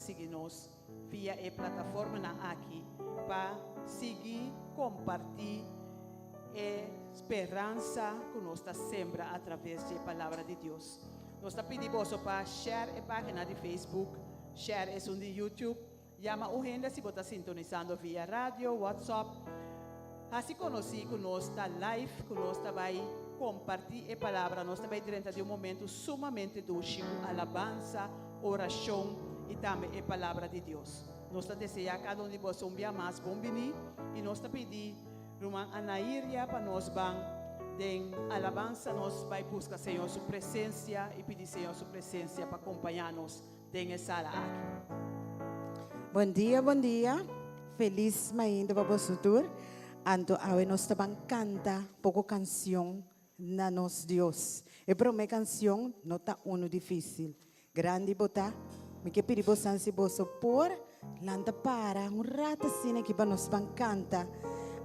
sigui nos via e plataformanan aki pa sigui kompartí e speransa ku nos ta sembra atraves di e Palabra di Dios. Nos ta pidi boso pa share e página di Facebook, share esun di YouTube, yama un hende si bo ta sintonisando via radio, WhatsApp. Hasi konosí ku nos ta live, ku nos ta bai kompartí e Palabra. Nos ta bai drenta di un momentu sumamente dushi ku alabansa, orashon i tambe e Palabra di Dios. Nos ta deseá kada un di boso un bia mas bon biní i nos ta pidi Ruman Anairia pa nos ban den alabansa nos bai buska Señor su presencia y pidi Señor su presencia pa compaña nos den e sala aki. Bon dia bon dia felis mainta pa boso tur anto awe nos ta ban canta poco cancion na nos Dios e prome cancion no ta uno dificil Grandi bo ta. Mi ke pidi bosan si boso por lanta para un rato asina aki pa nos ban canta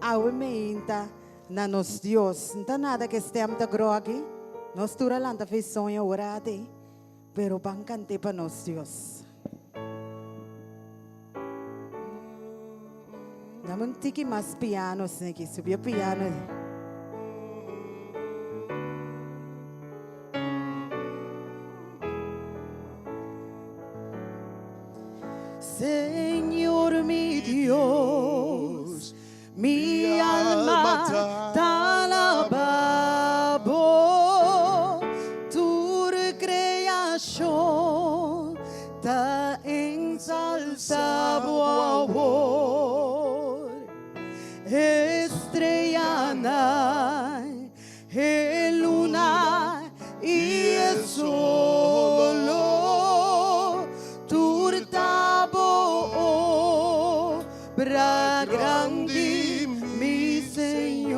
Awe Meinta na nos Dios. N ta nada ke stem ta groggy. Nos tur a lanta fe soño ora ate, pero ban cant'e pa nos Dios. Dame un tiki mas piano asina aki, subi e piano. Señor mi Dios, mi alma ta alaba bo, tur creacion ta ensalsa bo awor. Estrellanan, e luna i e solo, tur ta bo obra grandi, mi Señor.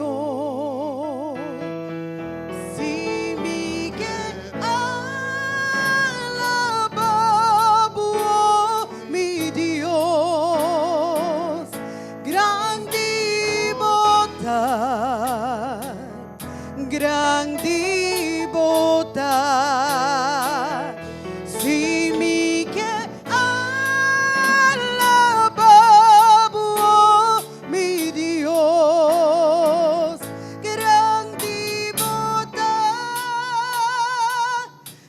Si mi ke alaba bo, mi Dios, grandi bo ta, grandi bo ta. Si mi ke alaba bo, mi Dios, grandi bo ta,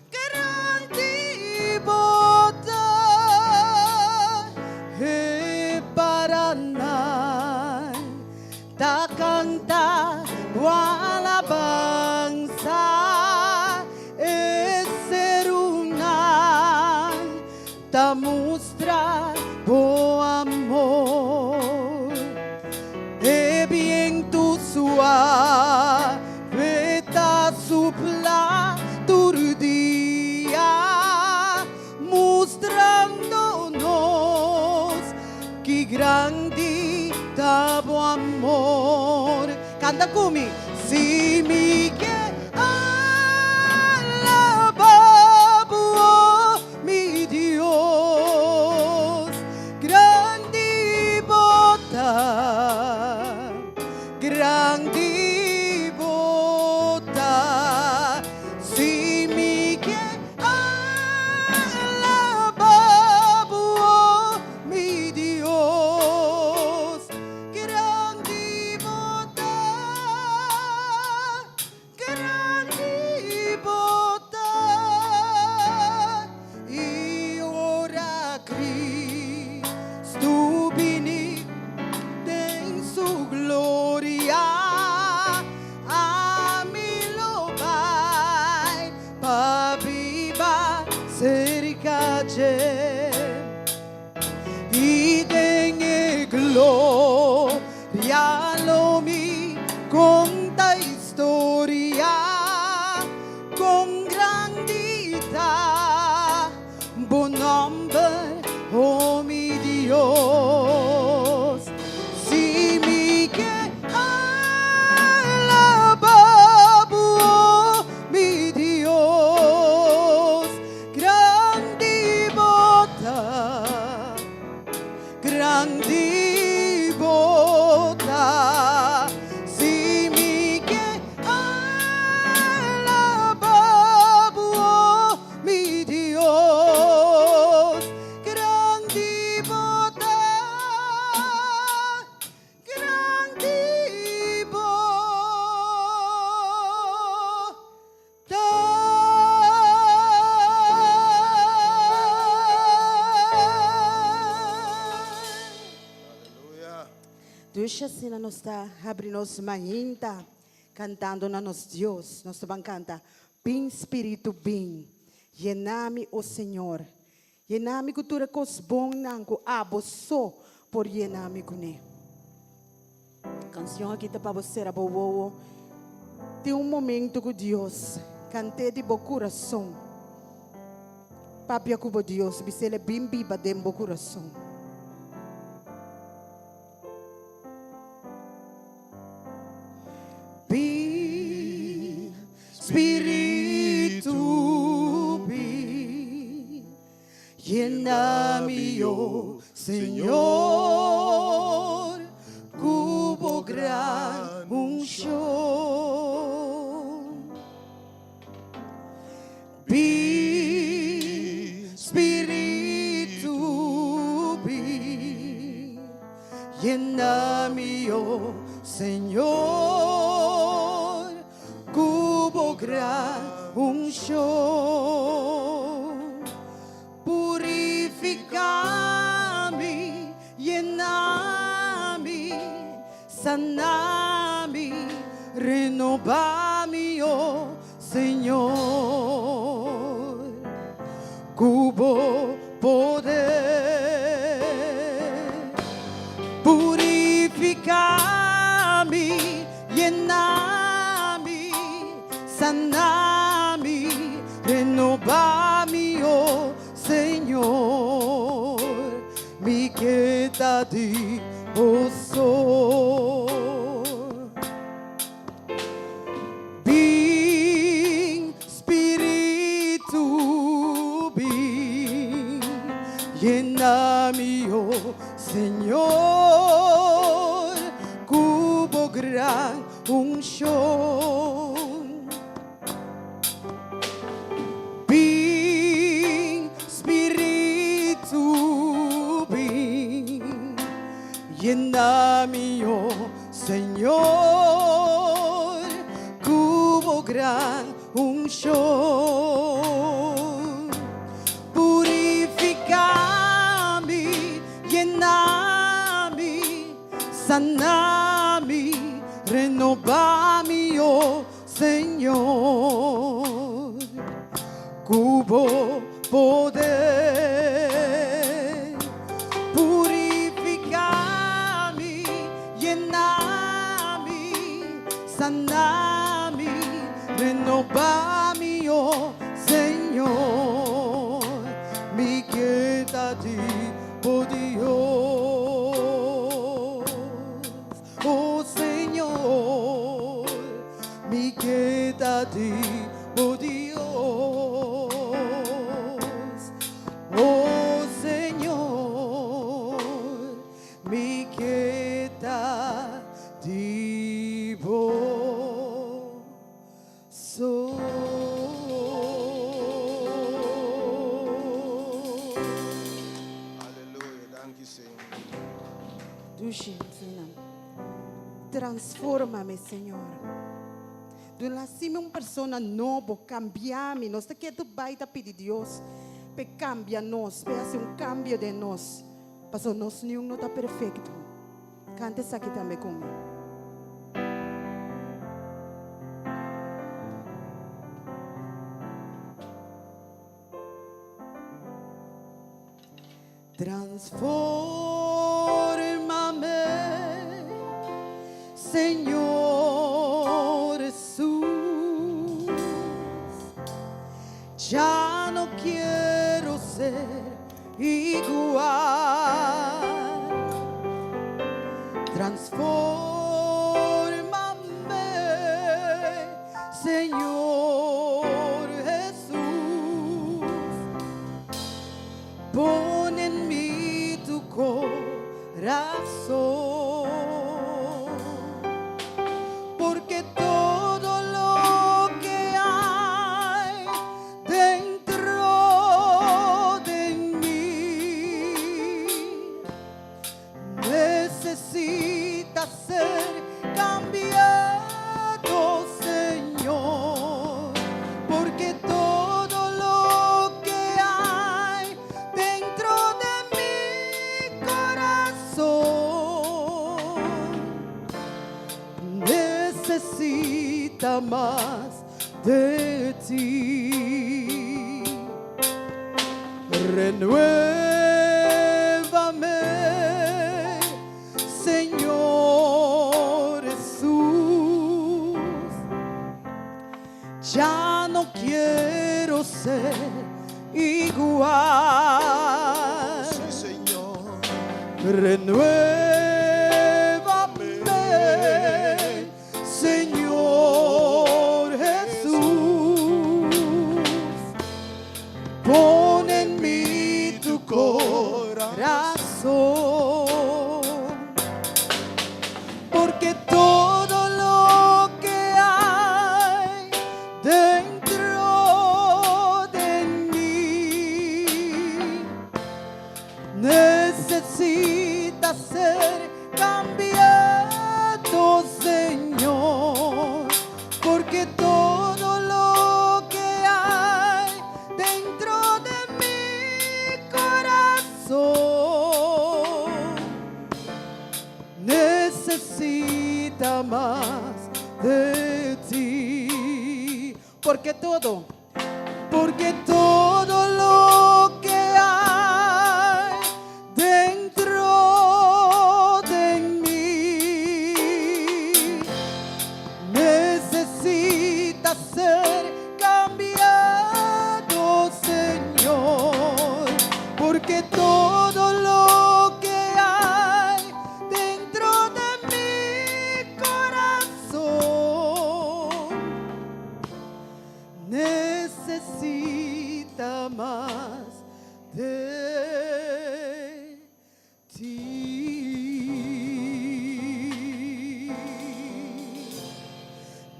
grandi bo ta. E paranan ta canta bo alabansa, e serunan ta mustra bo amor. E bientu suave ta supla tur dia, mustrando nos ki grandi ta bo amor. Canta cu mi. Si mi ke alaba bo, mi Dios, grandi bo ta, grandi bo ta. Si mi ke alaba bo, mi Dios, grandi bo ta, grandi bo ta. I ora Cristo bini den su gloria, ami lo bai pa biba cerca dje. I den e gloria lo mi conta historia con grandi ta bo nomber, oh mi Dios. Si mi ke alaba bo, oh mi Dios, grandi bo ta, grandi bo ta. Si mi ke alaba bo, oh mi Dios, grandi. Dushi asina nos ta habri nos mainta cantando na nos Dios. Nos ta ban canta, Bin Spiritu bin, yena mi, o Señor. Yena mi cu tur e cos bonnan cu abo so por yena mi cune. Cancion aki ta pa bo cera bo wowo. Tin un momento cu Dios. Cant'é di bo curason. Papia cu bo Dios, bis'El e bin biba den bo curason. Bin, Spiritu, bin. Yena mi, o Señor, ku bo gran unshon. Bin, Spiritu, bin. Yena mi, o Señor, Ku bo gran unshon. Purifiká mi, yena mi, sana mi, renobá mi, o Señor. Ku bo poder. Purifiká mi, Yena mi, sana mi, renoba mi, oh Señor, mi ke ta di bo so. Bin, Spiritu, bin, yena mi, oh Señor, ku bo gran unshon. Bin, Spiritu, bin, yena mi, oh Señor, ku bo gran unshon. Purifiká mi, yena mi, sana mi, renobá mi, oh Señor, ku bo poder. Purifiká mi, yena mi, sana mi, renobá mi, oh Señor, mi ke ta di bo Dios, oh Señor, mi ke ta di bo Dios, oh Señor, mi ke ta di bo so. Aleluya, danki Señor. Dushi Señor. Transformame, Señor. Duna hasi-mi un persona nobo, cambia-mi. Nos ta ketu bai ta pidi Dios p'e cambia nos, p'e hasi un cambio den nos. Pasobra nos niun no ta perfecto. Canta esaki tambe cu mi. Transfórmame, Señor Jesús. Ya no quiero ser igual. Transfórmame, Señor Jesús. Pon en mi tu corazón, porque todo lo que hay dentro de mí necesita ser cambiado, Señor, porque todo lo que hay dentro de mi corazón. Necesita mas de ti. Renuévame, Señor Jesús. Ya no quiero ser igual. Sí, Señor. Renuévame, Señor Jesús. Pon en mí tu corazón, porque todo lo que hay dentro de mí necesita ser cambiado, Señor, porque todo lo que hay dentro de mi corazón necesita más de ti. Porque todo lo que hay dentro de mí necesita ser cambiado, Señor, porque todo lo que hay dentro de mi corazón necesita más de ti.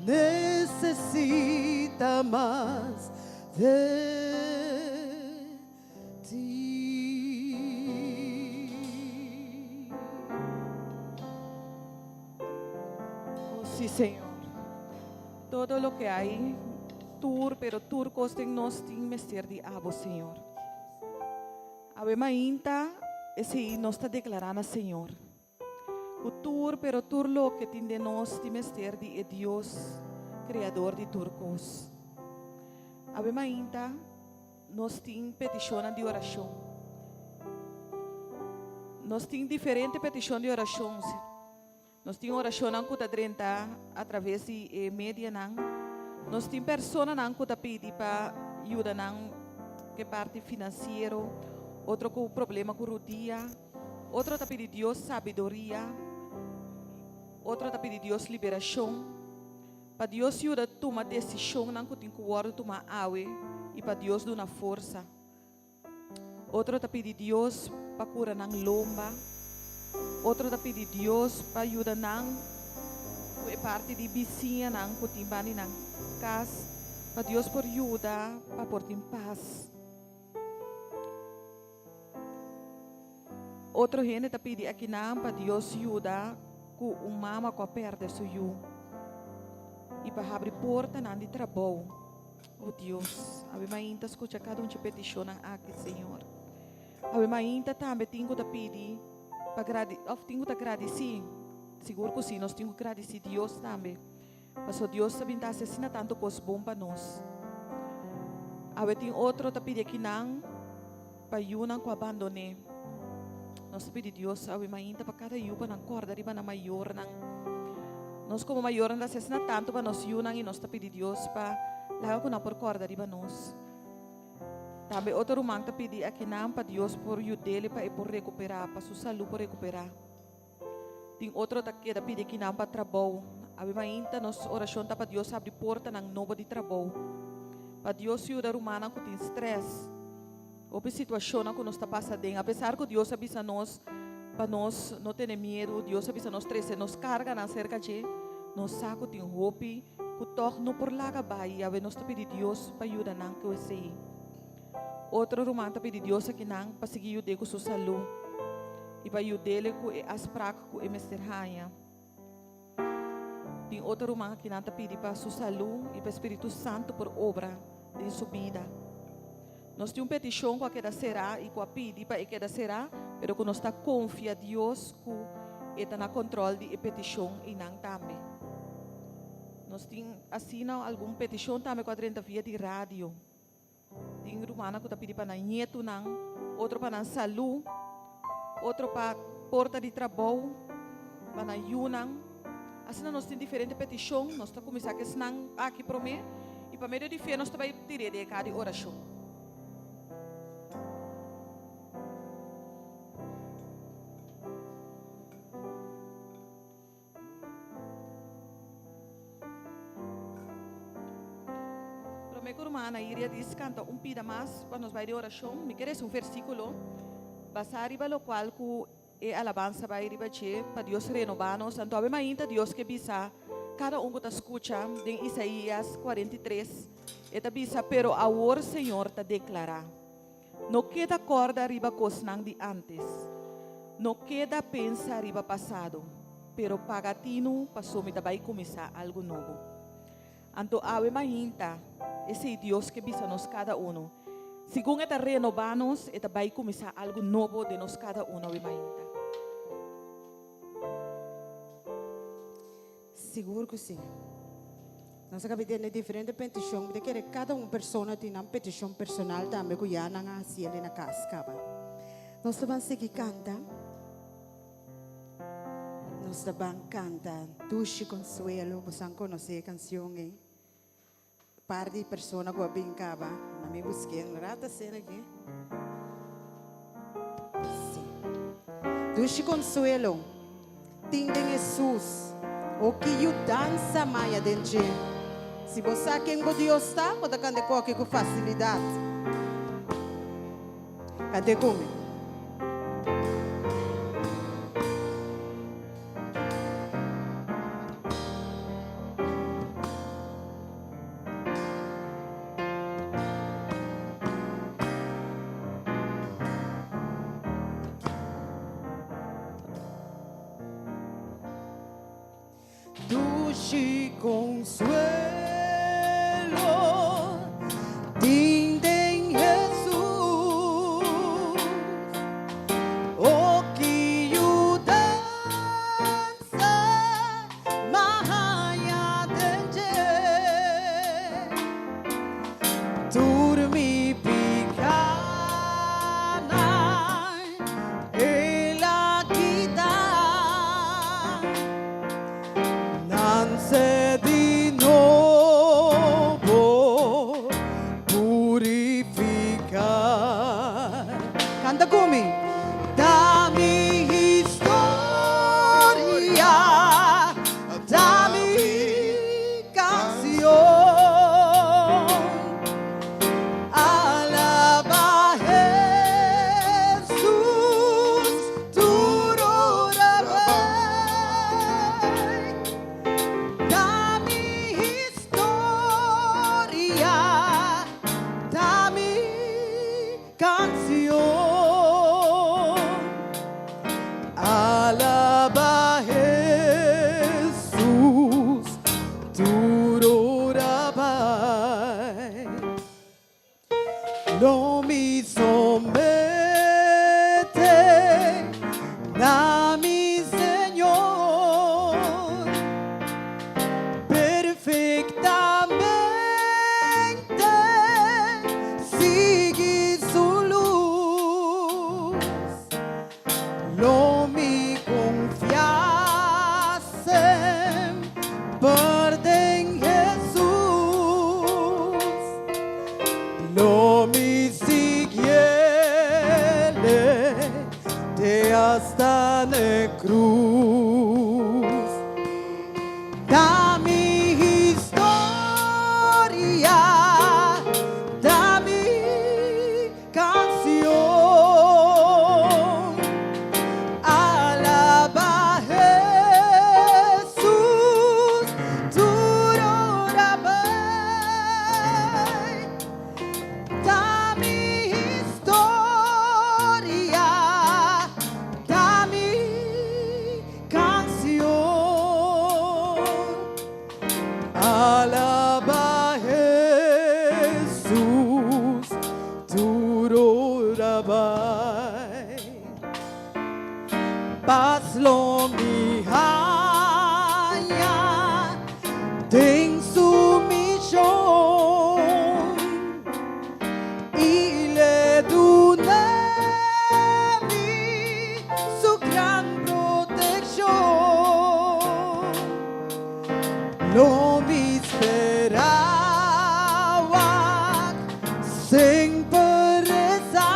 Necesita mas de ti. Oh, sí, Señor. Todo loke hay, tur, pero tur kos den nos tin mester di abo, Señor. Awe mainta, esei nos ta deklará na Señor. Ku tur, pero tur loke tin den nos tin mester di e Dios, Kreador di tur kos. Awe mainta, nos tin petishonnan di orashon. Nos tin diferente petishon di orashon. Nos tin orashonnan ku ta drenta atraves di e medianan. Nos tin personanan ku ta pidi pa yuda nan ku e parti finansiero, otro ku problema ku rudia, otro ta pidi Dios sabiduria, otro ta pidi Dios liberashon. Pa Dios yuda tuma desishonnan ku tin ku wòrdu tumá awe i pa Dios duna forsa. Otro ta pidi Dios pa kura nan lomba. Otro ta pidi Dios pa yuda nan ku e parti di bisiñanan ku tin bani nan kas, pa Dios por yuda pa por tin pas. Otro hende ta pidi akinan pa Dios yuda ku un mama ku a pèrdè su yu i pa habri portanan di trabou. Oh Dios, awe mainta skucha kada un dje petishonnan aki, Señor. Awe mainta tambe tin ku ta pidi pa gradi òf tin ku ta gradisí. Sigur ku sí, nos tin ku gradisí Dios tambe, pasobra Dios ta bin ta hasi asina tantu kos bon pa nos. Awe tin otro ta pidi akinan pa yunan ku a bandoné. Nos ta pidi Dios awe mainta pa kada yu pa nan kòrda riba nan mayornan. Nos komo mayornan ta hasi asina tantu pa nos yunan i nos ta pidi Dios pa laga ku nan por kòrda riba nos. Tambe otro ruman ta pidi akinan pa Dios por yud'el pa e por rekuperá, pa su salú por rekuperá. Tin otro ta keda pidi akinan pa trabou. Awe mainta nos orashon ta pa Dios habri portanan nobo di trabou. Pa Dios yuda rumannan ku tin strès. Hopi situashonnan ku nos ta pasa aden. Apesar ku Dios a bisa nos pa nos no tene miedu, Dios a bisa nos trese nos karganan serka dje, nos sa ku tin hopi ku tòg no por laga bai. Awe nos ta pidi Dios pa yuda nan ku esei. Otro ruman ta pidi Dios akinan pa sigui yud'é ku su salú i pa yud'é ku e afsprak ku e mester haña. Tin otro ruman akinan ta pidi pa su salú i pa e Spiritu Santu por obra den su bida. Nos tin un petishon ku a keda será i ku a pidi pa e keda será, pero ku nos ta konfia Dios ku e ta na kontròl di e petishon einan tambe. Nos tin asina algun petishon tambe ku a drenta via di radio. Tin rumannan ku ta pidi pa nan ñetunan, otro pa nan salú, otro pa porta di trabou, pa nan yunan. Asina nos tin diferente petishon. Nos ta kuminsá ku esnan aki promé i pa medio di fe nos ta bai tir'é den e kaha di orashon. Promé ku ruman Iria dis kanta un pida mas pa nos bai di orashon, mi ke resa un versíkulo basá riba lokual ku e alabansa bai riba dje pa Dios renobá nos. Anto awe mainta Dios ke bisa kada un ku ta skucha den Isaías 43, e ta bisa, Pero awor Señor ta deklará, No keda kòrda riba kosnan di ántes. No keda pensa riba pasado, pero paga tinu paso mi ta bai kuminsá algu nobo. Anto awe mainta, esei Dios ke bisa nos kada unu. Segun e ta renobá nos, e ta bai kuminsá algu nobo den nos kada unu awe mainta. Sigur ku si. Nos a kabi tene diferente petishon. Mi ta kere kada un persona tin nan petishon personal tambe ku ya nan a hasi el na kas kaba. Nos ta ban sigui kanta. Nos ta ban kanta Dushi Konsuelo. Boso an konosé e kansion ei. Par di persona ku a bin kaba. Na mi busk'é un rato asina aki. Sí. Dushi konsuelo tin den Hesus. O ki yudansa maya den dje. Si bo sa ken bo Dios ta, bo ta kanta e koki ku fasilidat. Kant'é ku mi. Dushi consuelo tin den Hesus, o ki yudansa m'a haña den dje. Tur mi pikánan El a kita. Nanse di nobo purifiká. Kanta ku mi. Ta mi historia, ta mi kansion. Alaba Hesus tur ora bai. Ta mi historia, ta mi Canción. Alaba Hesus tur ora bai. Lo mi somete na mi Señor perfectamente sigui su luz. Lo mi confia semper den Hesus. Lo mi siguiele te hasta n'e cruz. Ta mi historia, ta mi canción. Alaba Hesus tur ora bai. Ta mi historia, ta mi canción. Alaba Hesus tur ora bai. Paz lo mi haña den Lo mi spera wak sin pereza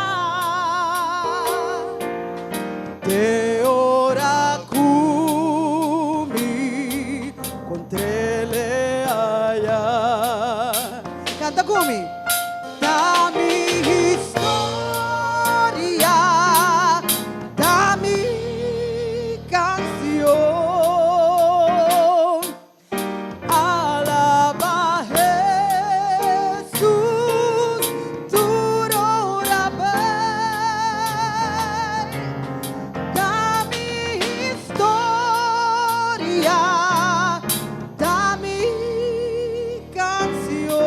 Te ora ku mi kontrele aya. Kanta ku mi. Ta mi historia, ta mi canción. Alaba Jesús, tur ora bay. Ta mi historia, ta mi canción.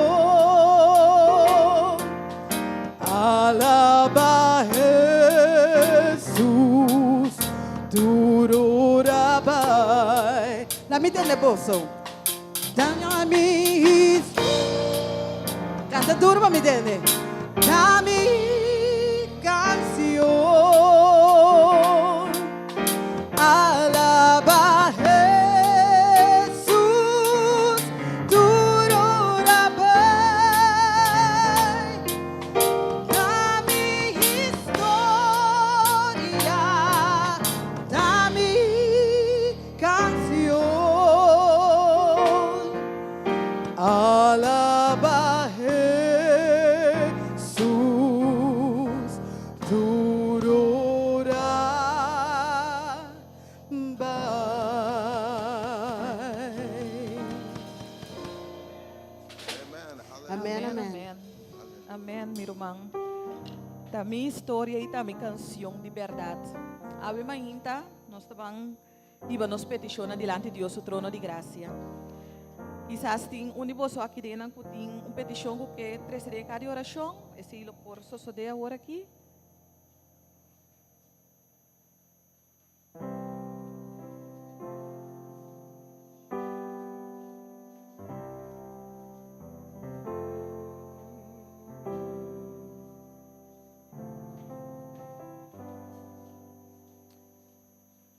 Alaba Jesús, tur ora bay. La mi tende boso. Ta mi Canta duro pa mi tende. Ta mi canción. Alaba Jesús, tur ora bay. Ta mi historia, ta mi Canción. Alaba Jesús, tur ora bay. Amen, amen. Amen, mi ruman. Ta mi historia y ta mi cancion di berdad. Awe mainta nos ta ban hiba nos petishonnan dilanti Dios su trono di grasia. Kisas tin un di boso aki den nan ku tin un petishon ku ke trese den e kar di orashon. Esei lo por sosodé awor aki.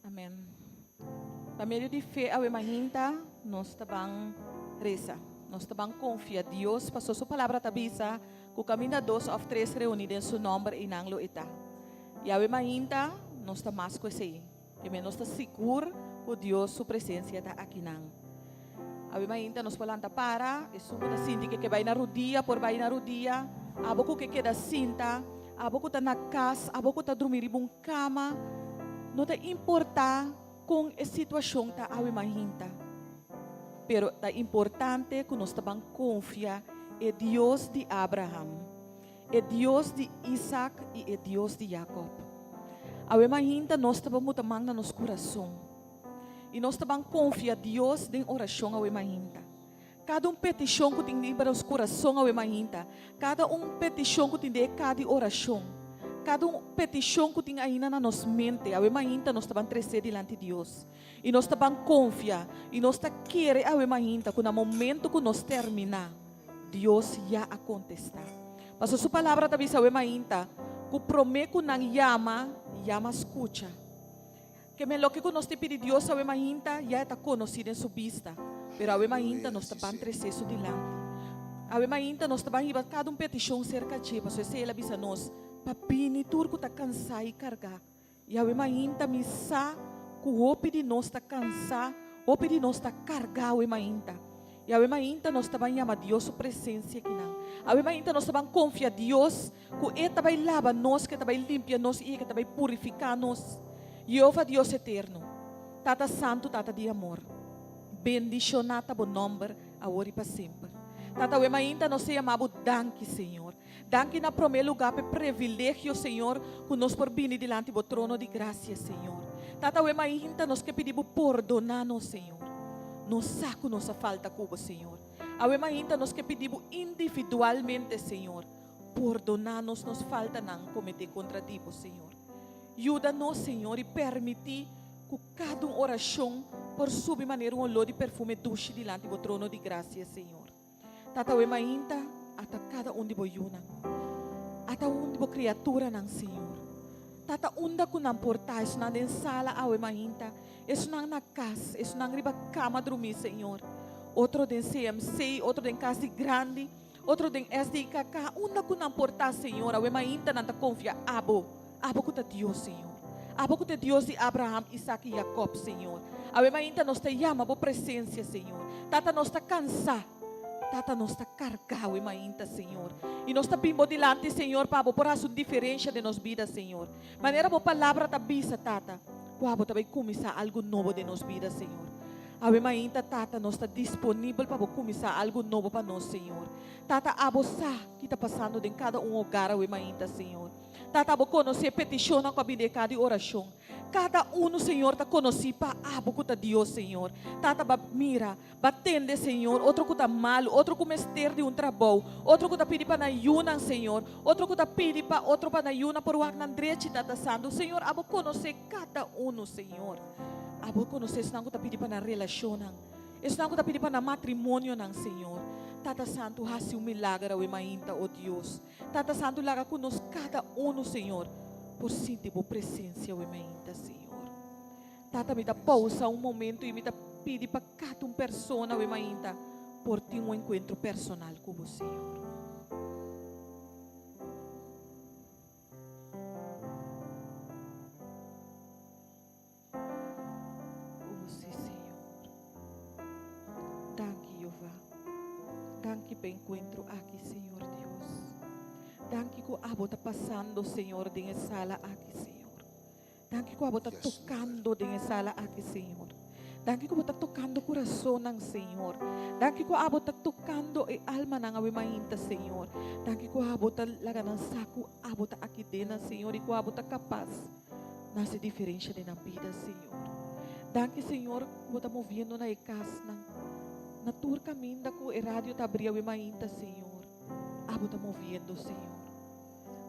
Amen. Pa medio di fe awe mahinta nos ta ban resa. Nos ta ban confia Dios paso su palabra ta bisa cu caminda dos of tres reuni den su nomber einan lo e ta. Y awe mahinta nos ta mas cu esey. Primer nos ta sigur cu Dios su presencia ta akinan. Awe mainta nos por lanta para, esun cu ta sinti ke ke bai na rudia por bai na rudia, abo cu ke keda sinta, abo cu ta na cas, abo cu ta drumi riba un cama, no ta importa con e situacion ta awe mainta, pero ta importante cu nos ta ban confia e Dios di Abraham, e Dios di Isaac y e Dios di Jacob. Awe mainta nos ta ban muta man na nos curason. I nos ta ban konfia Dios den orashon awe mainta. Kada un petishon ku tin riba nos kurason awe mainta, kada un petishon ku tin den e ka di orashon, kada un petishon ku tin ainda na nos mente awe mainta nos ta ban tresé dilanti Dios. I nos ta ban konfia i nos ta kere awe mainta ku na momento ku nos terminá, Dios ya a kontestá. Pasobra su palabra ta bisa awe mainta ku promé ku nan yama, yama skucha. Ke men loke ku nos tin pidi Dios awe mainta ya e ta konosí den su bista, pero awe mainta nos ta ban tresé su dilanti. Awe mainta nos ta ban hiba kada un petishon serka dje, pasobra esei el a bisa nos, pa bini tur ku ta kansá i kargá. I awe mainta mi sa ku hopi di nos ta kansá, hopi di nos ta kargá awe mainta. I awe mainta nos ta ban yama Dios su presensia kinan. Awe mainta nos ta ban konfia Dios ku e ta bai laba nos, ku e ta bai limpia nos i ku e ta bai purifiká nos. Yehova Dios eterno, Tata Santu, Tata di amor, bendishoná ta bo nòmber awor i pa semper. Tata, awe mainta nos ta yama bo danki, Señor. Danki na promé lugá pa e previlegio, Señor, ku nos por bini dilanti bo trono di grasia, Señor. Tata, awe mainta nos ke pidi bo pordoná nos, Señor. Nos sa ku nos a falta ku bo, Señor. Awe mainta nos ke pidi bo individualmente, Señor, pordoná nos nos faltanan kometé kontra di bo, Señor. Yuda nos, Señor, i permití ku kada un orashon por subi manera un oló di perfume dushi dilanti bo trono di grasia, Señor. Tata we mainta ata kada un di bo yunan, ata un di bo kriaturanan, Señor. Tata unda ku nan por ta, esunnan den sala awe mainta, esunnan na kas, esunnan riba kama drumí, Señor. Otro den CMC, otro den Cas di Grandi, otro den SDKK, unda cu nan por ta, Señor, awe mainta nan ta confia Abo, Abo cu ta Dios, Señor. Abo cu ta e Dios di Abraham, Isaac y Jacob, Señor. Awe mainta nos ta yama Bo presencia, Señor. Tata, nos ta cansa. Tata, nos ta carga awe mainta, Señor. Y nos ta bin Bo dilanti, Señor, pa Abo por haci un diferencia den nos bida, Señor. Manera Bo palabra ta bisa, Tata, cu Abo ta bay cuminsa algo nobo den nos bida, Señor. Awe mainta, Tata, nos ta disponibel pa Bo cuminsa algo nobo pa nos, Señor. Tata, Abo sa ki ta pasando den cada un hogar awe mainta, Señor. Tata, Abo conoce e peticionnan cu a bini den cada di oracion. Cada uno, Señor, ta conoci pa Abo cu ta Dios, Señor. Tata, ba mira, ba tende, Señor, otro cu ta malu, otro cu mester di un trabou, otro cu ta pidi pa nan yunan, Señor, otro cu ta pidi pa otro pa nan yunan por wak nan drechi, Tata Santu. Señor, Abo conoce cada uno, Señor. Abo conoce esnan cu ta pidi pa nan relacionnan, esnan cu ta pidi pa nan matrimonionan, Señor. Tata Santu, haci un milager awe mainta, o Dios. Tata Santu, laga cu nos cada uno, Señor, por sinti Bo presencia awe mainta, Señor. Tata, mi ta pausa un momento y mi ta pidi pa cada un persona awe mainta por tin un encuentro personal cu Bo, Señor. Oh, sí, Señor. Danki, Jehová. Danki pa encuentro aki, Señor Dios. Danki ku abo ta pasando, Señor, den e sala aki, Señor. Danki ku abo ta Yes, tocando den e sala aki, Señor. Danki ku bo ta tocando corazonnan, Señor. Danki ku abo ta tocando e almanan awe mainta, Señor. Danki ku abo ta laga nan sa ku abo ta aki den nan, Señor, i ku abo ta kapas na hasi diferensha den nan bida, Señor. Danki, Señor, ku bo ta moviendo na e kasnan, na tur kaminda ku e radio ta abri awe mainta, Señor. Abo ta moviendo, Señor.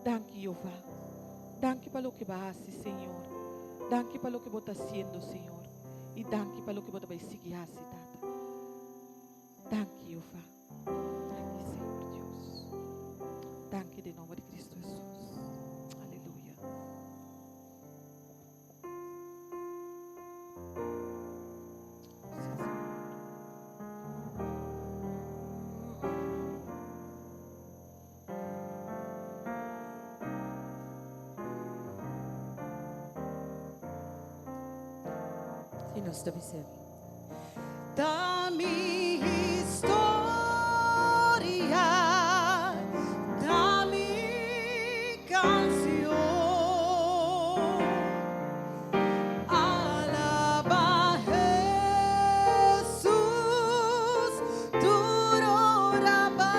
Danki, Jehová. Danki pa loke bo a hasi, Señor. Danki pa loke bo ta hasiendo, Señor. I danki pa loke bo ta bai sigui hasi, Tata. Danki, Jehová. Danki, Señor Dios. Danki den nomber di Cristo Jesús. Aleluya. Sí, Señor. I nos ta bis'é. Ta mi historia, ta mi canción. Alaba Jesús, tur ora bai.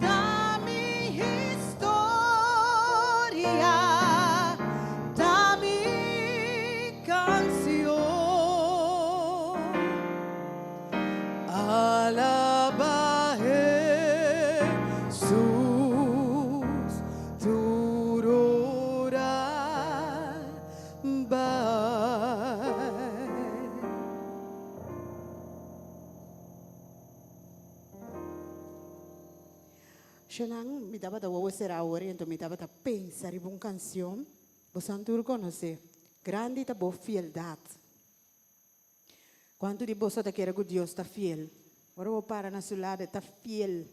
Ta mi historia, ta mi canción. Alaba Jesús, tur ora bai. Shonan, mi tabata wowo sera awor y anto mi tabata pensa riba un cancion, bosan tur conoce, Grandi ta bo fieldad. Cuanto di boso ta kere cu Dios ta fiel? Ora bo para na su lado, e ta fiel.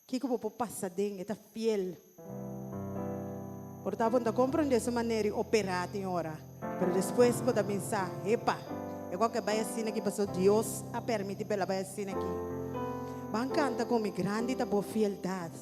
Kico bo por pasa den, e ta fiel. Por ta bo no ta comprende su manera di opera tin ora, pero despues bo ta bin sa, epa, e cualke bay asina aki pasobra Dios a permiti pa el a bay asina aki. Ban canta cu mi, Grandi ta bo fieldad.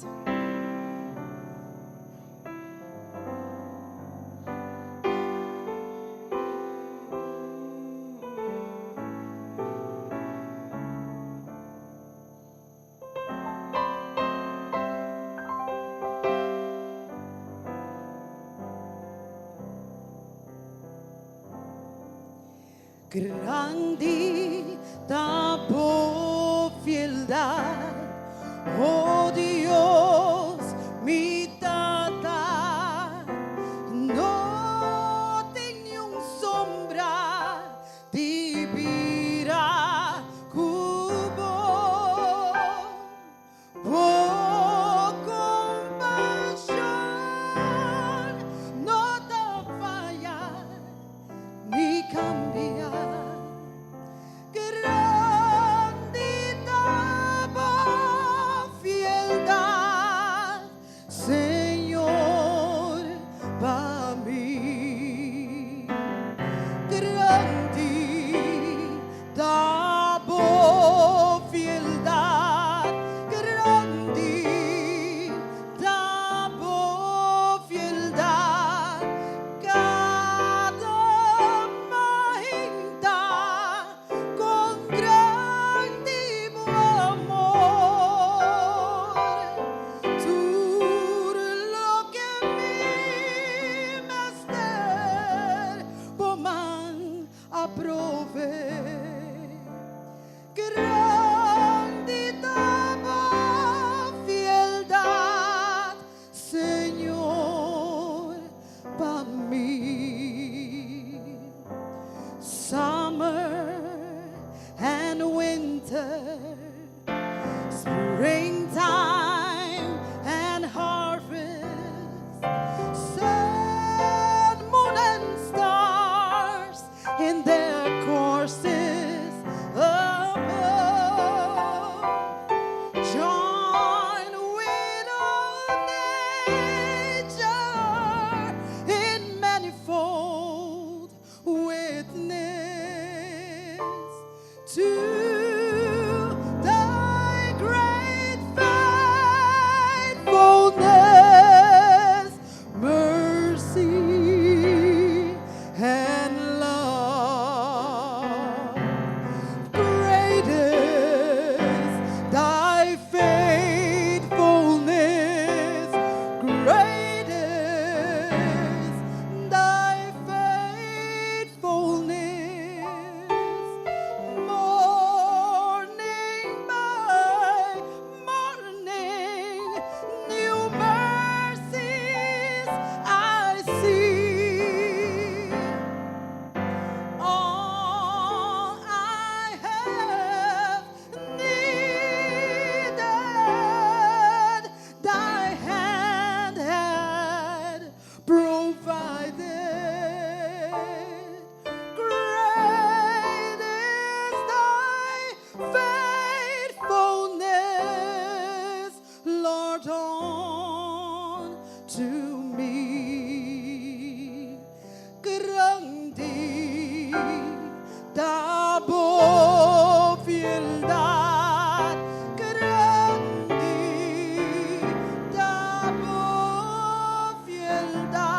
Grandi ta bo fieldad, oh Dios, mi Tata. No tin niun sombra di bira ku bo. Bo kompashon no ta faya ni kambia. provided. Great is thy faithfulness, Lord, unto me. Grandi ta bo fieldat, grandi ta bo fieldat.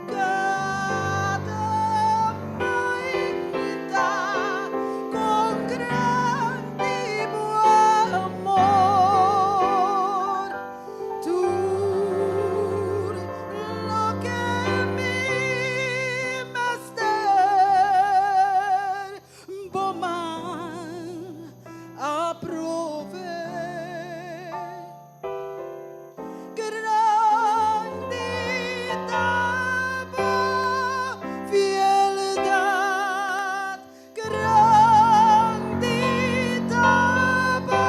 Kada mainta kon grandi bo amor. Tur loke mi mester, bo man a proveé. Grandi ta bo fieldat, grandi ta bo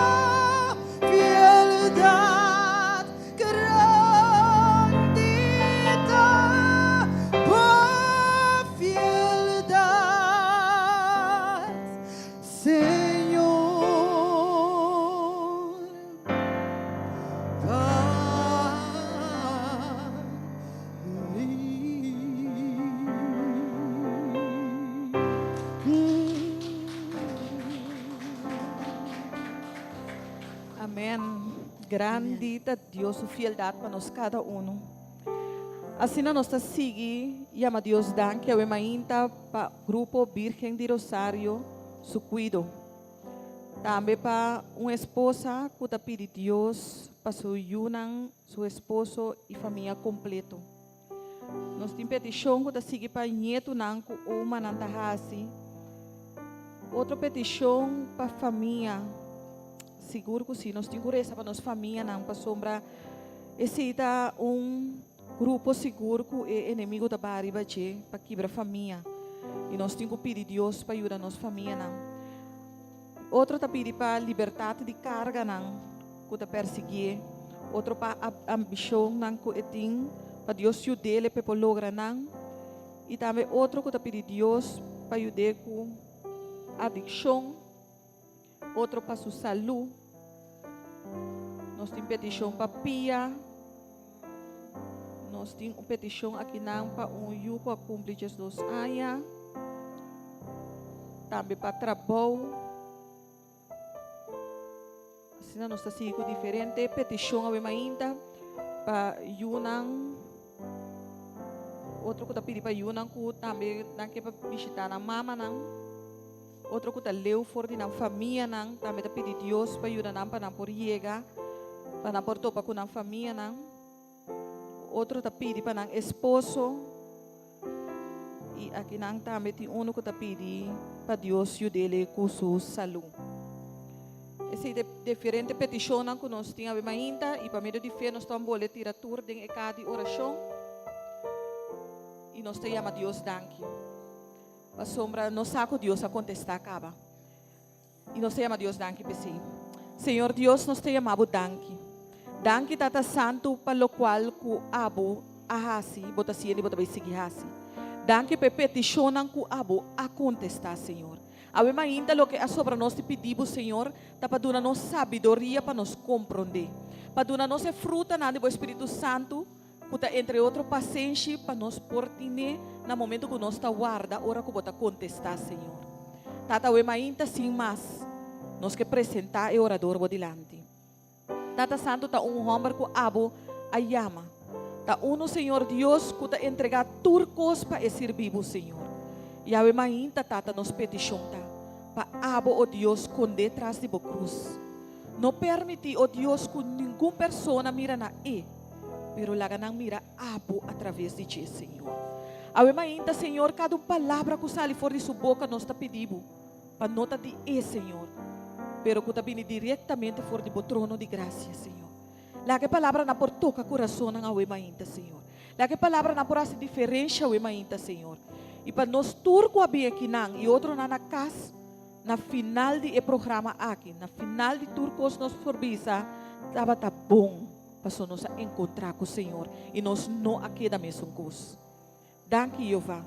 fieldat, grandi ta bo fieldat, Señor. Pa mi. Amèn. Grandi ta Dios su fieldat pa nos kada uno. Asina nos ta sigui yama Dios danki awe mainta pa Grupo Virgen di Rosario su kuido. Tambe pa un esposa ku ta pidi Dios pa su yunan, su esposo i famia kompleto. Nos tin petishon ku ta sigui pa ñetunan ku omanan ta hasi. Otro petishon pa famia. Sigur ku si, nos tin ku resa pa nos famianan pasobra esei ta un grupo sigur ku e enemigo ta baha riba dje pa kibra famia. I nos tin ku pidi Dios pa yuda nos famianan. Otro ta pidi pa libertat di karganan ku ta persiguié. Otro pa ambishonnan ku e tin pa Dios yud'é pa e por logra nan. I tambe otro ku ta pidi Dios pa yud'é ku adikshon. Otro pa su salú. Nos tin petishon pa pia. Nos tin un petishon akinan pa un yu ku a kumpli 12 aña. Tambe pa trabou. Asina nos ta sigui ku diferente petishon awe mainta pa yunan. Otro ku ta pidi pa yunan ku tambe nan ke pa bishita nan mamanan. Otro ku ta leu for di nan famianan tambe ta pidi Dios pa yuda nan pa nan por yega, pa nan por topa ku nan famianan. Otro ta pidi pa nan esposo. I akinan tambe tin unu ku ta pidi pa Dios yud'é ku su salú. Esei ta e diferente petishonnan ku nos tin awe mainta i pa medio di fe nos ta bole tira tur den e kaha di orashon i nos ta yama Dios danki. Pasobra nos sa ku Dios a kontestá kaba. I nos ta yama Dios danki p'esei. Señor Dios, nos ta yama Bo danki. Danki, Tata Santu, pa lokual ku Abo a hasi, Bo ta hasiendo i Bo ta bai sigui hasi. Danki pa e petishonnan ku Abo a kontestá, Señor. Awe mainta loke a sobra nos di pidi Bo, Señor, ta pa duna nos sabidoria pa nos komprondé. Pa duna nos e frutanan di Bo Espíritu Santu, ku ta entre otro pasenshi pa nos por tine na momento ku nos ta warda ora ku bo ta kontestá, Señor. Tata awe mainta sin mas nos ke presentá e orador bo dilanti. Tata Santu ta un hòmber ku abo a yama. Ta unu Señor Dios ku ta entregá tur kos pa e sirbi bo, Señor. I awe mainta, Tata, nos petishon ta pa abo, o Dios, kondé tras di bo krus. No permití, o Dios, ku ningun persona mira na e. Pero laga nan mira Abo a traves di dje, Señor. Awe mainta, Señor, kada un palabra ku sali for di su boka nos ta pidi Bo pa no ta di e, Señor, pero ku ta bini direktamente for di Bo trono di grasia, Señor. Laga e palabranan por toka kurasonnan awe mainta, Señor. Laga e palabranan por hasi diferensha awe mainta, Señor. I pa nos tur ku a bin akinan i otronan na kas, na final di e programa aki, na final di tur kos nos por bisa, tabata bon. Pasobra nos a enkontrá ku Señor i nos no a keda mesun kos. Danki, Jehová.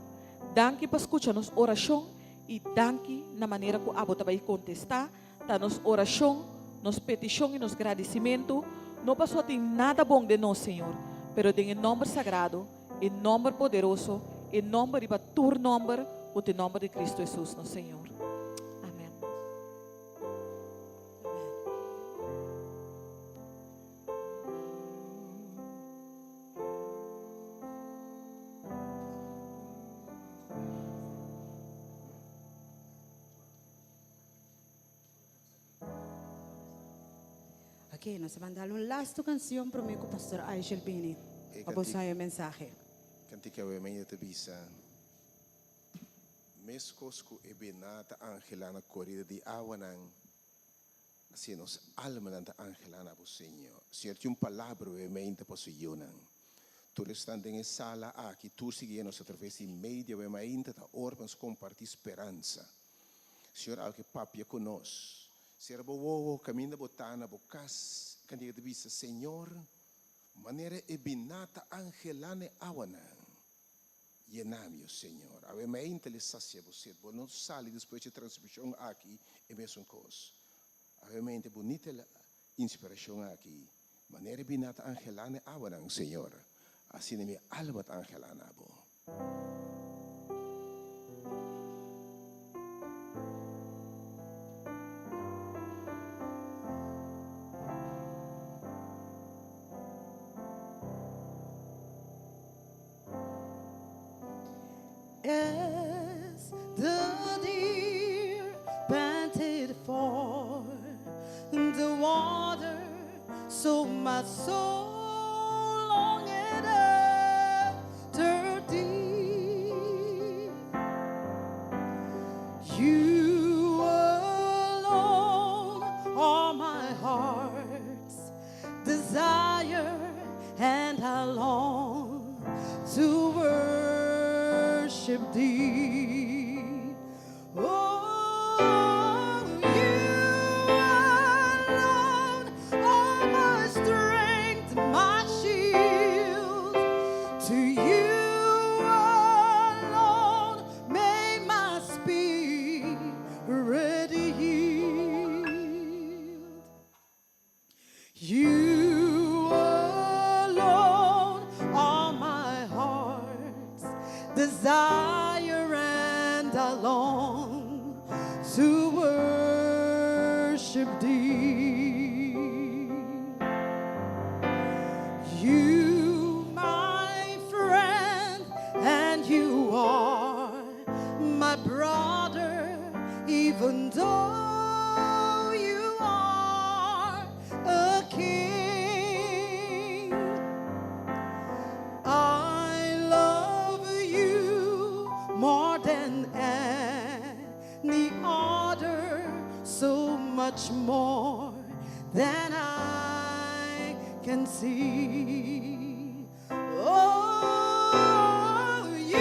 Danki pa skucha nos orashon i danki na manera ku abo ta bai kontestá ta nos orashon, nos petishon i nos gradisimentu, no pasobra tin nada bon den nos, Señor, pero den e nòmber sagrado, e nòmber poderoso, e nòmber riba tur nòmber, ku ta e nòmber di Kristu Hesus nos Señor. Amèn. Ok, nos ta manda un lasto canción prome cu Pastor Aishel bini E pa boso cantica haña e mensahe. Cantica awe mainta ta bisa, Mescos cu e bena ta anhela na corida di awanan, Asina nos almanan ta anhelá na bo, Señor. Señor tin un palabra awe mainta pa su yunan. Tur esnan den e sala aki, tur siguiendo nos atraves di media awe mainta ta ora pa nos comparti speransa. Señor awe ke papia cu nos. Sera bo wowo, caminda bo ta na bo cas, cantiga ta bisa, Señor, manera e biná ta anhelá na e awanan. Yena mi, o Señor. Awe mainta le sacia bo sed. Bo no sali despues dje transmision aki e mesun cos. Awe mainta bunita e inspiracion aki. Manera e bina ta anhela na e awanan, Señor, asina mi alma ta anhela na bo. As the deer panted for the water, so my soul longed after thee. You alone are my heart's desire, and I long to worship thee. Oh, you alone are my strength, my shield. To you alone may my spirit yield. You alone are my heart's desire, and I long to worship thee. You, my friend, and you are my brother, even though you are a king. I love you more than any other, so much more than I can see. Oh, you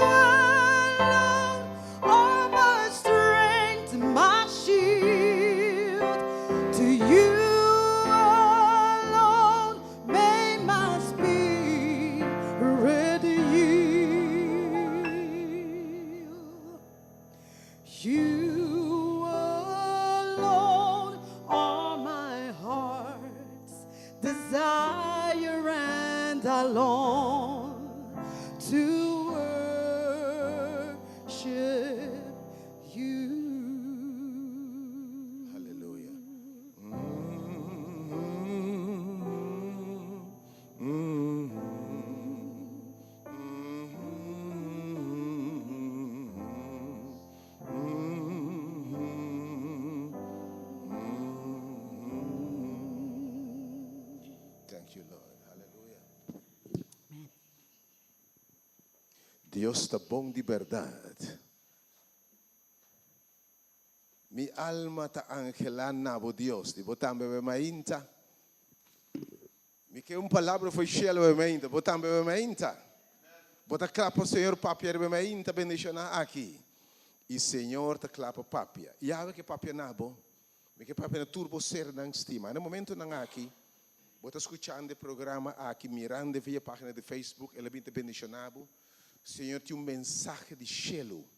alone are my strength, my shield. To you alone may my spirit yield. You alone are my heart's desire, and I long to worship you. Aleluya. Thank you, Lord. Hallelujah. Dios ta bon di berdad. Mi alma ta anhelá na bo Dios, di bo tambe be mainta. Mi ke un palabra fo'i shelu be mainta, bo tambe be mainta. Bo ta kla pa Señor papia riba e mainta bendishoná aki. I Señor ta kla pa papia. Yawe ke papia na bo. Mi ke papia na tur bo sernan stima. Na e momentonan aki. Bo ta skuchando e programa aki, mirando via página di Facebook, el a bin ta bendishoná bo. Señor tin un mensahe di shelu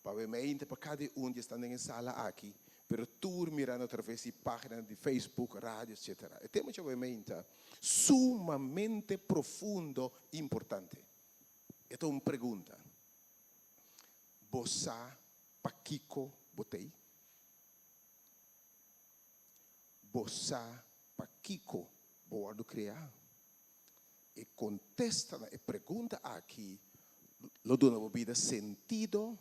pa bo mente, pa kada un di esnan den e sala aki, pero tur mirando atraves di páginanan di Facebook, radio, etcetera. E tema djawe mente ta sumamente profundo i importante. E ta un pregunta, Bo sa pakiko bo t'ei? Bo sa pakiko bo wòrdu kreá? E kontesta na e pregunta aki lo duna bo bida sentido,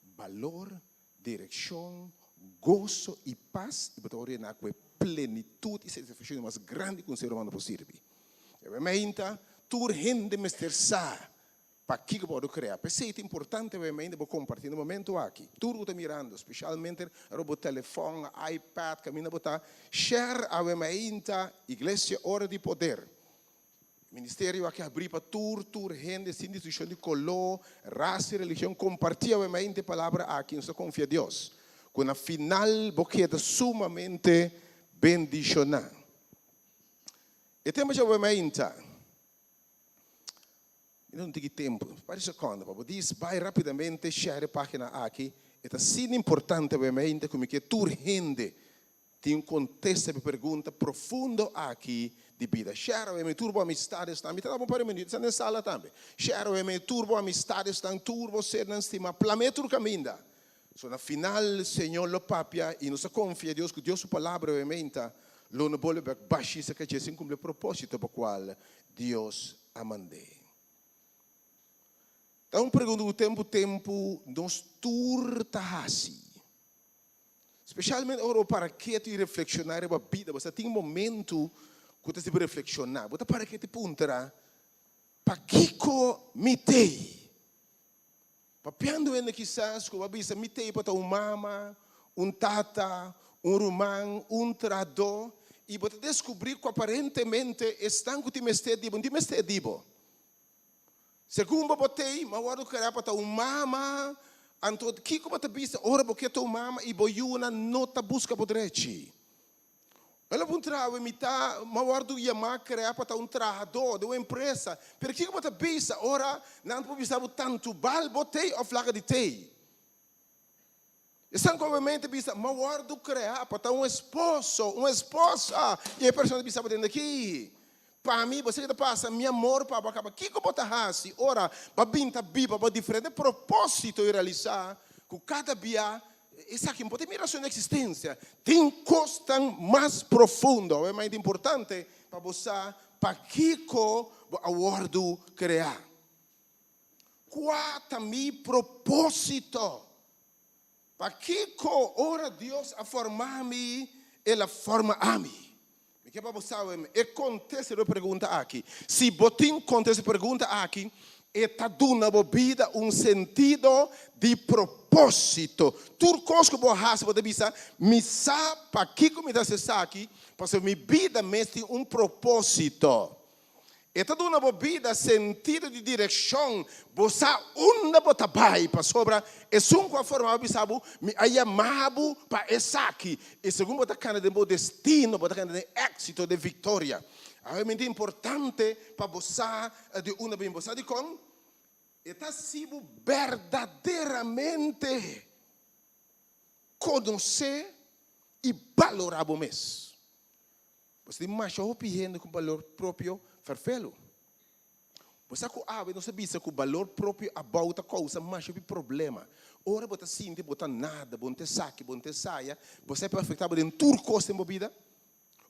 balor, direkshon, goso i pas, i bo ta wòrdu yená ku e plenitut i satisfakshon di mas grandi ku un ser humano por sirbi. E meinta, tur hende mester sa Pakiko bo a krea? P'esei ta importante obviamente bo kompartí na momento aki. Tur ku ta mirando, spesialmente ora bo telefòn, iPad, kaminda bo ta, share awe mainta Iglesia Ora di Poder. Ministerio aki habrí pa tur tur hende sin distinshon di koló, rasa i religion. Kompartí awe mainta e palabra aki. Nos ta konfia Dios ku na final bo keda sumamente bendishoná. E tema djawe mainta. Mi no tin tempu, un par di sekondo pa bo dis bai rapidamente share e pagina aki. E ta asina importante obviamente ku mi ke tur hende tin un kontesta pa e pregunta profundo aki di bida. Share obviamente tur bo amistadesnan, mi ta daba un par di minuut, esnan den sala tambe. Share obviamente tur bo amistadesnan, tur bo sernan stima, plam'é tur kaminda. So na final Señor lo papia i nos a konfia Dios ku Dios su palabra obviamente lo no bolbe bek bashi saka dje sin kumpli e propósito pa kual Dios a mand'é. Ta un pregunta ku tempu tempu nos tur ta hasi. Spesialmente ora bo para ketu i reflekshoná riba bida. Bo sa tin momentu ku ta sibi reflekshoná. Bo ta para ketu i puntra, Pakiko mi t'ei? Papiando hende kisas ku bo a bisa mi t'ei pa ta un mama, un tata, un ruman, un trahadó, i bo ta deskubrí ku aparentemente esnan ku tin mester di bo no tin mester di bo. Segun bo bo t'ei, mi a wòrdu kreá pa ta un mama, anto kiko bo ta bisa ora bo ke ta un mama i bo yunan no ta buska bo drechi? El a puntra awe, Mi ta, mi a wòrdu yamá, kreá pa ta un trahadó den un empresa, pero kiko bo ta bisa ora nan por bisa bo tantu bal bo tei òf laga di tei? Esnan ku obviamente bisa, Mi a wòrdu kreá pa ta un esposo, un esposa, i e persona ta bisa bo den aki, Pa mi, bo sa ke ta pasa, mi amor pa bo a kaba. Kiko bo ta hasi ora bo a bin ta biba bo diferente propósito i realisá ku kada bia esaki no por ta mi rason di eksistensia? Tin kosnan mas profundo. Awor e mas importante pa bo sa pakiko bo a wòrdu kreá. Kua ta mi propósito? Pakiko ora Dios a forma mi, El a forma ami? Mi ke pa bo sa awor, e kontesta di e pregunta aki. Si bo tin kontesta di e pregunta aki, e ta duna bo bida un sentido di propósito. Tur kos ku bo hasi, bo ta bisa, Mi sa pakiko mi ta hasi esaki, pasobra mi bida mes tin un propósito. E ta duna bo bida sentido di direkshon. Bo sa unda bo ta bai, pasobra esun ku a forma bo bisa bo, Mi a yama bo pa esaki. I segun bo ta kana den bo destino, bo ta kana den éksito, den viktoria. Awe mi ta importante pa bo sa di unda bo bin. Bo sa dikon? E ta hasi bo berdaderamente konosé i balorá bo mes. Bo sa tin masha hopi hende ku balor propio ferfelu. Bo sa ku awe nos ta bisa ku balor propio abou ta kousa masha hopi problema. Ora bo ta sinti bo ta nada, bo no ta esaki, bo no ta esaya, bo sa e por afektá bo den tur kos den bo bida.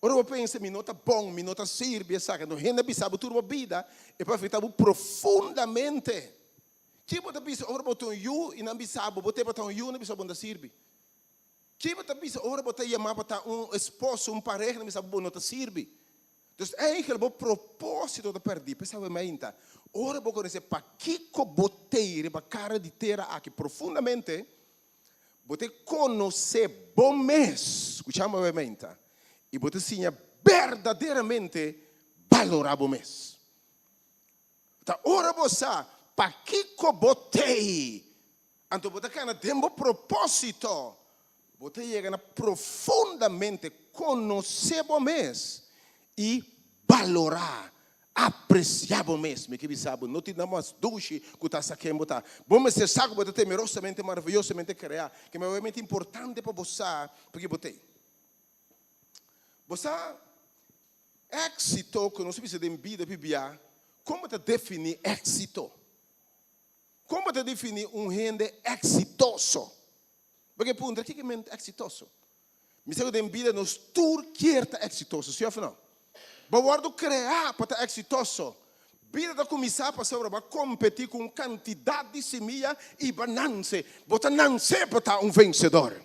Ora bo pensa mi no ta bon, mi no ta sirbi esaki, anto hende a bisa bo tur bo bida, e por afektá bo profundamente. Ki bo ta bisa ora bo ta un yu i nan bisa bo, bo te pa ta un yu, nan bisa bo no ta sirbi. Ki bo ta bisa ora bo ta yamá pa ta un esposo, un pareha, nan bisa bo no ta sirbi? Dus eigentlik bo propósito ta pèrdí. P'esei awe mainta, ora bo konosé pakiko bo t'ei riba kara di tera aki profundamente, bo ta konosé bo mes, skucha mi awe mainta, i bo ta siña berdaderamente balorá bo mes. Ta ora bo sa pakiko bo t'ei, anto bo ta kana den bo propósito. Bo ta yega na profundamente konosé bo mes i Balorá, apresiá bo mes. Mi ke bisa bo, no tin nada mas dushi ku ta sa ken bo ta. Bo mester sa ku bo ta temerosamente, maraviyosamente kreá. Ke mayormente importante pa bo sa p'ki bo t'ei. Bo sa éksito ku nos bisa den bida pibia, kon bo ta definí éksito? Kon bo ta definí un hende eksitoso? Bo ke puntra kiko men eksitoso? Mi sa ku den bida nos tur kier ta eksitoso, si òf no? Bo wòrdu kreá pa ta eksitoso. Bida ta kuminsá pasobra bo a kompetí ku un kantidat di simia i bo a nanse. Bo ta nanse pa ta un vensedor.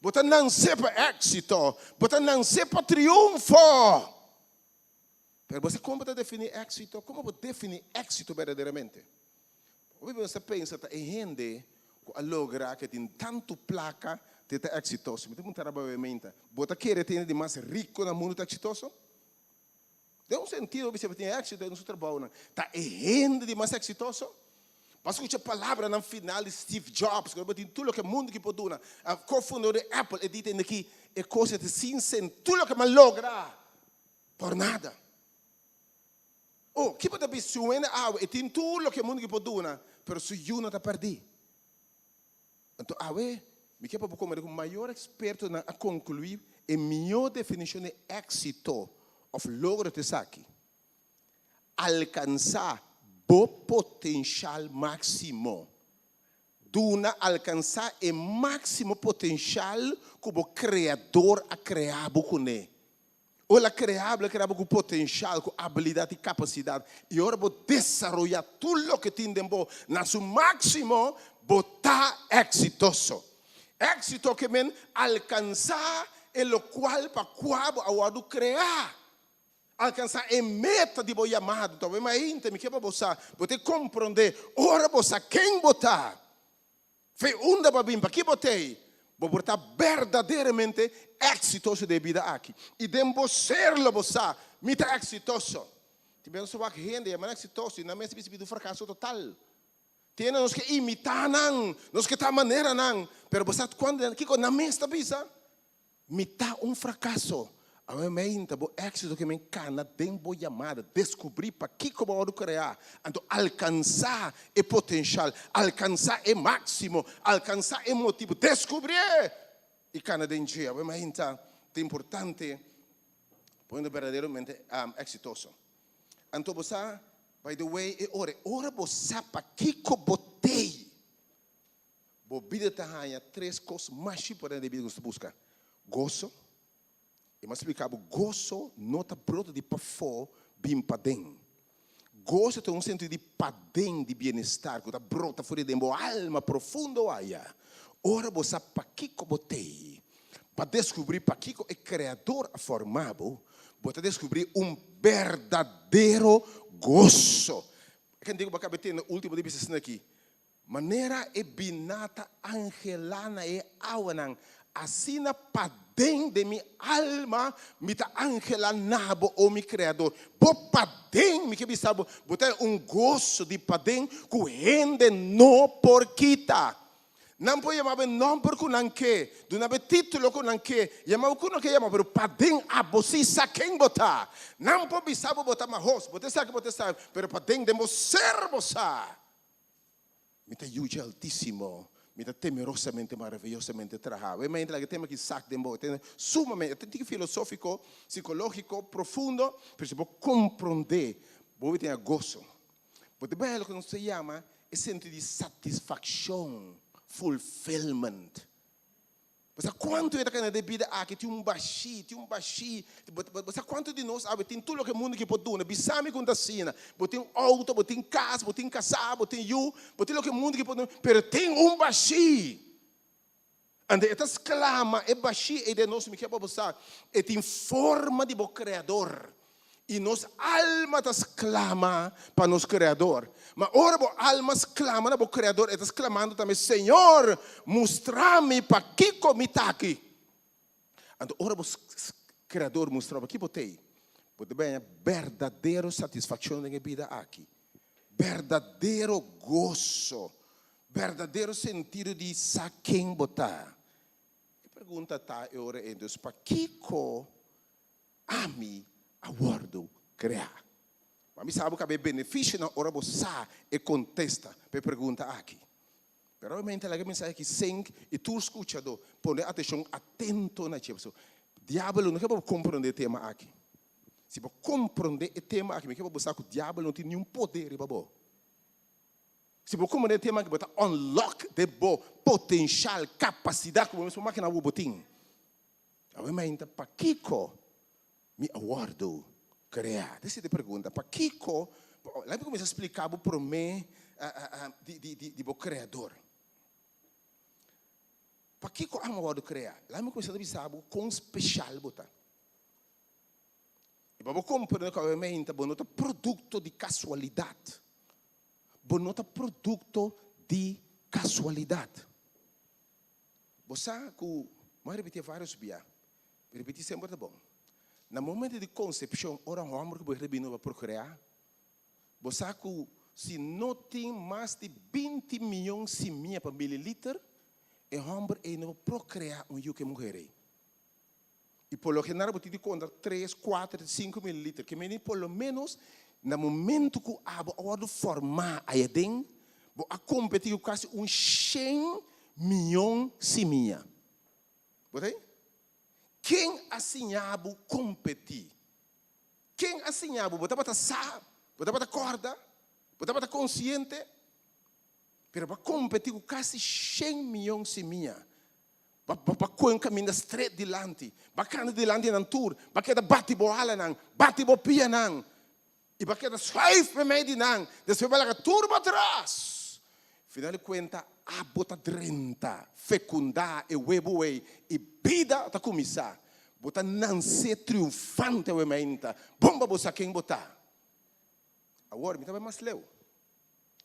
Bo ta nanse pa éksito. Bo ta nanse pa triunfo. Pero bo sa kon bo ta definí éksito? Komo bo definí éksito berdaderamente? Hopi bes nos ta pensa ta e hende ku a logra ke tin tantu plaka te ta eksitoso. Mi ta puntra rababementa, bo ta kere te hende di mas riko na mundu ta eksitoso? Den un sentido bo bisa bo tin éksito den su trabounan. Ta e hende di mas eksitoso? Bo a skucha palabranan final di Steve Jobs, ku bo tin tur loke mundu ki por duna. Kofundador di Apple, e di tende ki e kos ta sin sen tur loke mi a logra. Por nada. Oh, ki bo ta bisa si un hende awe e tin tur loke e mundu ki por duna, pero su yu no ta pèrdí? Anto awe mi ke pa bo komprende ku mayor ekspertonan a konkluí e mihó definishon di éksito òf logro ta esaki, Alkansá bo potenshal máksimo. Duna alkansá e máksimo potenshal ku bo Kreador a krea bo kuné. Ora el a krea bo, el a krea bo ku potenshal, ku abilidat i kapasidat. I ora bo desaroyá tur loke tin den bo na su máksimo, bo ta eksitoso. Éksito ke men alkansá e lokual pa kua bo a wòrdu kreá. Alkansá e meta di bo yamado. Ta bai mainta, mi ke pa bo sa, bo ta komprondé ora bo sa ken bo ta. Fe unda bo a bin, paki bo t'ei, bo por ta berdaderamente eksitoso den e bida aki. I den bo ser lo bo sa, mi ta eksitoso. Tin bes nos ta wak hende yama nan eksitoso i nan mes ta bisa bida un frakaso total. Tin hende nos ke imitá nan, nos ke ta manera nan, pero bo sa kuando kiko nan mes ta bisa? Mi ta un frakaso. Awe meinta bo éxito ke men kana den bo yamada, deskubrí pakiko bo a wòrdu kreá, anto alkansá e potenshal, alkansá e máksimo, alkansá e motibu, deskubrié i kana den dje. Awe meinta ta importante pa un hende berdaderamente eksitoso. Anto bo sa, by the way, e ora, ora bo sa pakiko bo t'ei, Bo bida ta haña tres kos mas importante den bida ku nos ta buska, goso, i mi a splika bo, goso no ta brota di pafó bin paden. Goso ta un sentido di paden di bienestar ku ta brota for di den bo alma profundo aya. Ora bo sa pakiko bo t'ei, pa deskubrí pakiko e Kreador a forma bo, bo ta deskubrí un berdadero goso. E kende ku bo a kaba tende último di bisa asina aki, Manera e biná ta angelá na e awanan, asina paden den mi alma mi ta angelá na bo, o mi Kreador. Bo paden, mi ke bisa bo, bo ta un goso di paden ku hende no por kita. Nan por yama bo e nòmber ku nan ke, duna bo e título ku nan ke, yama bo ku nan ke yama bo, pero paden abo sí sa ken bo ta. Nan por bisa bo bo ta mahos, bo ta esaki, bo ta esaki, pero paden den bo ser bo sa. Mi ta yu dje Altísimo, mi ta temerosamente maraviyosamente trahá. Wei mainta laga e tema aki sak den bo. E tema sumamente, e ta tiki filosófiko, sikológiko, profundo, pero si bo komprondé, bo tin a goso. Bo ta bai loke nos ta yama e sentido di satisfakshon, fulfillment. Bo sa kuantu e ta kende den bida aki tin un bashí, tin un bashí. Bo sa kuantu di nos awe tin tur loke mundu ki por duna. Bisa mi ku no ta asina. Bo tin outo, bo tin kas, bo tin kasá, bo tin yu, bo tin loke mundu ki por duna, pero tin un bashí. Anto e ta sklama e bashí ei den nos. Mi ke pa bo sa, e tin forma di bo Kreador. I nos alma ta sklama pa nos Kreador. Ma ora bo alma sklama na bo Kreador, e ta sklamando tambe, Señor, mustra mi pakiko mi ta aki. Anto ora bo Kreador mustra bo pakiko bo ta ei, bo ta baña berdadero satisfakshon den e bida aki, berdadero goso, berdadero sentido di sa ken bo ta. E pregunta ta e ora ei, dus pakiko Ami a wòrdu kreá? Ma mi sa bo kabe benefisionan ora bo sa e kontesta pa e pregunta aki. Pero obviamente laga e mensahe aki sink i tur skuchadó pone atenshon atento na dje. Pasobra diabel no ke pa bo komprondé e tema aki. Si bo komprondé e tema aki, mi ke pa bo sa ku diabel no tin niun poder riba bo. Si bo komprondé e tema aki, bo ta unlock den bo potenshal, kapasidat ku bo mes por makina bo bo tin. Awe mainta, pakiko mi a wòrdu kreá? Esei ta e pregunta. Pakiko? Laga mi kuminsá splika bo promé di bo Kreador. Pakiko ami a wòrdu kreá? Laga mi kuminsá ta bisa bo kon speshal bo ta. I pa bo komprendé ku awe mainta bo no ta produkto di kasualidat. Bo no ta produkto di kasualidat. Bo sa ku, mi a ripitié vários bia, ripití semper ta bon. Na momento di konsepshon, ora un hòmber ku muher ta bini pa prokreá, bo sa ku si no tin mas di binti mion simia pa mililiter, e hòmber ei no por prokreá un yu ku e muher ei. I por lo general bo tin di konta tres, kuater, sinku mililiter. Ke meni por lo ménos na momento ku abo a wòrdu fòrmá aya den, bo a kompetí ku kasi un shen mion simia. Bo ta ei? Ken a siña bo kompetí? Ken a siña bo? Bo tabata sa? Bo tabata kòrda? Bo tabata konsiente? Pero bo a kompetí ku kasi shen mion simia. Ba ba koe un kaminda stret dilanti. Ba kanda dilanti nan tur. Ba keda bati bo alanan, bati bo pianan. I ba keda schuif meimei di nan. Despues ba laga tur bo atras. Final di kuenta, abo ta drenta, fekundá e webu ei i bida ta kuminsá. Bo ta nanse triunfante awe mainta. Bon pa bo sa ken bo ta. Awor, mi ta bai mas leu.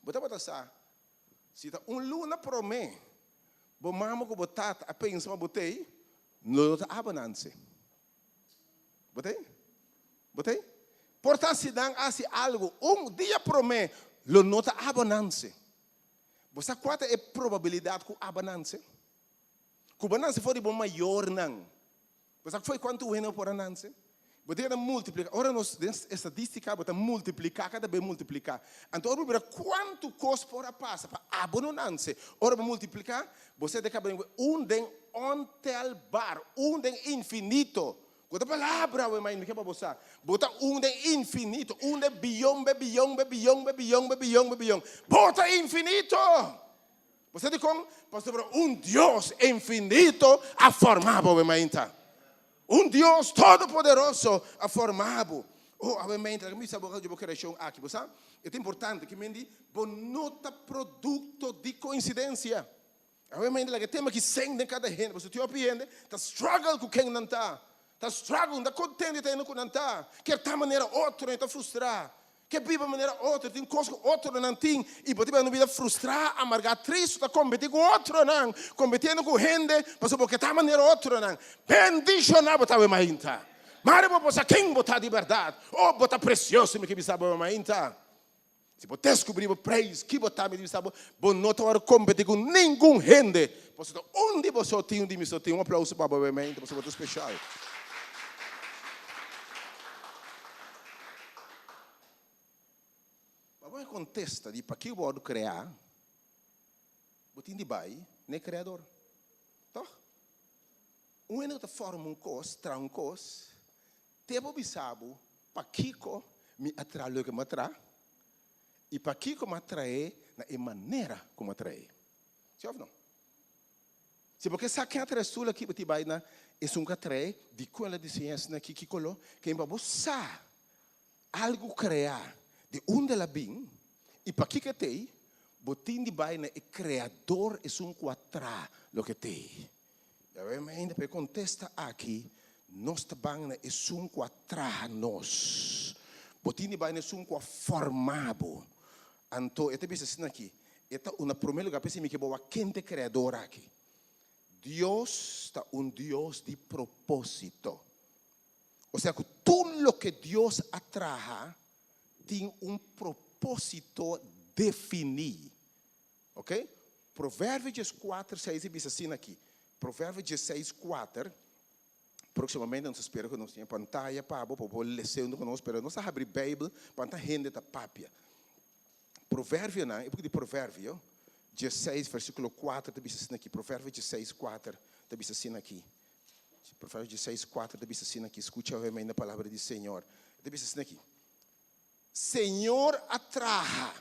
Bo tabata sa Si ta un luna promé bo mama ku bo tata a pensa pa bo tei, lo no ta aba nanse. Bo tei? Bo tei? Por ta si nan a hasi algu un dia promé, lo no ta aba nanse. Bo sa kua ta e probabilidat ku aba nanse? Ku bo nanse for di bo mayornan. Bo sa fo'i kuantu hende bo por a nanse? Bo tin ta multipliká. Ora nos den estadístika bo ta multipliká kada bes multipliká. Anto ora bo mira kuantu kos por a pasa pa abo no nanse. Ora bo multipliká, bo sa ta kaba den un den ontelbaar, un den infinito. Ku ta palabra awe mai mi ke pa bo sa. Bo ta un den infinito, un den biyon be biyon be biyon be biyon be biyon be biyon. Bo ta infinito! Bo sa dikon? Pasobra un Dios infinito a forma bo, awe mainta. Un Dios todopoderoso a forma bo. Oh, awe mainta, laga mi bisa bo di bo kreashon aki. Bo sa, e ta importante ki men di, bo no ta produkto di koinsidensia. Awe mainta, laga e tema ki seng den kada hende. Pasobra tin hopi hende ta struggle ku ken nan ta. Ta struggle, no ta kontento di ta hende ku nan ta. Kier ta manera otro, nan ta frustrá. Ke biba manera otro, tin kos ku otronan tin i bo ta biba un bida frustrá, amargá, tristu, ta kompetí ku otronan, kompetiendo ku hende pasobra bo ke ta manera otronan. Bendishoná bo ta awe mainta. Mari bo por sa ken bo ta di bèrdat. Oh, bo ta presioso, mi ke bisa bo awe mainta. Si bo deskubrí bo preis, ki bo ta, mi ta bisa bo, bo no ta wòrdu kompetí ku ningun hende. Pasobra un di bo so tin, un di mi so tin. Un aplouso pa bo awe mainta pasobra bo ta speshal. Pa bo e kontesta di pakiko bo wòrdu kreá, bo tin di bai na e Kreador. Tòg? Un hende ku ta fòrma un kos, traha un kos, te bo bisa bo pakiko mi a traha loke mi a traha i pakiko mi a trah'é na e manera ku mi a trah'é. Si òf no? Si bo ke sa ken a trae stul aki, bo tin bai na esun ku a trae, dikon el a diseña asina aki, ki koló, ken pa bo sa algu kreá di unda el a bin i pakiko e t'ei, bo tin di bai na e Kreador, esun ku a traha loke t'ei. Yahweh manda pa e kontesta aki, nos ta ban na esun ku a traha nos. Bo tin di bai na esun ku a forma bo. Anto e ta bisa asina aki, e ta na promé lugá p'esei mi ke bo wak ken ta e Kreador aki. Dios ta un Dios di propósito. Osea ku tur loke Dios a traha tin un propósito definí. Ok? Proverbio dieskuater seis a bisa asina aki. Proverbio diesseis kuater. Próximamente nos ta spera ku nos tin e pantaya pa bo, pa bo por lesa huntu ku nos, pero nos ta habri Beibel pa ta hende ta papia. Proverbionan, e buki di Proverbio, diesseis versíkulo kuater ta bisa asina aki, Proverbio diesseis kuater ta bisa asina aki. Proverbio diesseis kuater ta bisa asina aki, skucha hopi na palabra di Señor. E ta bisa asina aki, Señor a traha,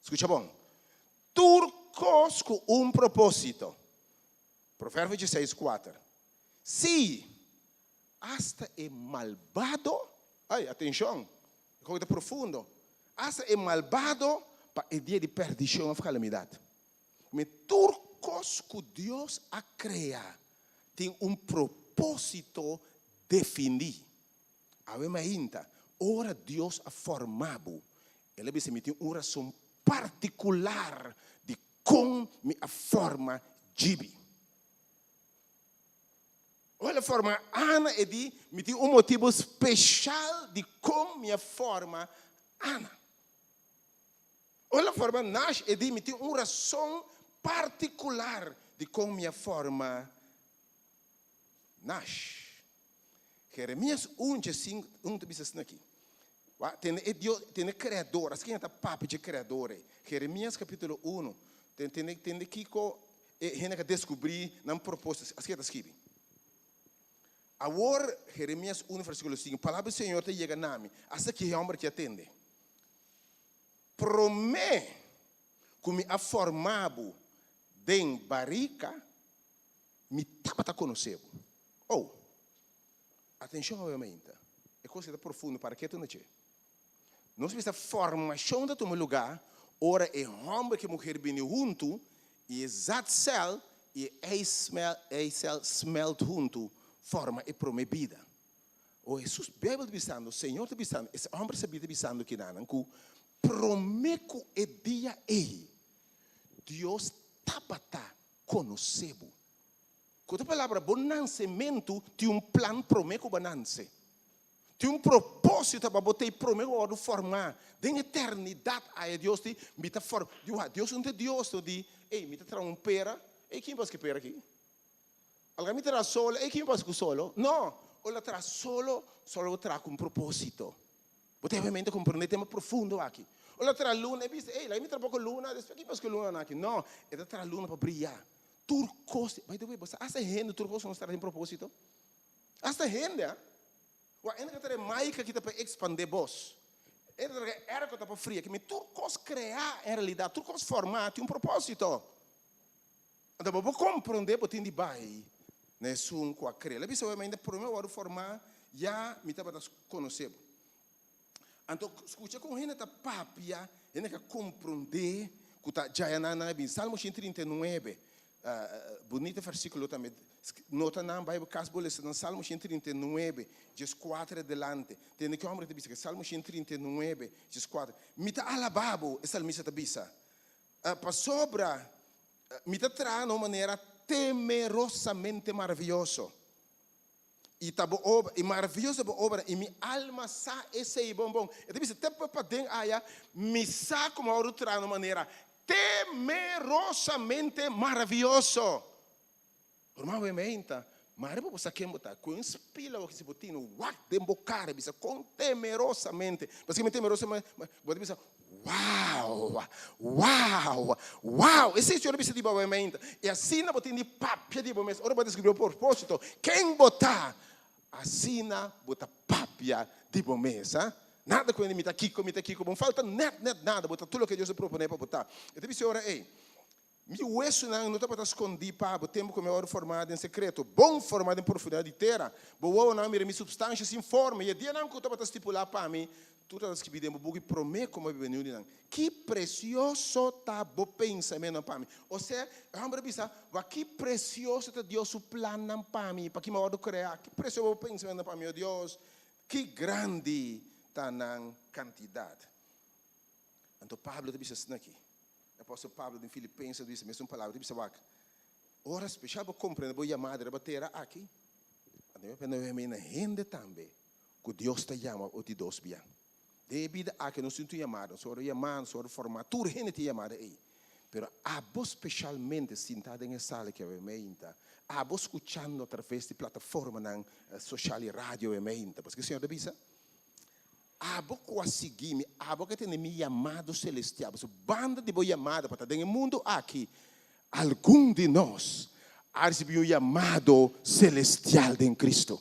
skucha bon, tur kos ku un propósito. Proverbio diesseis kuater, Sí, asta e malbado, ay, atenshon, e kos ta profundo, asta e malbado pa e dia di perdishon òf kalamidat. Mi tur kos ku Dios a krea tin un propósito definí. Awe mainta, ora Dios a forma bo, El a bisa, Mi tin un rason partikular di kon mi a forma djibi. Ora el a forma Ana, e di, Mi tin un motibu speshal di kon mi a forma Ana. Ora el a forma Nash, e di, Mi tin un rason partikular di kon mi a forma Nash. Jeremias un dje sinku un ta bisa asina aki, Wak, tene e Dios, tene e Kreador, asina ta papia dje Kreador ei. Jeremias kapítulo uno, tene, tene kiko e hende ka deskubrí nan propósito, asina ta skibi. Awor, Jeremias uno versíkulo sinku, palabra di Señor ta yega na mi, asta ki e hòmber ki a tende. Promé ku mi a forma bo den barika, Mi tabata konosé bo. Oh! Atenshon awe mainta. E kos ei ta profundo, para ketu na dje. Nos bisa formashon ta tuma lugá ora e hòmber ku e muher bini huntu i e zaadcel i e eicel smelt huntu forma e promé bida. O Hesus, Beibel ta bisando, Señor ta bisando, e hòmber sabí ta bisando kinanan ku promé ku e dia ei Dios tabata konosé bo. Ku otro palabra, bo nansementu tin un plan promé ku bo a nanse. Tin un propósito pa bo ta ei promé ku bo a wòrdu formá. Den eternidat aya Dios di, Mi ta forma. Di wak, Dios no ta Dios no di, Ey, mi ta traha un pera. Ey, kin pasa ku e pera aki? Alga mi traha solo. Ey, kin pasa ku solo? No! Ora el a traha solo, solo bo traha ku un propósito. Bo ta obviamente comprende e tema profundo aki. Ora ta traha luna, e bisa, ey, laga mi traha poko luna, despues ki pas ku luna nan aki? No, e ta traha luna pa bria. Tur kos, by the way, bo sa hasta hende tur kos nos traha tin proposito? Hasta hende, ah. Wak, hende ka traha e mic aki ta pa expande bos. Hende ta traha e airco ta pa fria. Kimen tur kos krea en realidad, tur kos forma tin un proposito. Anto bo por komprondé bo tin di bai na esun ku a krea. El a bisa obviamente promé wòrdu formá ya mi tabata konosé bo. Anto skucha kon hende ta papia, hende ka komprondé ku ta djaya nan nan a bin. Salmo 139, bunita versíkulo tambe. Nota nan bai bo kas bo lesa nan Salmo 139, 14 adelante. Tende ki hòmber ta bisa ke Salmo 139, 14. Mi ta alabá bo, e salmista ta bisa. Pasobra mi ta traha na un manera temerosamente maravioso. I ta bo obra, i maravioso ta bo obra, i mi alma sa esei bon bon. E ta bisa te paden aya, mi sa komo a wòrdu traha na un manera temerosamente maravioso. Ruman bo meinta, mare bo bo sa ken bo ta, ku un spila bo si bo tin wak den bo kara bisa kon temerosamente, paske mi temerosamente, bo ta bisa wow, wow, wow, esei Señor a bisa di bo awe meinta, i asina bo tin di papia di bo mes, ora bo a deskribí bo propósito, ken bo ta, asina bo ta papia di bo mes, ha, nada ku hende mi ta kiko, mi ta kiko, bo no falta nèt nèt nada, bo ta tur loke Dios a proponé pa bo ta, e ta bisa ora ei. Mi wesunan no tabata skondí pa bo tempu ku mi a wòrdu formá den sekreto, bon formá den profundidat di tera. Bo wowonan a mira mi supstansha sin forma, i e dianan ku tabata stipulá pa mi, tur tabata skibí den bo buki promé ku mi a biba niun di nan. Ki presioso ta bo pensamentunan pa mi! Osea, e hòmber a bisa, Wak ki presioso ta Dios su plannan pa mi, pa ki mi a wòrdu kreá! Ki presioso bo pensamentunan pa mi, o Dios! Ki grandi ta nan kantidat! Anto Pablo ta bisa asina aki. E apòstel Pablo den Filipenses ta bisa mesun palabra. Ta bisa wak, ora spesial bo komprende bo yamada riba tera aki, anto mi a prende oe na hende tambe ku Dios ta yama bo di dos bia. Den e bida aki nos tin tur yamada, nos wòrdu yamá, nos wòrdu formá, tur hende tin yamada ei. Pero abo specialmente sinta den e sala aki awe meinta, abo scuchando a traves di plataformanan social y radio awe meinta, paske Señor ta bisa, Abo cu a sigui mi, abo cu a tende mi yamado celestial, pasobra banda di bo yamado pa ta den e mundo aki, algun di nos a ricibi un yamado celestial den Cristo.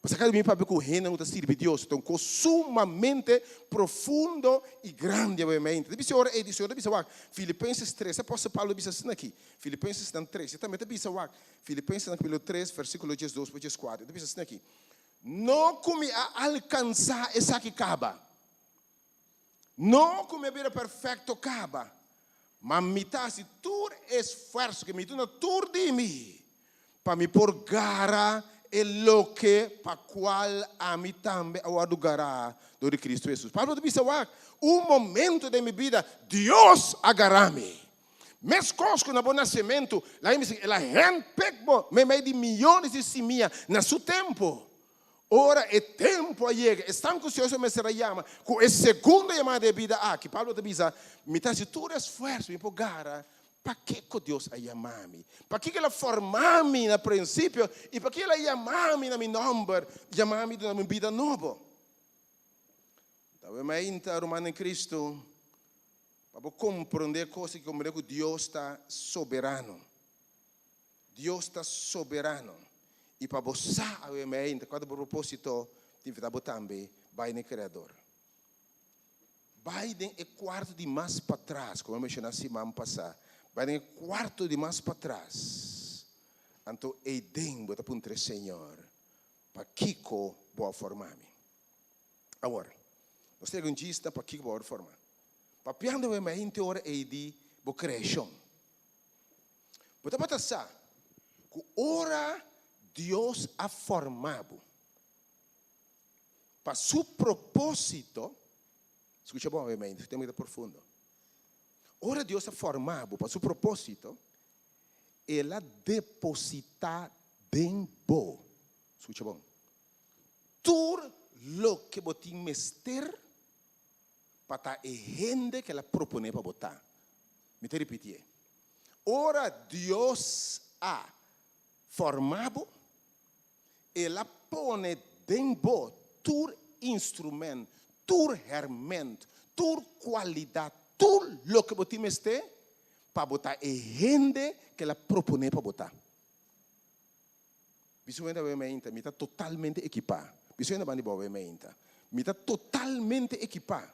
Pasobra kada mi papia ku hendenan ku ta sirbi Dios, ta un kos sumamente profundo i grandi obviamente. Ta bisa ora ei di Señor ta bisa wak, Filipenses tres, apòstel Pablo ta bisa asina aki, Filipensesnan tres, e tambe ta bisa wak, Filipensesnan kapítulo tres, versíkulo diesdos pa dieskuater, e ta bisa asina aki, No ku mi a alkansá esaki kaba, no ku mi a bira perfekto kaba, ma mi ta hasi tur esfuerso ku mi duna tur di mi pa mi por gara e loke pa kual ami tambe a wòrdu gará dor di Kristu Hesus. Pablo ta bisa, Wak, un momento den mi bida Dios a gará mi. Meskos ku na bo nasementu, laga mi bisa, el a handpick bo meimei di miyones di simia na su tempu. Ora e tempu a yega, esnan ku Señor mester a yama ku e segundo yamada di e bida aki, Pablo ta bisa, Mi ta hasi tur esfuerso mi por gara pakiko Dios a yama mi, pakiko El a forma mi na prinsipio i pakiko El a yama mi na mi nòmber, yama mi duna mi un bida nobo. Ta awe mainta, ruman den Kristu, pa bo komprondé kos aki, komprondé ku Dios ta soberano. Dios ta soberano. I pa bo sa awe mei, kua ta bo propósito, ta invitá bo tambe bai na e Kreador. Bai den e kuarto di mas patras, komo a menshoná siman pasá, bai den e kuarto di mas patras, anto eiden bo ta puntra e Señor, Pakiko bo a forma mi? Awor, nos ta yega un djista pakiko bo a wòrdu forma. Papiando awe mei henter ora ei di bo kreashon. Bo tabata sa ku ora Dios a forma bo pa su propósito, skucha bon obviamente, e tema ta profundo. Ora Dios a forma bo pa su propósito, El a depositá den bo, skucha bon, tur loke bo tin mester pa ta e hende ku el a proponé pa bo ta. Mi ta ripitié. Ora Dios a forma bo, El a pone den bo tur instrument, tur hèrmènt, tur kualidat, tur loke bo tin mester pa bo ta e hende ku el a proponé pa bo ta. Bisa un hende awe meinta, Mi ta totalmente ekipá. Bisa un hende banda di bo awe meinta, Mi ta totalmente ekipá.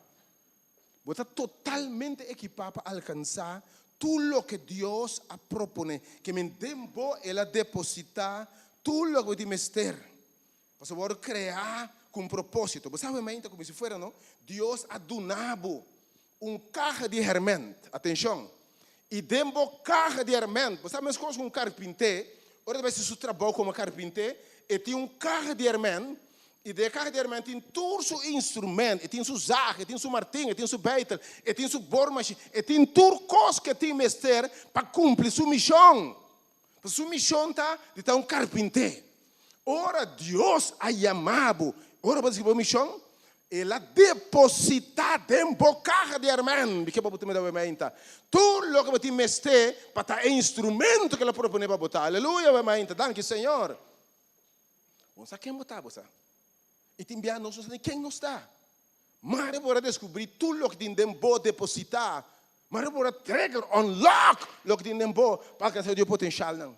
Bo ta totalmente ekipá pa alkansá tur loke Dios a proponé. Ke men den bo El a depositá tur loke bo tin mester. Pasobra bo a wòrdu kreá ku un propósito. Bo sa awe meinta komo si fuera no, Dios a duna bo un kaha di hèrmènt. Atenshon! I den bo kaha di hèrmènt, bo sa meskos ku un karpinté, ora e ta bai hasi su trabou komo karpinté, e tin un kaha di hèrmènt, i den e kaha di hèrmènt tin tur su instrumènt, e tin su zag, e tin su martin, e tin su beitel, e tin su bormashin, e tin tur kos ku e tin mester pa kumpli su mishon. Pasobra su mishon ta di ta un karpinté. Ora Dios a yama bo, ora bo a risibi bo mishon, El a depositá den bo kaha di hermen, di ke bo ta mira mainta, tur loke bo tin mester pa ta e instrumento ku El a proponé pa bo ta. Aleluya, bo mainta. Danki, Señor. Bo no sa ken bo ta, bo sa. I tin bia nos no sa ni ken nos ta. Mare bo a deskubrí tur loke tin den bo depositá. Mare bo a trigger, unlock, loke tin den bo pa alkansá di bo potenshalnan.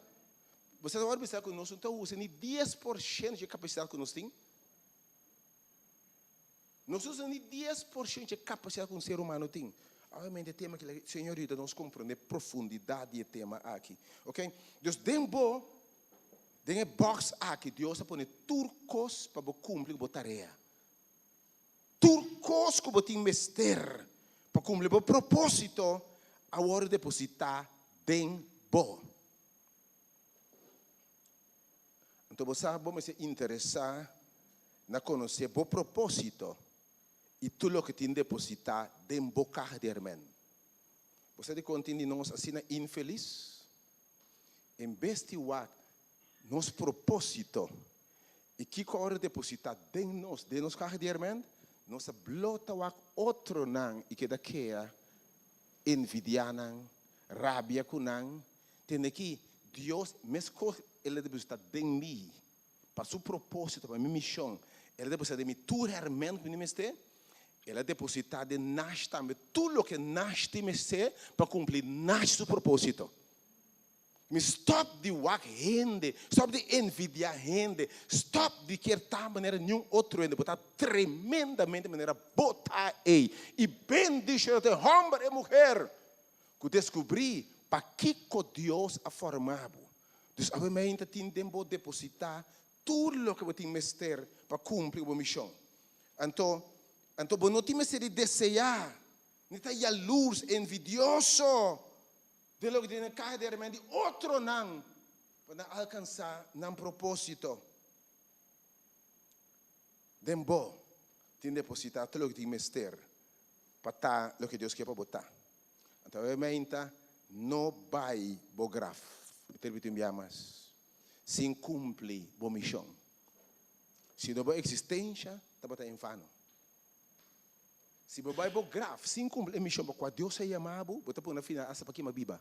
Bo sa ora bisa ku nos no ta usa ni 10% di e kapasidat ku nos tin? Nos no usa ni 10% di e kapasidat ku un ser humano tin. Obviamente e tema aki, Señor yuda nos komprondé profundidat di e tema aki. Ok? Dus den bo, den e box aki, Dios a pone tur kos pa bo kumpli ku bo tarea. Tur kos ku bo tin mester pa kumpli bo propósito a wòrdu depositá den bo. Anto bo sa bo mester interesá na konosé bo propósito i tur loke tin depositá den bo kaha di hermèn. Bo sa dikon tin di nos asina infelis? En bes di wak nos propósito i kiko a wòrdu depositá den nos, den nos kaha di hermèn, nos ta blota wak otronan i keda kea envidiá nan, rabia ku nan. Tende aki, Dios, meskos El a depositá den mi, pa Su propósito, pa mi mishon, El a depositá den mi tur hèrmènt ku mi mester, El a depositá den Nash tambe tur loke Nash tin mester pa kumpli Nash su propósito. Mi stòp di wak hende, stòp di envidiá hende, stòp di kier ta manera niun otro hende. Bo ta tremendamente manera bo ta ei. I bendishoná ta e hòmber i muher ku deskubrí pakiko Dios a forma bo. Dus awe meinta tin den bo depositá tur loke bo tin mester pa kumpli ku bo mishon. Anto, anto bo no tin mester di deseá, ni ta yalurs, envidioso. Den loke tin den kaha di herment di otronan pa nan alkansá nan propósito. Den bo tin depositá tur loke tin mester pa ta loke Dios ke pa bo ta. Anto awe meinta no bai bo graf, mi ta ripití un bia mas, sin kumpli bo mishon. Si no bo eksistensha tabata en vano. Si bo bai bo graf sin kumpli e mishon pa kua Dios a yama bo, bo ta pone final asta pa kima biba.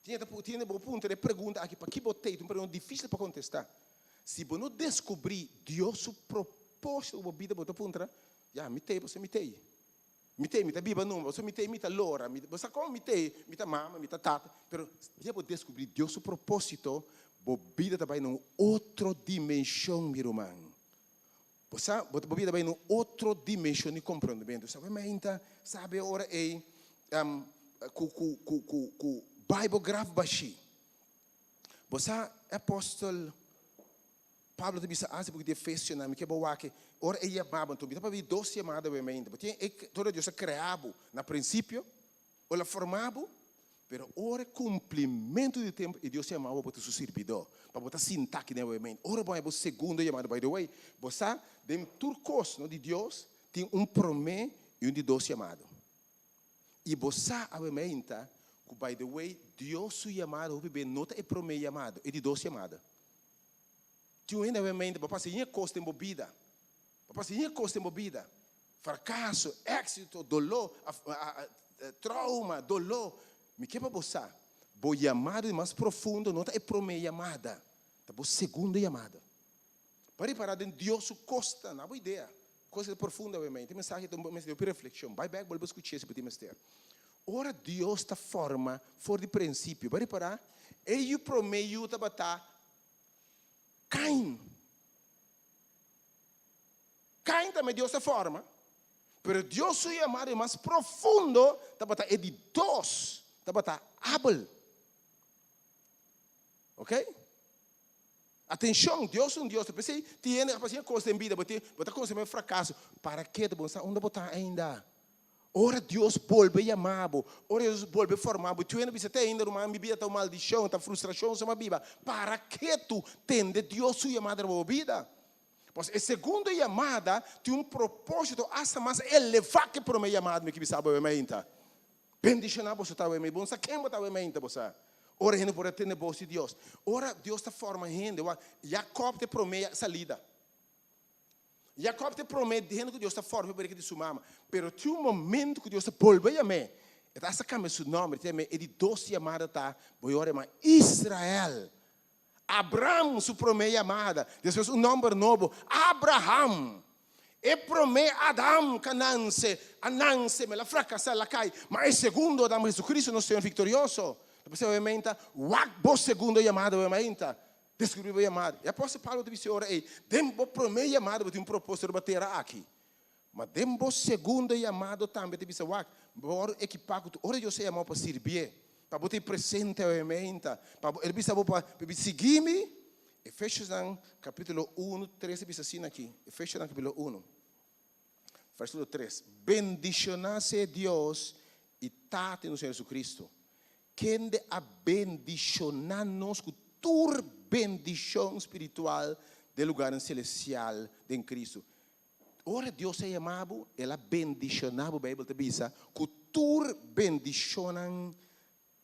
Tin ta tin bo puntra e pregunta aki, Paki bo tei? Ta un pregunta difisil pa kontestá. Si bo no deskubrí Dios su propósito ku bo bida, bo ta puntra, Ya, mi tei pasobra mi tei. Mi tei, mi ta biba numa, pasobra mi tei, mi ta lora. Mi, bo sa kon mi tei? Mi ta mama, mi ta tata. Pero dia bo deskubrí Dios su propósito, bo bida ta bai na un otro dimenshon, mi ruman. Bo sa, bo ta bida bai na un otro dimenshon di komprondementu. Sabe mainta, sabe ora ei ku ku ku ku ku bai bo graf bashí. Bo sa e apòstel Pablo ta bisa asi buki di Efesionan, mi ke bo wak ora e yamaba, anto mi ta papia di dos yamada awe mainta. Bo tin e ora Dios a krea bo na prinsipio, El a forma bo, pero ora e kumplimentu di tempu i Dios yama bo pa ta su sirbidó, pa bo ta sinta aki den awe. Ora bo haña bo segundo yamada, by the way, bo sa den tur kos no di Dios tin un promé i un di dos yamado. I bo sa awe meinta ku by the way Dios su yamada hopi be no ta e promé yamado, e di dos yamada. Tin un hende awe meinta bo pasa yin e kos den bo bida, Bo pasa hende kos den bo bida, frakaso, éksito, doló, trauma, doló. Mi ke pa bo sa, bo yamada di mas profundo no ta e promé yamada, ta bo segundo yamada. Pa ripará den Dios su kosnan, na bo idea, kos ta profundo awe mente, e mensahe ta un mester di hopi reflekshon. Bai bèk bolbe skuch'é si bo tin mester. Ora Dios ta forma for di prinsipio, bo a ripará, e yu promé yu tabata Kain. Kain tambe Dios a forma, pero Dios su yamada di mas profundo tabata e di dos, tabata Abel. Ok? Atencion, Dios un Dios, p'esei tin hende a pasa cos den bida, bo tin, bo ta considera fracaso, para ke bo no sa unda bo ta ainda. Ora Dios bolbe yama bo, ora Dios bolbe forma bo, tin hende bisa te ainda ruman mi bida ta un maldicion, ta frustracion so mi a biba, para ke tu tende Dios su yamada riba bo bida? Pues e segundo yamada tin un propósito asta mas elevá ku e promé yamada. Mi ke bisa bo awe mainta. Bendishoná boso ta awe mainta. Bo no sa ken bo ta awe mainta, bo sa. Ora hende por a tende bos di Dios. Ora Dios ta forma hende, wak, Jakòb ta e promé salida. Jakòb ta e promé hende ku Dios ta forma pa barika di su mama. Pero tin un momento ku Dios ta bolbe yam'é. E ta asta kambia su nòmber. E ta yam'é, e di dos yamada ta, bo yora yama Israel. Abram su promé yamada, despues un nòmber nobo, Abraham. E promé Adam ka nanse, a nanse, ma el a frakasá, el a kai. Ma e segundo Adam, Jesucristo, nos Señor viktorioso. Ta p'esei awe meinta, wak bo segundo yamada awe meinta. Deskubrí bo yamada. E apòstel Pablo ta bisa e ora ei, Den bo promé yamada bo tin un propósito riba tera aki. Ma den bo segundo yamado tambe ta bisa, Wak, bo wòrdu ekipá ku tur ora Dios a yama bo pa sirbié, pa bo ta e presente awe meinta, pa bo, el bisa bo pa sigui mi. Efesiosnan kapítulo unu, tres ta bisa asina aki, Efesiosnan kapítulo unu, versíkulo tres, Bendishoná sea Dios i Tata di nos Señor Jesucristo, kende a bendishoná nos ku tur bendishon spiritual den lugarnan selestial den Cristo. Ora Dios a yama bo, El a bendishoná bo, Beibel ta bisa, ku tur bendishonnan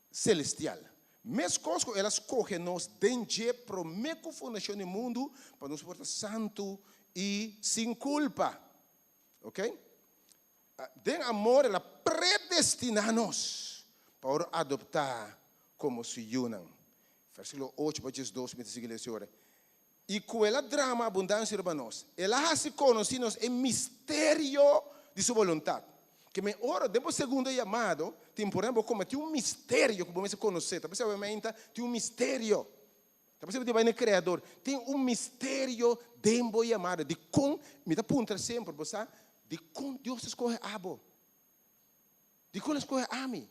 selestial. Meskos ku El a skohe nos den dje promé ku fundashon di mundu pa nos por ta santu i sin kulpa. Ok? Den amor El a predestiná nos. Pa wòrdu adoptá komo su yunan. Versíkulo 8 pa 12 mi ta sigui lesa ora. I ku el a drama abundansia riba nos, el a hasi konosí nos e misterio di su boluntat. Ke men ora den bo segundo yamado, ta importante bo komo tin un misterio ku bo mester konosé. Ta p'esei awe tin un misterio. Ta p'esei bo tin bai na e Kreador. Tin un misterio den bo yamado. Dikon? Mi ta puntra semper, bo sa, dikon Dios ta skohe abo? Dikon el a skohe ami?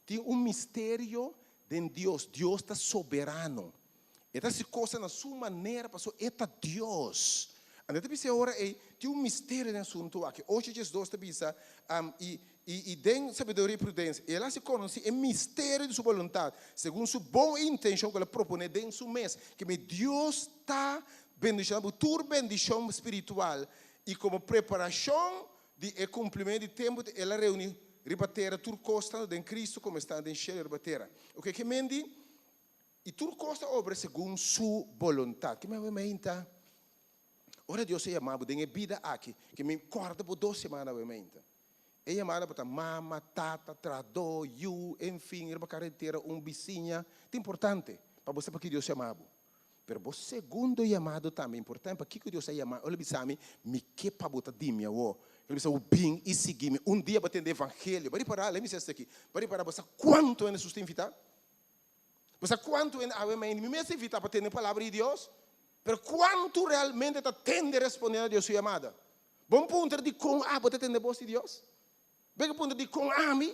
Tin un misterio den Dios. Dios ta soberano. E ta hasi kosnan na su manera pasobra e ta Dios. Anto e ta bisa e ora ei, tin un misterio den asuntu aki. Ocho diesdos ta bisa, i, i, i den sabiduria i prudensia, el a hasi konosí e misterio di su boluntat, segun su bon intenshon ku el a proponé den su mes, ke mi Dios ta bendishoná bo tur bendishon spiritual, i komo preparashon Di e kumplimentu di tempu te el a reuní riba tera tur kos tantu den Kristu komo esnan den shelu riba tera. Oke, ke men di, I tur kos ta obra segun su boluntat. Ke men awe meinta? Ora Dios a yama bo den e bida aki, ke men kòrda bo dos semana awe meinta. E yamada bo ta mama, tata, trahadó, yu, enfin, riba karetera, un bisiña. Ta importante pa bo sa paki Dios yama bo. Pero bo segundo yamado tambe importante. Pakiko Dios a yama? El a bisa mi, Mi ke pa bo ta di mi awor. El a bisa bo, Bin i sigui mi. Un dia bo a tende evangelio. Bo a ripará, lei mi bisa esaki, bo a ripará bo sa kuantu hende Hesus ta invitá? Bo sa kuantu hende awe mainta mi mes ta invitá pa tende palabra di Dios? Pero kuantu realmente ta tende responde na Dios su yamada? Bo a puntra dikon abo ta tende bos di Dios? Bo a puntra dikon ami?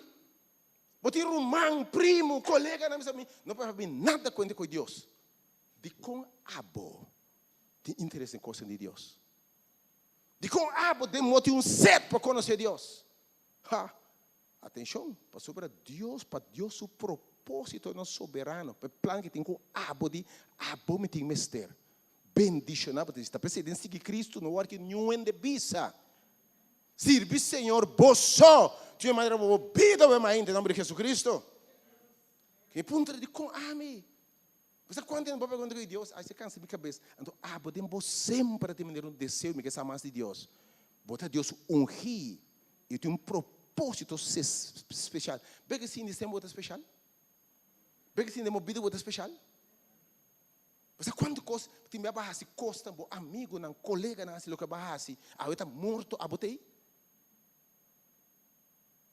Bo tin ruman, primu, koleganan bisa mi, no por habi nada kuenta ku Dios. Dikon abo tin interes den kosnan di Dios? Dikon abo den mo tin un set pa konosé Dios? Ha! Atenshon, pasobra Dios, pa Dios su propósitonan soberano, pa e plan ke tin ku abo di abo mi tin mester. Bendishoná bo ta di. Ta p'esei den sigui Kristu no wòrdu niun hende bisa. Sirbi Señor bo so. Tin e manera bo bo bida bo e mainta en nomber di Jesucristo. Mi puntra di con ami? Bo sa cuanto hende bo pregunta cu Dios a cansa mi cabes. Anto abo den bo semper a tin manera un deseo mi ke sa mas di Dios. Bo ta Dios ungi y tin un proposito special. Bo ke sinti semper bo ta special? Bo ke sinti den bo bida bo ta special? Bo sa kuantu kos tin bia bo a hasi kosnan, bo amigunan, koleganan hasi loke bo a hasi, awe ta morto, abo ta ei?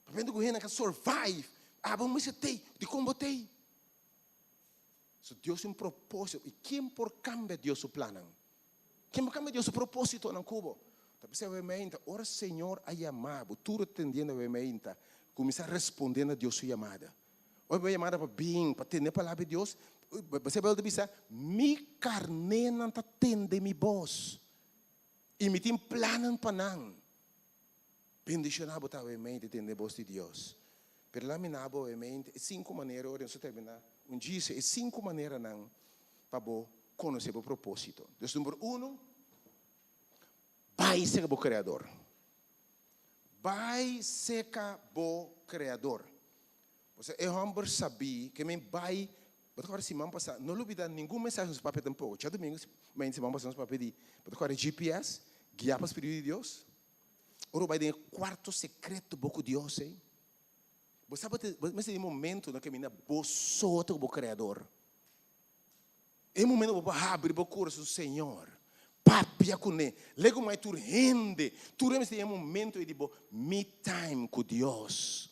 Papiando ku hendenan ka survive, abo mester ta ei, dikon bo ta ei? So Dios tin un proposito, i ken por kambia Dios su plannan? Ken por kambia Dios su propositonan ku bo? Ta bisa awe meinta, ora Señor a yama bo, tur atendiendo awe meinta, kuminsá responde na Dios su yamada. Ora bo yamada pa bin, pa tende palabra di Dios, Basé Bijbel ta bisa, Mi karnénan ta tende mi bos, i mi tin plannan pa nan. Bendishoná bo ta awe mente tende bos di Dios. Pero laat mi na bo awe mente e sinku manera, ora nos a terminá un djise, e sinku maneranan pa bo konosé bo propósito. Dus number uno, bai serka bo Kreador. Bai seka bo Kreador. Pasobra e hòmber sabí ke men bai, bo ta kòrda siman pasá, no lubidá ningun mensahe nos papia tampoko. Djadumingu mainta siman pasá nos papia di, bo ta kòrda GPS, guiá pa Spiritu di Dios? Ora bo bai den e kuarto sekreto bo ku Dios ei, bo sa bo mester den momentu na kaminda bo so ta ku bo Kreador. E momento bo por habri bo kurason, Señor, papia kuné. Lego mai tur hende, tur hende mester tin e momento ei di bo me time ku Dios.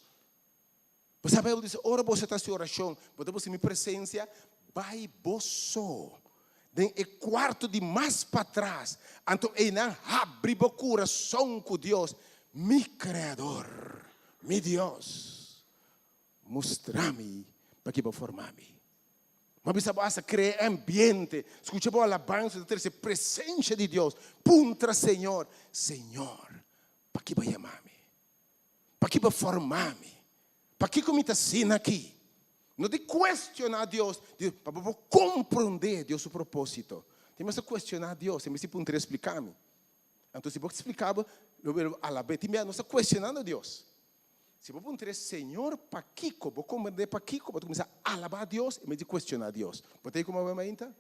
Bo sa Bijbel bisa, ora boso ta hasi orashon, bo ta busca mi presensia, bai bo so den e kuarto di mas patras, anto einan habri bo kurason ku Dios, mi Kreador, mi Dios, mustra mi pa ki bo forma mi. Bo a bisa bo hasta krea e ambiente, skucha bo alabansa ta trese presensia di Dios. Puntra Señor, Señor, paki bo a yama mi? Paki bo a forma mi? Pakiko mi ta asina aki? No di kuestioná Dios, di pa bo por komprondé Dios su propósito. Tin mester kuestioná Dios, en bes di puntra splika mi. Anto si bo splika bo, lo bo alab'é. Tin bia nos ta kuestionando Dios. Si bo puntra e Señor pakiko, bo komprendé pakiko, bo ta kuminsá alabá Dios en bes di kuestioná Dios. Bo ta ei komo awe mainta?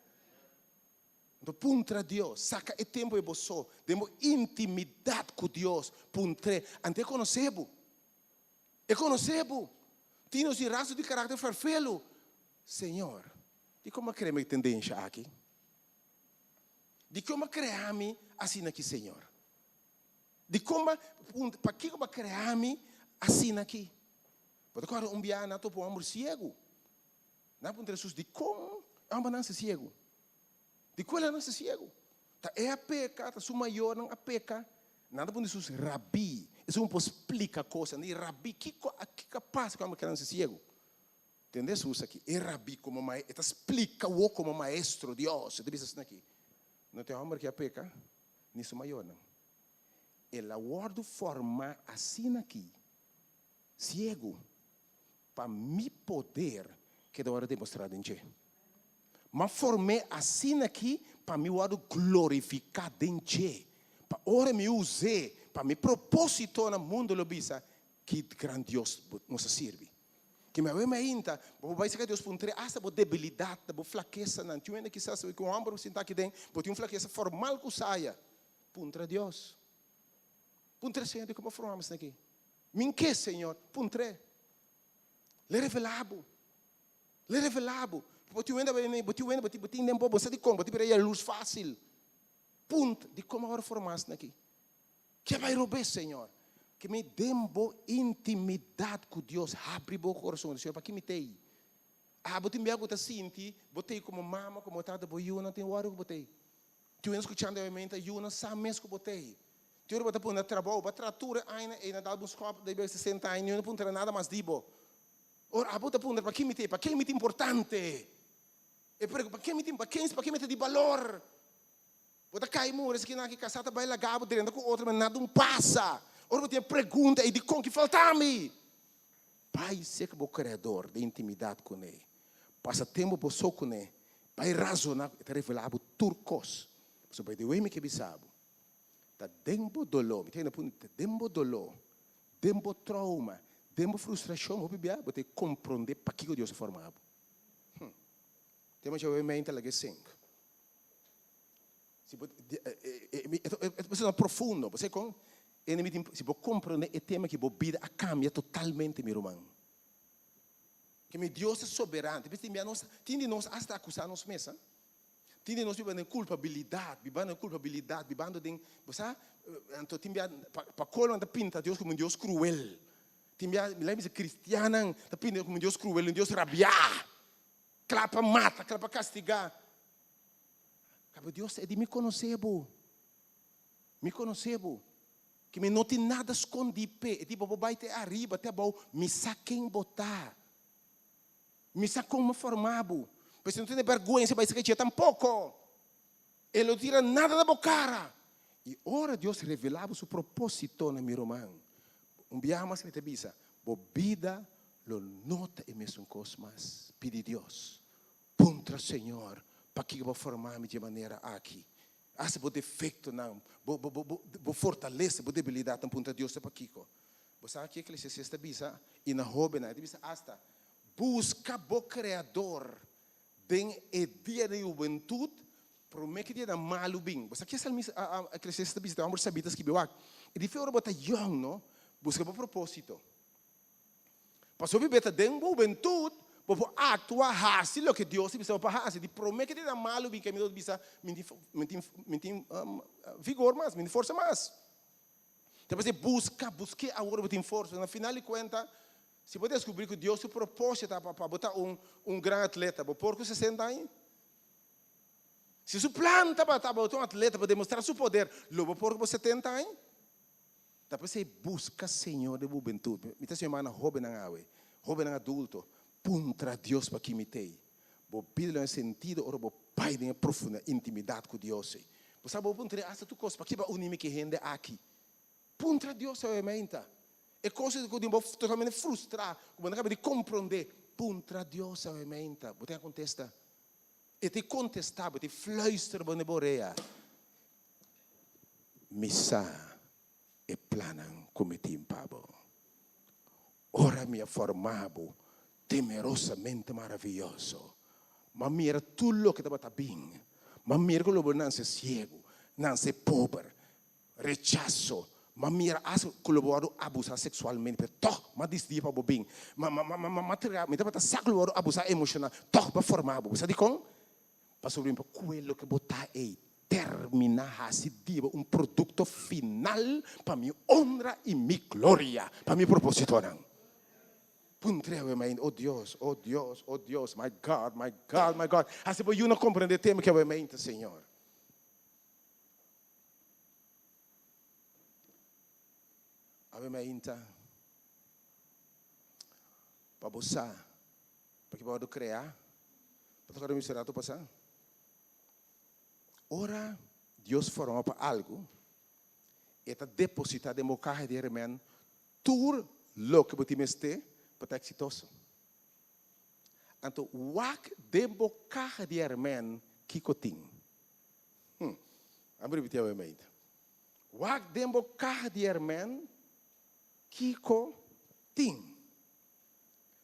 Anto puntra Dios, saka e tempu ei bo so, den bo intimidat ku Dios, puntr'é. Anto e konosé bo. E konosé bo. Tin nos di rasgo di karakter ferfelu. Señor, dikon bo a krea mi e tendensha aki? Dikon bo a krea mi asina aki, Señor? Dikon bo a puntra, pakiko bo a krea mi asina aki? Bo ta kòrda un biaha nan a topa un hòmber siegu. Nan a puntra Hesus, dikon e hòmber nan a siegu? Dikon el a nase siegu? Ta e a peka, ta su mayornan a peka. Nan ta puntra Hesus, Rabí, esun por splika kos. Nan di, Rabí, kiko a kiko a pasa ku e hòmber keda nase siegu? Tende Hesus aki, e rabí komo mae, e ta splika wou komo maestro Dios. E ta bisa asina aki, No ta e hòmber ki a peka, ni su mayornan. El a wòrdu fòrmá asina aki, siegu, pa mi poder keda wòrdu demostrá den dje. M'a form'é asina aki pa mi wòrdu glorifiká den dje, pa ora mi us'é pa mi propósito na mundu lo bisa, Ki gran Dios nos a sirbi! Ki mi awe mainta, bo por bai serka Dios puntr'é asta bo debilidatnan, bo flakesanan. Tin un hende kisas ku un hòmber ku sinta aki den, bo tin un flakesa formal ku saya. Puntra Dios. Puntra Señor, dikon bo a forma mi asina aki? Min ke, Señor? Puntr'é. L'e revelá bo. L'e revelá bo. Bo tin wenda bo tin wenda bo tin bo tin den bo, bo sa dikon, bo ta bira yalurs fásil. Punt, dikon bo a forma asina aki? Ke bai robes, Señor? Ke mi den bo intimidat ku Dios habri bo kurason, Señor, paki mi t'ei? Abo tin bia ku ta sinti bo t'ei komo mama, komo tata, bo yunan tin wòrdu ku bo t'ei. Tin wens skuchando e menta, yunan sa mes ku bo t'ei. Tin ora bo ta pone na trabou, bo a traha tur e añanan ei, nan dal bo un skòp debí a sesenta aña, niun a puntra nada mas di bo. Ora abo ta puntra, Paken mi t'ei? Paken mi ta importante? E pregunta, Paken mi ta, paken, paken mi ta di balor? Bo ta kai muri esaki nan aki kasá ta bai laga bo drenta ku otro, ma nada un pasa. Ora bo tin e pregunta ei, dikon ki falta mi? Bai serka bo Kreador den intimidat kuné. Pasa tempu bo so kuné. Bai razoná, e ta revelá bo tur kos. Pasobra by the way mi ke bisa bo, ta den bo doló, mi ta yega na punto, ta den bo doló, den bo trouma, den bo frustrashon hopi bia bo ta komprondé pakiko Dios a forma bo. Hm. Te masha hopi mente a laga e sink. Si bo, e ta sona profundo, bo sa kon? Si bo komprondé e tema aki bo bida a kambia totalmente mi ruman. Ke mi Dios ta soberano. Tin bia nos, tin di nos asta akusá nos mes. Tin di nos biba den kulpabilidat, bibando den kulpabilidat, bibando den, bo sa, anto tin bia pa pa kolo nan ta pinta Dios komo un Dios kruel. Tin bia, mi laga bisa kristiannan ta pinta Dios komo un Dios kruel, un Dios rabiá, kla pa mata, kla pa kastigá. Kaba Dios ta e di mi konosé bo, mi konosé bo. Ke mi no tin nada skondí p'e. E di bo, bo bai te ariba, te abou, mi sa ken bo ta. Mi sa kon mi forma bo. Pues no tene bèrgwensa bai saka dje tampoko. E lo tira nada na bo kara. I ora Dios revelá bo su propósitonan, mi ruman, un biaha mas mi ta bisa, bo bida lo no ta e mesun kos mas. Pidi Dios, puntra Señor, pakiko bo a forma mi dje manera aki? Hasta bo defectonan, bo, bo, bo, bo fortalesa, bo debilidadnan puntra Dios ta pakiko. Bo sa ki Eclesiastes ta bisa, i na hobennan, e ta bisa hasta, Busca bo Creador den e dia di hubentud, prome ki dianan malu bin. Bo sa ki salmista, Eclesiastes ta bisa, ta un homber sabí ta skibi wak. E di fe ora bo ta yong, no, busca bo proposito. Pasobra bo ta den bo hubentud, bo por actua, haci loke Dios a bisa bo pa haci. Di prome ke dianan malu bin, caminda bo ta bisa, Mi tin, mi tin, mi tin vigor mas, mi tin forsa mas. Ta p'esei busca, busque awor bo tin forsa. Na final di cuenta, si bo descubri cu Dios su proposito ta pa bo ta un, un gran atleta, bo por cu sesenta aña? Si su plan tabata pa bo ta un atleta pa demostra su poder, lo bo por cu bo setenta aña? Ta p'esei buska Señor den bo hubentut. Mi ta siña mana hóbennan awe, hóbennan adulto, puntra Dios pa ki mi t'ei. Bo bida lo haña sentido ora bo bai den e profunda intimidat ku Dios ei. Bo sa bo puntra hasta tur kos, Pakiko bo a uni mi ku e hende aki? Puntra Dios awe meinta. E kos ku tin bo totalmente frustrá, ku bo no kaba di komprondé, puntra Dios awe meinta. Bo tin a kontesta. E ta kontestá bo, e ta fluister bo na bo orea. Mi sa e plannan ku mi tin pa bo. Ora mi a forma bo temerosamente maravioso, m'a mira tur loke tabata bin. M'a mira ku lo bo nanse siegu, nanse pober, rechaso. M'a mira as ku lo bo wòrdu abusá seksualmente, pero tòg m'a disidí pa bo bin. M'a m'a m'a m'a triga, mi tabata sa ku lo bo wòrdu abusá emoshonal, tòg b'a forma bo. Bo sa dikon? Pasobra mi por kue loke bo ta ei terminá hasi di bo un produkto final pa mi honra i mi gloria, pa mi propósitonan. Puntr'é awe mainta, O Dios, o Dios, o Dios, my God, my God, my God, hasi bo yu na komprendé tema ki awe mainta, Señor. Awe mainta, pa bo sa pa ki bo a wòrdu kreá, bo ta kòrda mi su ratu pasá? Ora Dios forma pa algu, E ta depositá den bo kaha di hermèn tur loke bo tin mester pa ta eksitoso. Anto wak den bo kaha di hermèn kiko tin. Hm, a ripití awe mainta. Wak den bo kaha di hermèn kiko tin.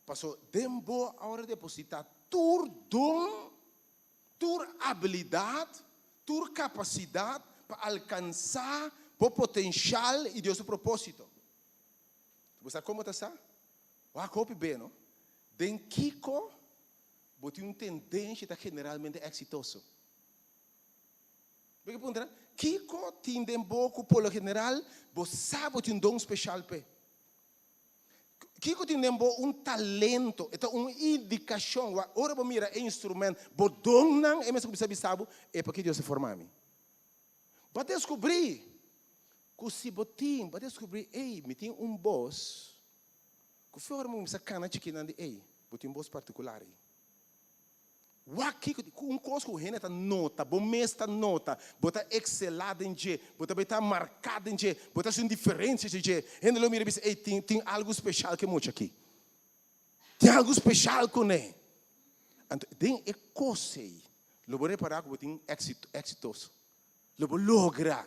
Paso den bo a ora depositá tur don, tur abilidat, tur kapasidat pa alkansá bo potenshal i Dios su propósito. Bo sa kon bo ta sa? Wak hopi be, no? Den kiko bo tin un tendensia ta generalmente eksitoso? Bo ke puntra, Kiko tin den bo ku por lo general bo sa bo tin un don speshal p'e? Kiko tin den bo un talento? E ta un indikashon. Wak, ora bo mira e instrument, bo donnan, e mester kuminsá bisa bo, E pa ki Dios a forma mi. Bo a deskubrí ku si bo tin, bo a deskubrí, ey, mi tin un bos ku fe ora mi kuminsá kana chikinan di, ey, bo tin un bos partikular ei. Wak kiko di un kos ku hende ta nota, bo mes ta nota, bo ta ekselá den dje, bo ta bai ta marká den dje, bo ta hasi un diferensia den dje. Hende lo mira i bisa, ey, tin tin algu speshal ku e mucha aki. Tin algu speshal kuné. Anto den e kos ei lo bo repará ku bo tin éksito, eksitoso. Lo bo logra.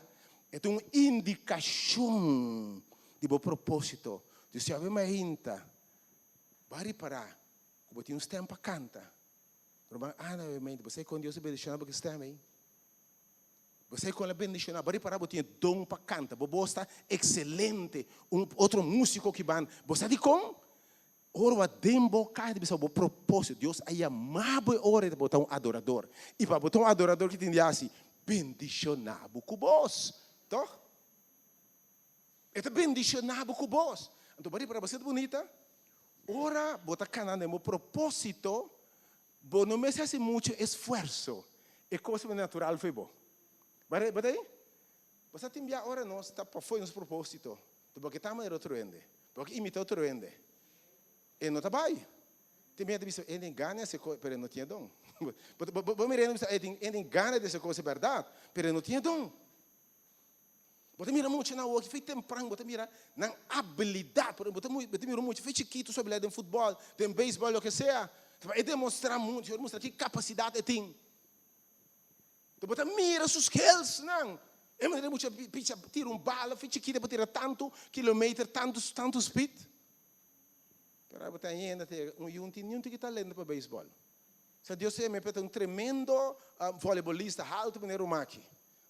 E ta un indikashon di bo propósito. Dios a mainta, bo a ripará Ku bo tin un stem pa kanta. Ruman Ana e mente, bo sa kon Dios a bendishoná bo ku e stem ei? Bo sa kon El a bendishoná? Bo a ripará bo tin e don pa kanta, bo bos ta ekselente, un otro músiko ki ban. Bo sa dikon? Ora bo a den bo kaya ta bisa bo propósito. Dios a yama bo e ora ei pa bo ta un adorador. I pa bo ta un adorador ki tin di hasi? Bendishoná bo ku bos. Tòg? E ta bendishoná bo ku bos. Anto bo ripará bo seta bunita? Ora bo ta kana den bo propósito, bo no mester hasi muchu esfuerso. E kos ta natural fo'i bo. Bo ta ei? Bo sa tin bia ora nos ta pafó di nos propósito, bo ke ta manera otro hende, bo ke imitá otro hende. E no ta bai. Tin hende ta bisa, e tin gana di hasi kos, pero e no tin e don. Bo mira hende ta bisa, e tin gana di hasi kos, e bèrdat, pero e no tin e don. Bo ta mira muchanan awoki fei tempran, bo ta mira nan abilidat. Por ehempel, bo ta mira un mucha fei chikitu su abilidat den futbòl, den beisbòl, loke sea. Ta e demostrá muchu, e mustra ki kapasidat e tin. Enton bo ta mira su skillsnan. E manera e mucha picha, tira un bala fei chikitu e por tira tantu kilometer, tantu, tantu speed. Pero bo ta yenda te un yu no tin niun tiki talento pa beisbòl. Sa Dios e mi ta un tremendo voleibolista, haltu manera un maki.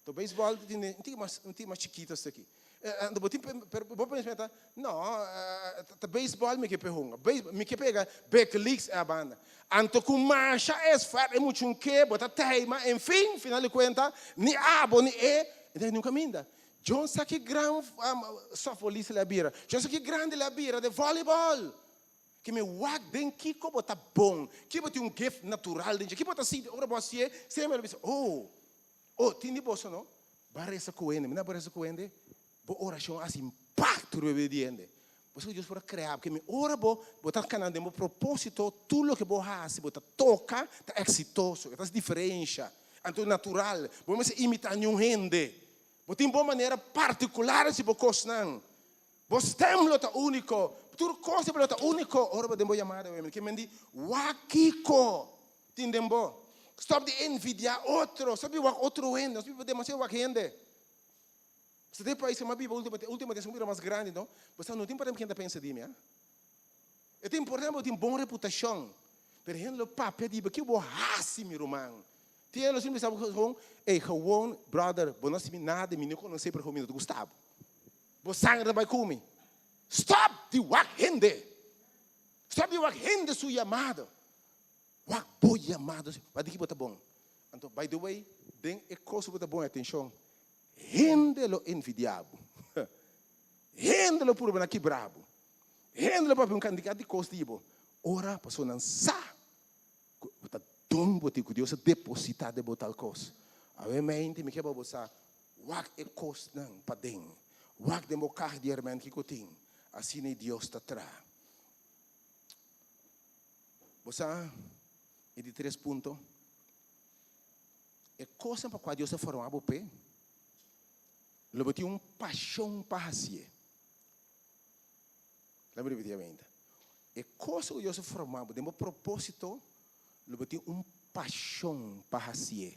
To beisbòl ta tin un tiki mas un tiki mas chikito asta aki. Anto bo tin pero bo pensa ta no ta beisbòl mi ke pe hunga, mi ke pega big leagues e a banda. Anto ku masha esfuerso e mucha un ke bo ta teima enfin final di kuenta ni abo ni e e nunka minda. John sa ki gran softbolista li a bira, John sa ki grandi li a bira den volleyball. Ke mi wak den kiko bo ta bon, ki bo tin un gift natural den dje, ki bo ta sinti ora bo hasié, semper lo bisa, oh, oh, tin di boso no, bo a resa ku hende, mi no a bo resa ku hende, bo orashon a hasi impakto riba bida di hende. Bo sa ku Dios por a krea bo, ke mi ora bo, bo ta kana den bo propósito, tur loke bo hasi, bo ta toka, ta eksitoso, e ta hasi diferensha, anto natural, bo no mester imitá niun hende, bo tin bo manera partikular di hasi bo kosnan. Bo stem lo ta úniko. Tur kos lo ta úniko ora bo den bo yamada. Ke men di, Wak kiko tin den bo. Stòp di envidiá otro. Stòp di wak otro hende. Nos biba demasiado wak hende. Sa den pais ku mi a biba último tempu, último tempu mi bira mas grandi no. Bo sa no tin por hende ta pensa di mi a. E ta importante bo tin bon reputashon. Pero hende lo papia di bo, ke bo hasi mi ruman? Tin hende lo siempre bisa bo gewoon, ey gewoon brother, bo no hasi mi nada, mi no konosé pero mi no ta gusta bo. Bo sanger ta bai ku mi. Stop di wak hende. Stop di wak hende su yamado. Wak bo yamado. Wak di ki bo ta bon. Anto, by the way, den e kos ku bo ta bon, atenshon, hende lo envidiá bo. Hende lo purba na kibrá bo. Hende lo papia un kantidat di kos di bo. Ora pasobra nan sa ku bo ta don bo tin, ku Dios a depositá den bo tal kos. Awe mente mi ke pa bo sa, wak e kosnan paden. Wak den bo kaha di herment kiko tin. Asina ei Dios ta traha. Bo sa e di tres punto? E kosnan pa kua Dios a forma bo p'e, lo bo tin un pashon pa hasié. Laat mi repetí ainda. E kosnan ku Dios a forma bo den bo propósito, lo bo tin un pashon pa hasié.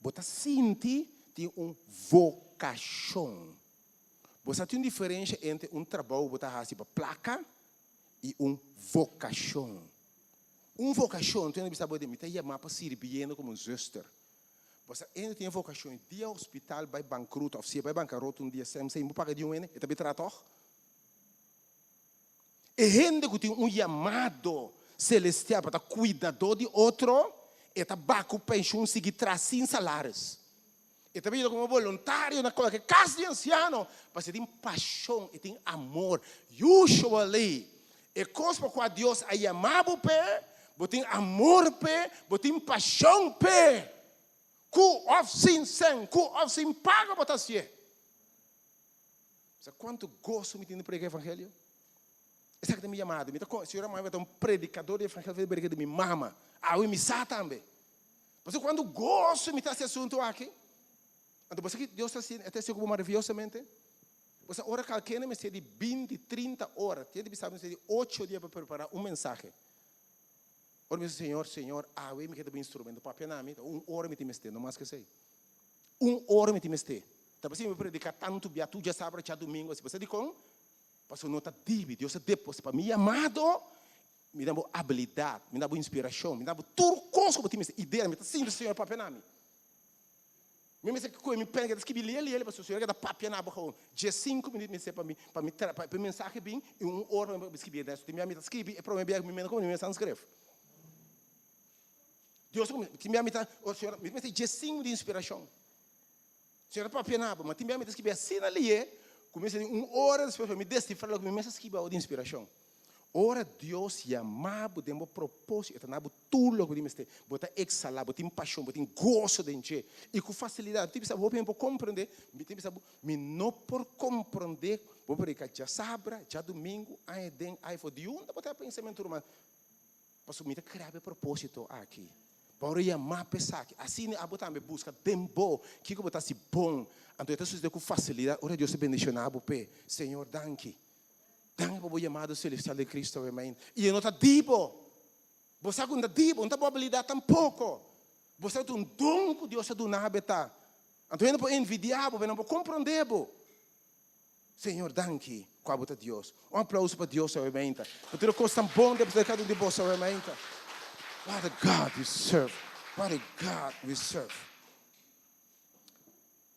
Bo ta sinti tin un vokashon. Bo sa tin un diferensha entre un trabou bo ta hasi pa plaka i un vokashon. Un vokashon, tu hende bisa bo di, mi ta yamá pa sirbi yendo komo un zuster. Bo sa hende tin e vokashon, dia hospital bai bankruto òf si e bai bankarota un dia sem sem bo paga di un hende, e ta bai traha tòg? E hende ku tin un yamado selestial pa ta kuidadó di otro, e ta baku penshun sigui traha sin salaris. E ta bira komo boluntario na kualke kas di ansiano pasobra e tin pashon, e tin amor. Usually, e kos pa kua Dios a yama bo p'e, bo tin amor p'e, bo tin pashon p'e. Ku òf sin sèn, ku òf sin pago bo ta hasié. Sa kuantu goso mi tin di prediká evangelio? Esaki ta mi yamado. Mi ta kon, Señor a manda mi pa ta un predikador di evangelio for di berika di mi mama. Awe mi sa tambe. Pasobra kuantu goso mi ta hasi asuntu aki. Anto bo sa ki Dios ta hasi, e ta hasi ku bo maraviyosamente? Bo sa ora kalkende mester di binti, trinta ora, tiene di bisa mester di ocho dia pa prepara un mensahe. Ora mi bisa Señor, Señor, awe mi ke ta bo instrumento, papia na mi, ta un ora mi tin mester, no mas ke esei. Un ora mi tin mester. Ta pasobra mi prediká tantu bia, tur djasabra, djadumingu, asi. Bo sa dikon? Pasobra no ta dibi, Dios a depositá pa mi yamado, mi da bo abilidat, mi da bo inspirashon, mi da bo tur kos ku bo tin mester, idea, mi ta sinti Señor papia na mi. Mi mester kohe mi pèn, ta skibi lia lia, pasobra Señor ta papia na bo gewoon. Diesinku minüt mi mester pa mi, pa mi tra, pa e mensahe bin, i un ora pa mi skibi. Tin bia mi ta skibi, e prome bia mi mende komo mi mester skref. Dios ta tin bia mi ta, oh Señor, mi mester diesinku di inspirashon. Señor ta papia na bo, ma tin bia mi ta skibi asina lié ku mi mester di un ora despues pa mi desifra loke mi mes a skibi awo di inspirashon. Ora Dios yama bo den bo proposito, e ta na bo tur loke bo tin mester. Bo ta eksalá, bo tin pashon, bo tin goso den dje. I ku fasilidat. Mi tin bisa bo hopi hende por komprendé, mi tin bisa bo, mi no por komprendé bo prediká djasabra, djadumingu, aña den, aña afó. Di unda bo ta pensamentu ruman? Pasobra mi ta krea pa e propósito aki. Pa ora yamá pa esaki. Asina abo tambe buska den bo kiko bo ta hasi bon. Anto e ta susedé ku fasilidat ora Dios ta bendishoná bo p'e. Señor, danki. Danki pa bo yamado selestial den Cristo awe I e no ta di bo. Bo sa ku no ta di bo, no ta bo abilidat tampoko. Bo sa ku ta un don ku Dios a duna bo e ta. Anto hende por envidiá bo, pero nan por komprondé bo. Señor danki cu abo ta Dios. Un aplauso pa Dios awe mainta. Pa tur e cos tan bon den cada un di boso awe mainta. What a God we serve. What a God we serve.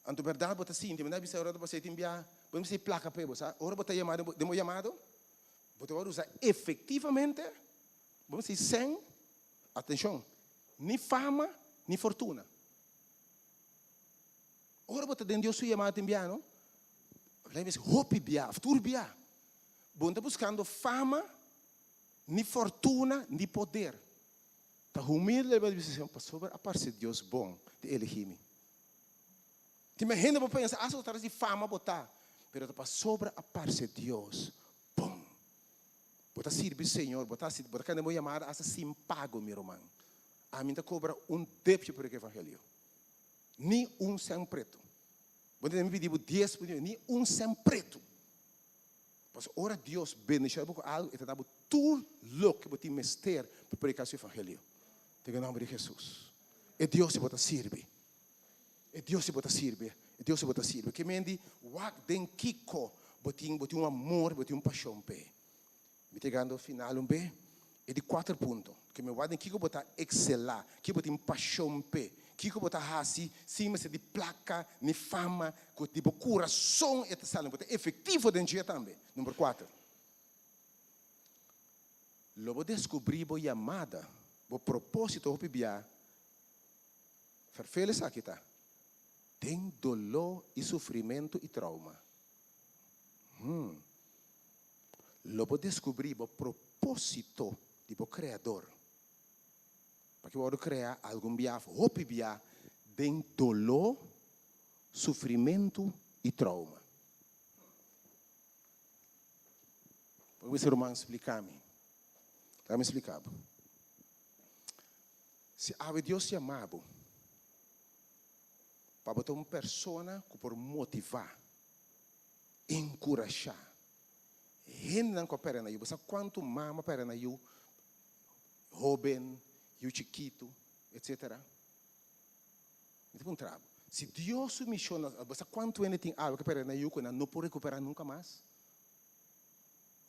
Anto berdad bo ta sinti, mi ta bisa ora bo tin bia, bo mester placa p'e bo sa. Ora bo ta yamado den bo yamado, bo ta worde usa efectivamente, bo mester sen, atencion, ni fama ni fortuna. Ora bo ta den Dios su yamada tin bia no, lei mes hopi bia of tur bia, bo no ta buskando fama, ni fortuna, ni poder. Ta humilde bo ta bisa Señor, pasobra a parse Dios bon di elegi mi. Tin men hende bo pensa asta bo ta resi fama bo ta, pero ta pasobra a parse Dios bon. Bo ta sirbi Señor, bo ta hasi, bo ta kende bo yamada asta sin pago mi ruman. Ami ta kobra un depje por e evangelio. Ni un sèn pretu. Bo ta mi pidi bo dies por ni un sèn pretu. Pasobra ora Dios bendiciona bo ku algu, e ta da bo tur loke bo tin mester pa predica su evangelio. Den e nomber di Jesus. E Dios di bo ta sirbi. E Dios di bo ta sirbi. E Dios di bo ta sirbi. Ke men di wak den kiko bo tin, bo tin un amor, bo tin un pasion p'e. Mi ta yegando final un be. E di kuater punto, ke mi wak den kiko bo ta ekselá, kiko bo tin pashon p'e. Kiko bo ta hasi sin mester di plaka ni fama, ku di bo kurason e ta sali, bo ta efektivo den dje tambe. Number kuater, lo bo deskubrí bo yamada, bo propósito hopi bia, ferfel esaki ta, den doló i sufrimentu i trauma. Hum. Lo bo deskubrí bo propósito di bo Kreador. Paki wòrdu kreá algun bia òf hopi bia den doló, sufrimentu i trouma. Por bisa ruman splika mi. Laga mi splika bo. Si awe Dios yama bo pa bo ta un persona ku por motivá, enkurashá hendenan ku a pèrdè nan yu. Bo sa kuantu mama a pèrdè nan yu Hoben, yu chikitu, etcetera. Mi ta puntra bo, si Dios su mision na, bo sa cuantu hende tin awe cu a perde nan yu cu nan no por recupera nunca mas?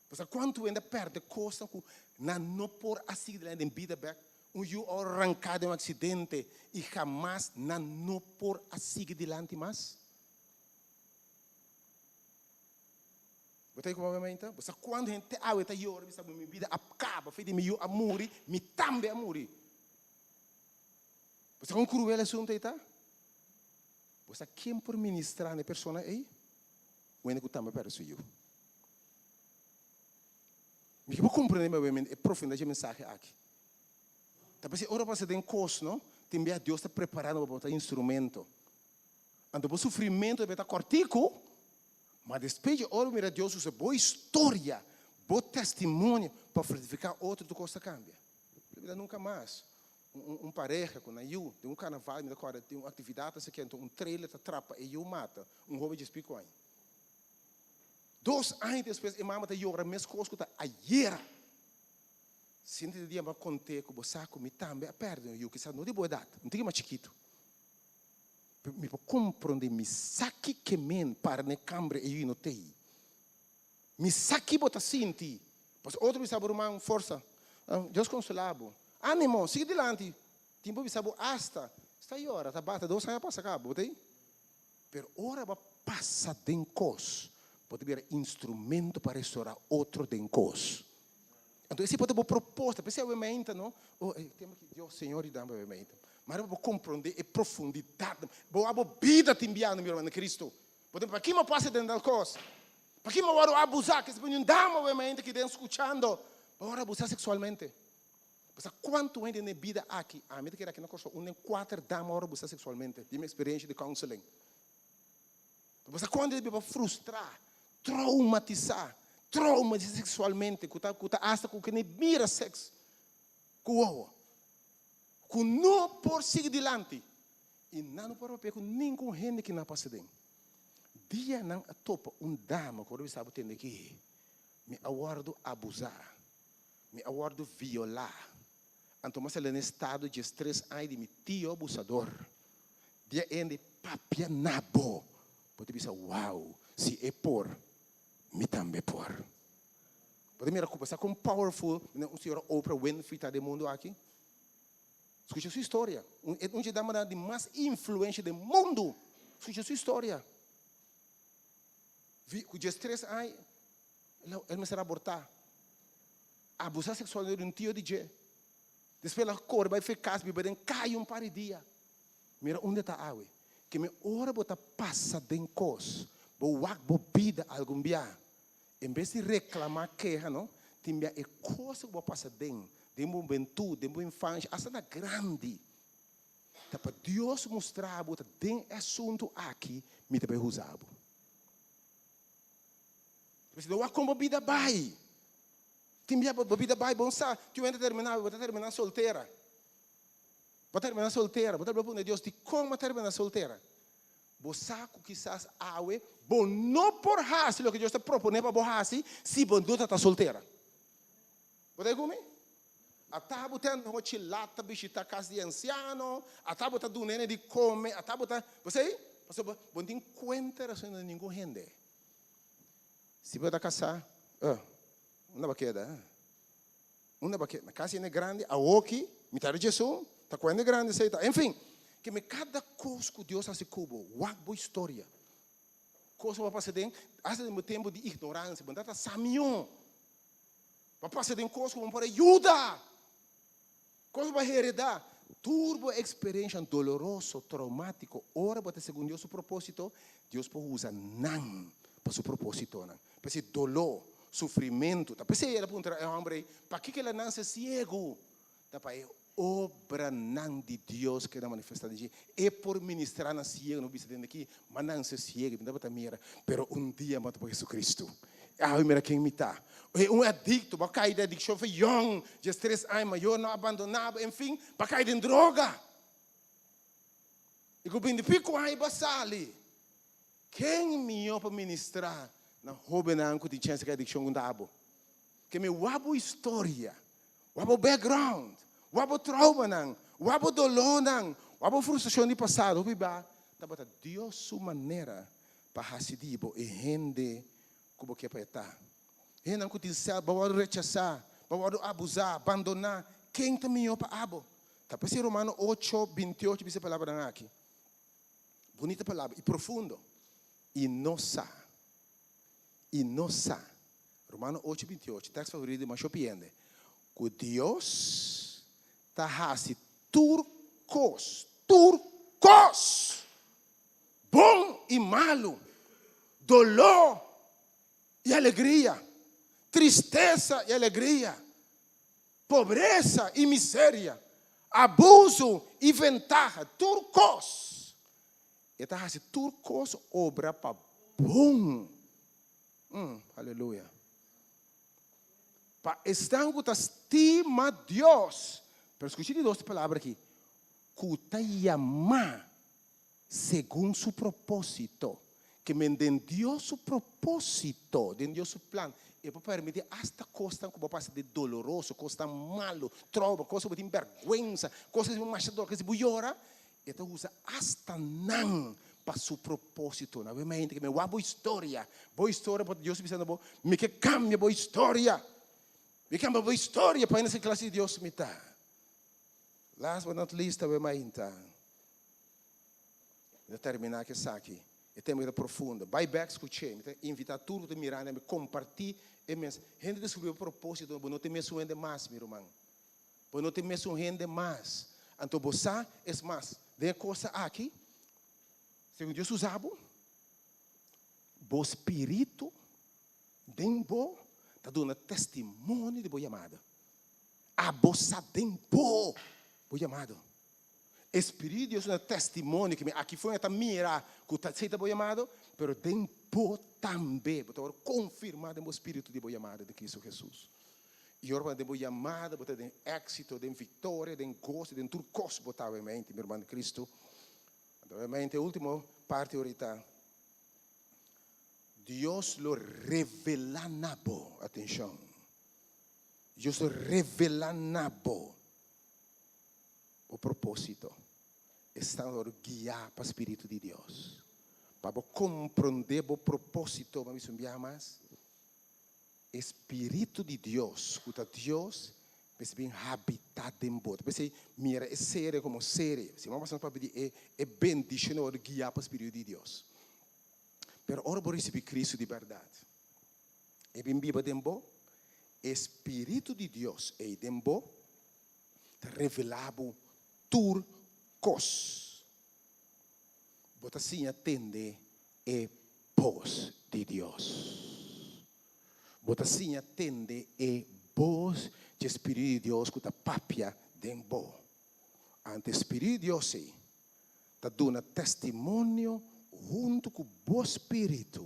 Bo sa cuantu hende a perde cosnan cu nan no por a sigui dilanti den bida bek? Un yu a ranca den un accidente y hamas nan no por a sigui dilanti mas? Bo ta ku menta? Bo sa kuantu hende te awe ta yora bisa bo mi bida a kaba, fe di mi yu a muri, mi tambe a muri. Bo sa kon kruel asuntu ei ta? Bo sa ken por ministra na e persona ei? Un hende ku tambe a pèrdè su yu. Mi ke por komprendé e profundidad dje mensahe aki. Ta p'esei ora bo pasa den kos, no? Tin bia Dios ta prepará nos pa bo ta instrumento. Anto bo sufrimentu debe ta kòrtiku, ma despues di ora bo mira Dios usa bo historia, bo testimonio pa fortifiká otro, tur kos ta kambia. Lo bira nunka mas un pareha ku nan yu den un karnaval, mi ta kòrda tin un aktividat asina anto un trailer ta trapa e yu mata un hoben djes piku aña. Dos aña despues e mama ta yora meskos ku ta ayera. Sinti di dia mi a kont'é ku bo sa ku mi tambe a pèrdè un yu, kisas no di bo edat, un tiki mas chikitu. Mi por comprende, mi sa ki ke men para na e camber e yu no tei. Mi sa ki bo ta sinti. Pasobra otro bisa bo ruman, forsa. Dios consola bo. Animo, sigui dilanti. Tin por bisa bo hasta, sta yora, ta bata, dos aña pasa caba, bo ta ei? Pero ora bo a pasa den cos, bo ta bira instrumento pa restaura otro den cos. Anto esei por ta bo proposta. P'esei awe meinta no, oh e tema ki Dios Señor di dam awe meinta. Mara bo por komprondé e profundidat. Bo a bo bida tin biando mi ruman na Cristo. Bo ta paki mi a pasa den tal kos? Paki mi a wòrdu abusá? Kese por un dama awe meinta ki den skuchando, bo a wòrdu abusá seksualmente. Bo sa kuantu hende den e bida aki, ami ta kere aki na Kòrsou, un den kuater dama a wòrdu abusá seksualmente, di mi eksperensia di counseling. Bo sa kuantu hende biba frustrá, traumatisá, traumatisá seksualmente, ku ta ku ta asta ku kende mira sèks ku wowo, ku no por sigui dilanti i nan no por papia ku ningun hende ki nan a pasa den. Dia nan a topa un dama ku a bisa bo tende ki mi a wòrdu abusá, mi a wòrdu violá, anto mi a sali na estado diestres aña di mi tio abusador. Dia hende papia na bo, bo ta bisa, Wow, si e por, mi tambe por. Bo ta mira ku bo sa kon powerful un señora Oprah Winfrey ta den mundu aki? Skucha su historia. Un e un dje damanan di mas influensha den mundu. Skucha su historia. Vi, ku diestres aña, el mester abortá. Abusá seksualmente di un tio di dje. Despues el a kore bai fe kas biba den kaya un par di dia. Mira unda e ta awe. Ke mi ora bo ta pasa den kos, bo wak bo bida algun bia. En bes di reklamá, keha, no, tin bia e kos ku bo a pasa den, den bo hubentut, den bo infansha, asta na grandi, ta pa Dios mustra bo ta den e asuntu aki mi ta bai usa bo. Pasobra wak kon bo bida bai. Tin bia bo bida bai bon sa, tin un hende ta terminá, bo ta terminá soltera. Bo terminá soltera, bo ta pregunta Dios, dikon bo terminá soltera? Bo sa ku kisas awe bo no por hasi loke Dios ta proponé pa bo hasi si bo no ta ta soltera. Bo ta ku mi? Ata bo ta anochi lat ta bishitá kas di ansiano, ata bo ta duna hende di kome, ata bo ta, bo sa ei? Pasobra bo no tin kuenta rason di ningun hende. Si bo ta kasá, eh, unda bo a keda? Unda bo a keda? Na kas hende grandi, awoki, mitar di djesun, ta ku hende grandi esei ta. Enfin, Ke men kada kos ku Dios hasi ku bo, wak bo historia. Kos ku bo a pasa den, asta den bo tempu di ignoransia, bo no tabata sa mihó. Bo a pasa den kos ku bo no por a yuda. Kos ku bo a heredá. Tur bo eksperenshanan doloroso, traumátiko, ora bo ta segun Dios su propósito, Dios por usa nan pa su propósitonan. P'esei doló, sufrimentu, ta p'esei el a puntra e hòmber ei, Pakiko el a nanse siegu? Ta pa e obranan di Dios keda manifestá den dje. E por ministrá na siegu, no bisa den aki, ma nan ser siegu, mi tabata mira, pero un dia mi a topa Jesucristo. Awe mira ken mi ta. E un adicto, bo a kai den adiccion for yong, diestres aña, mayor nan a abandoná bo, enfin, bo a kai den droga. I ku bini pico aña bo a sali. Ken mihó pa ministrá na hóbennan ku tin chèns di kai adikshon ku ta abo? Ke mi wak bo historia, wak bo background, wak bo traumanan, wak bo dolónan, wak bo frustrashon di pasado. Hopi ba tabata Dios su manera pa hasi di bo e hende ku bo ke pa e ta. Hendenan ku tin sèl, bo a wòrdu rechasá, bo a wòrdu abusá, bandoná. Ken ta mihó pa abo? Ta p'esei Romano ocho, bintiocho bisa e palabranan aki. Bunita palabra y profundo. Y no sa. Y no sa. Romano ocho bintiocho, tekst favorito di masho piende. Ku Dios ta hasi tur kos, tur kos, bon y malu, doló y alegria, tristesa y alegria, Pobresa i miseria, abuso i ventaha, tur kos. E ta hasi tur kos obra pa bon. Mm, aleluya. Pa esnan ku ta stima Dios. Pero skucha di dos palabra aki. Ku ta yamá segun su propósito. Ke men den Dios su propósito, den Dios su plan, e por permití asta kosnan ku bo pasa di doloroso, kosnan malu, trouma, kos ku bo tin bèrgwensa, kos ku bo masha dor, ku si bo yora, e ta usa asta nan pa su propósito. Nan wema hende ke men wak bo historia, bo historia por Dios ta bisando bo, mi ke kambia bo historia, mi ke kambia bo historia pa hende sa ki klase di Dios mi ta. Last but not least, ta wema hinta. Mi ta terminá ku esaki. E tema ta profundo. Bai bèk skuch'é. Mi ta invitá tur ku ta mirá mi kompartí e mes. Hende deskubrí bo propósito, bo no ta e mesun hende mas, mi ruman. Bo no ta e mesun hende mas. Anto bo sa, es mas, den e kosa aki, segun Dios usa bo, bo spiritu den bo ta duna testimonio di bo yamada. Abo sa den bo bo yamado. E Spiritu di Dios duna testimonio ku mi aki for ta mira ku ta esei ta bo yamado, pero den bo tambe bo ta wòrdu konfirmá den bo spiritu di bo yamado di Kristu Hesus. I ora bo ta den bo yamado bo ta den éksito, den viktoria, den goso, den tur kos bo ta obviamente, mi ruman di Kristu. Anto obviamente e último parti orita, Dios lo revelá na bo, atenshon, Dios lo revelá na bo Bo propósito. Esnan lo wòrdu guiá pa spiritu di Dios. Pa bo komprondé bo propósito, mi a bisa un biaha mas, e spiritu di Dios, ku ta Dios, mester bin habitá den bo. Ta p'esei mira e serie komo serie. Si bo a pasa papia di e e bendishon di wòrdu guiá pa spiritu di Dios. Pero ora bo risibí Kristu di bèrdat, e bin biba den bo, e spiritu di Dios ei den bo, ta revelá bo tur kos. Bo ta siña tende e bos di Dios. Bo ta siña tende e bos dje Spiritu di Dios ku ta papia den bo. Ante Spiritu di Dios ei ta duna testimonio huntu ku bo spiritu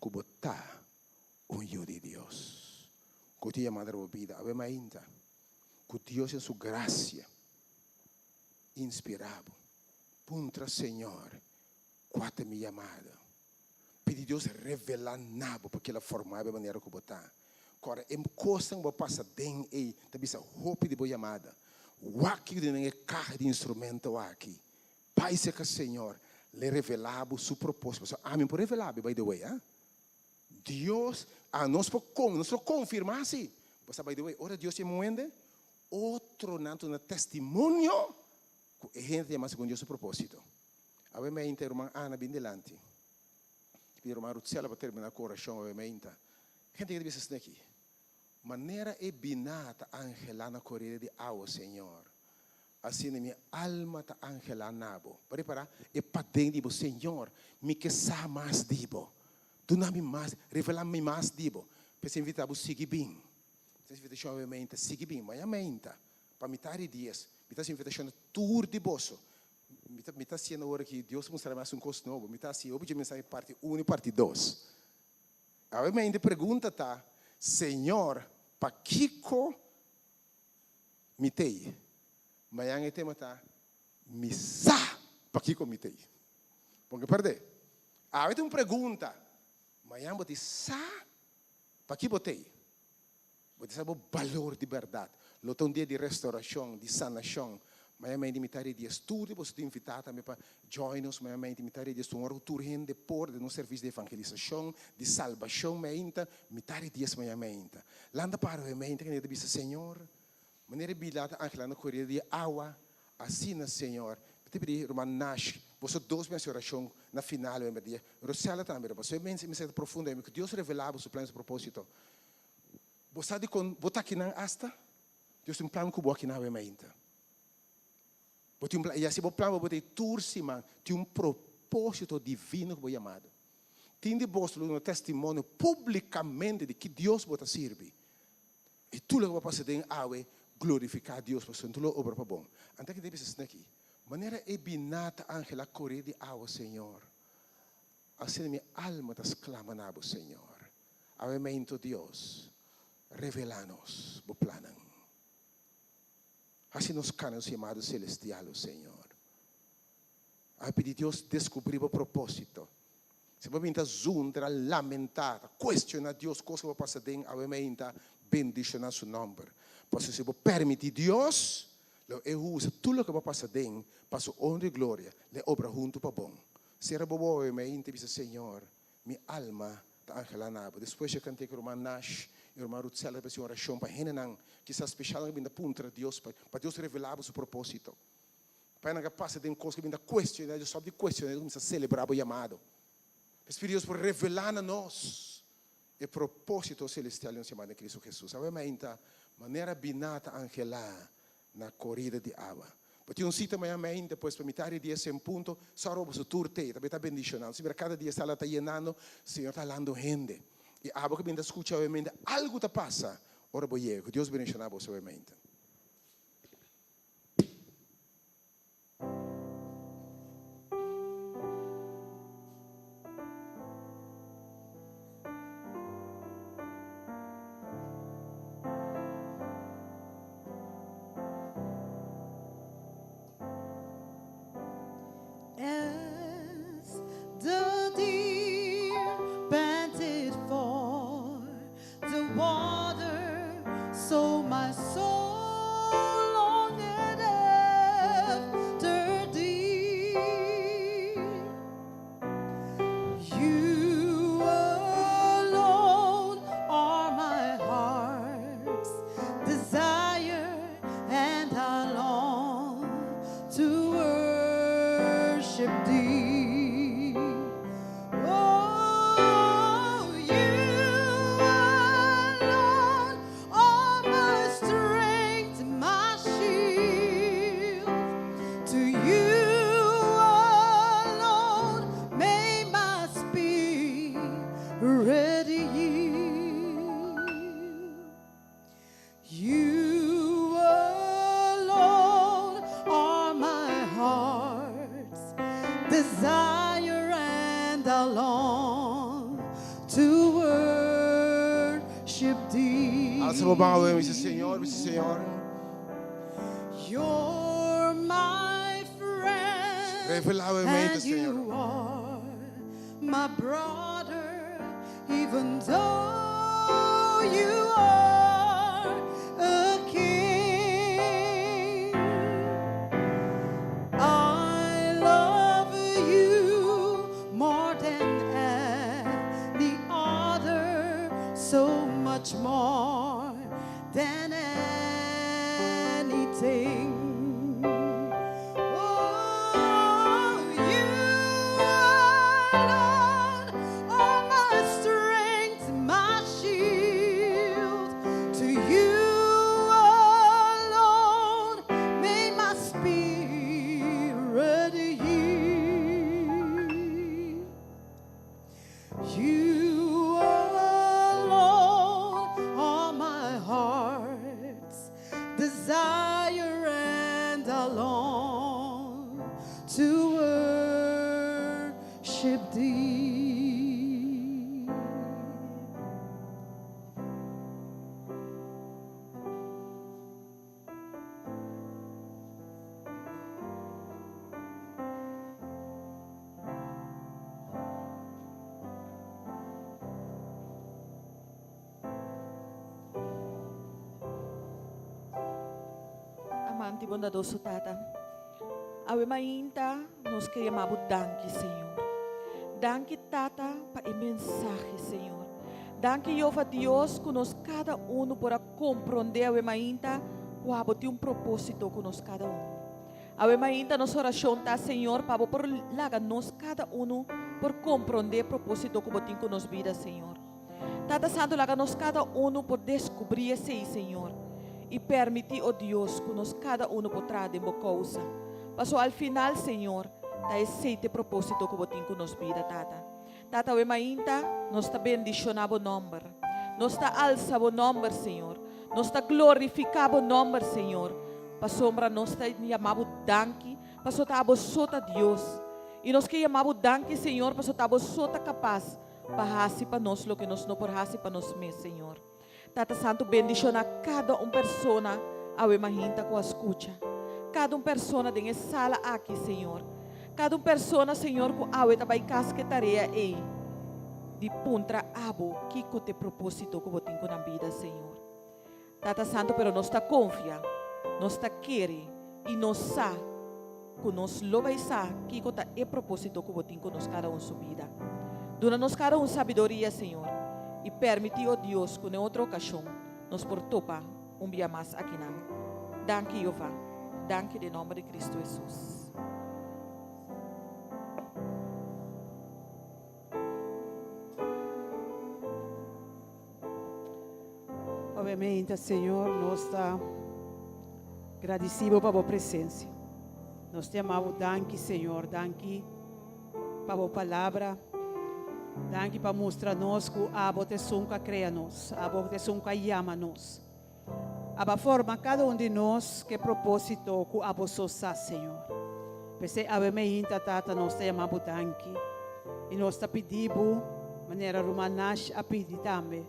ku bo ta un yu di Dios ku tin yamada riba bo bida awe mainta ku Dios en su grasia inspira bo puntra Señor kua ta mi yamada pidi Dios revela na bo pa kila forma bo e manera ku bo ta kòrda e kosnan ku bo pasa den ei ta bisa hopi di bo yamada wak kiko tin den e kaha di instrumento aki bai serka Señor le revela bo su proposito pasobra ami por revela bo by the way. Dios a nos por con nos por confirma si. Bo sa by the way ora Dios yama un hende otronan ta duna testimonio. Ku e hende ta yama segun Dios su propósito. Awe meinta e ruman Ana bin dilanti. Pidi ruman Rutsela pa terminá ku orashon awe meinta. Hende ke ta bisa asina aki, Manera e biná ta anhelá na korida di awa, Señor, asina mi alma ta anhelá na bo. Bo ripará e paden di bo, Señor, mi ke sa mas di bo. Duna mi mas, revelá mi mas di bo. P'esei invitá bo sigui bin. Esei invitashon awe meinta, sigui bin. Maña meinta, pa mitar di dies, mi ta hasi invitashon na tur di boso. Mi ta, mi ta hasiendo awor aki, Dios a mustra mi hasi un kos nobo. Mi ta hasi hopi dje mensahe parti uno i parti dos. Awe mi pregunta ta, Señor, pakiko mi t'ei? Mañan e tema ta, Mi sa pakiko mi t'ei. Bo ke perdé. Awe ta un pregunta, mañan bo tin sa pakiko bo t'ei. Bo ta sa bo balor di bèrdat. Lo ta un dia di restaurashon, di sanashon. Maña mei di mitad di dies tur di boso ta invitá tambe pa join nos maña mei di mitad di dies tur ora ku tur hende por den nos servisio di evangelisashon, di salbashon meinta, mitad di dies maña meinta. Lanta para awe meinta kende ta bisa, Señor, manera e bila ta angelá na korida di awa, asina, Señor, mi ta pidi ruman Nash, boso dos mi hasi orashon na final awe merdia. Rosella tambe, pasobra e mensahe ta profundo awe, ku Dios revelá bo su plan i su propósito. Bo sa dikon bo ta akinan asta? Dios tin un plan ku bo akinan awe mainta. Bo tin un plan, i asi bo plan bo bo ta tur siman tin un propósito divino ku bo yamado. Tin di boso lo duna testimonio públikamente di ki Dios bo ta sirbi. I tur loke bo pasa den awe glorifiká Dios pasobra tur lo obra pa bon. Anta ki ta bisa asina aki, Manera e biná ta anhelá kore di awa, Señor, asina mi alma ta sklama na bo, Señor. Awe meinto Dios, revelá nos bo plannan. Hasi nos kana nos yamado celestial, o Señor. Awe pidi Dios descubrí bo propósito. Si bo bin ta zundra, lamentá, ta cuestioná Dios cos cu bo pasa den, awe meinta bendicioná su nomber. Pasobra si bo permití Dios, lo e usa tur loke bo pasa den pa su honra y gloria, lo e obra hunto pa bon. Cera bo bobo awe meinta y bisa, Señor, Mi alma ta anhelá na bo. Despues dje kant'é ku ruman Nash i ruman Ruth Seller ta hasi un orashon pa hendenan, kisas speshal nan ku bin ta puntra Dios pa pa Dios revelá bo su propósito. Pa nan ka pasa den kos ku bin ta kuestioná Dios, stòp di kuestioná Dios, kuminsá selebrá bo yamado. Pa e Spiritu di Dios por revelá na nos e propósito selestial di nos yamada den Kristu Hesus. Awe mainta, manera biná ta anhelá na korida di awa. Bo tin un sita mañana mainta, pues pa mitad di dies en punto, sòru bo boso tur tei, ta bay ta bendishonando. Si mira kada dia sala ta yenando, Señor ta halando hende. I abo ku bin ta skucha awe mainta, algu ta pasa ora bo yega. Ku Dios bendishona boso awe mainta. As the deer panted for the water, so my soul longed after thee. You alone are my heart's desire, and I long to worship thee. Oh, you alone are my strength, my shield. To you alone may my spirit yield. You alone are my heart's desire, and I long to worship thee. Alsa bo man awe, bisa Señor, bisa Señor. You're my friend, Revelá awe mente, and Señor. you are my brother, even though you are a king. I love you more than any other, so much more than anything. desire and I long to worship thee. Amante y bondadoso Tata, awe mainta nos ke yama bo danki, Señor. Danki, Tata, pa e mensahe, Señor. Danki, Jehová Dios, ku nos kada uno por a komprondé awe mainta ku abo tin un propósito ku nos kada un. Awe mainta nos orashon ta, Señor, pa bo por laga nos kada unu por komprondé e propósito ku bo tin ku nos bida, Señor. Tata Santu, laga nos kada unu por deskubrí esei, Señor, i permití, o Dios, ku nos kada unu por traha den bo kousa. Paso al final, Señor, ta esei ta e propósito ku bo tin ku nos bida, Tata. Tata, awe mainta nos ta bendishoná bo nòmber. Nos ta alsa bo nòmber, Señor. Nos ta glorifiká bo nòmber, Señor, pasobra nos ta yama bo danki, pasobra ta abo so ta Dios. I nos ke yama bo danki, Señor, pasobra ta abo so ta kapas pa hasi pa nos loke nos no por hasi pa nos mes, Señor. Tata Santu, bendishoná kada un persona awe mahinta ku a skucha. Kada un persona den e sala aki, Señor. Kada un persona, Señor, ku awe ta bai kas ku e tarea ei di puntra abo kiko ta e propósito ku bo tin ku nan bida, Señor. Tata Santu, pero nos ta konfia, nos ta kere i nos sa ku nos lo bai sa kiko ta e propósito ku bo tin ku nos kada un su bida. Duna nos kada un sabidoria, Señor, i permití, o Dios, ku den otro okashon nos por topa un bia mas akinan. Danki, Jehová. Danki den nòmber di Kristu Hesus. Obviamente, Señor, nos ta gradicibo pa bo presencia. Nos te amabo danki, Señor, danki pa bo palabra. Danki pa mustra nos ku abo te esun ku a krea nos, abo te esun ku a yama nos. Abo a forma kada un di nos ku e propósito ku abo so sa, Señor. P'esei awe meinta, Tata, nos ta yama bo danki i nos ta pidi bo, manera Ruman Nash a pidi tambe,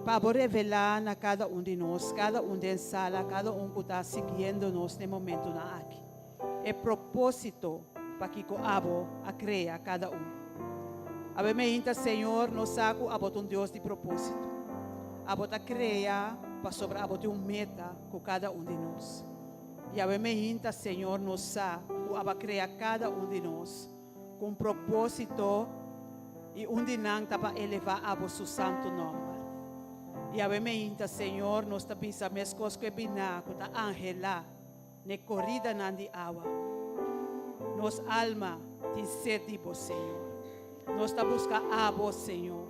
pa abo revelá na kada un di nos, kada un den sala, kada un ku ta siguiendo nos na e momentunan aki, e propósito pakiko abo a krea kada un. Awe meinta, Señor, nos sa ku abo ta un Dios di propósito. Abo ta krea pasobra abo tin un meta ku kada un di nos. I awe meinta, Señor, nos sa ku abo a krea kada un di nos ku un propósito i un di nan ta pa elevá abo su santu nòmber. I awe meinta, Señor, nos ta bisa meskos ku e biná ku ta anhelá N'e koridanan di awa. Nos alma tin sed di Bo, Señor. Nos ta buska Abo, Señor.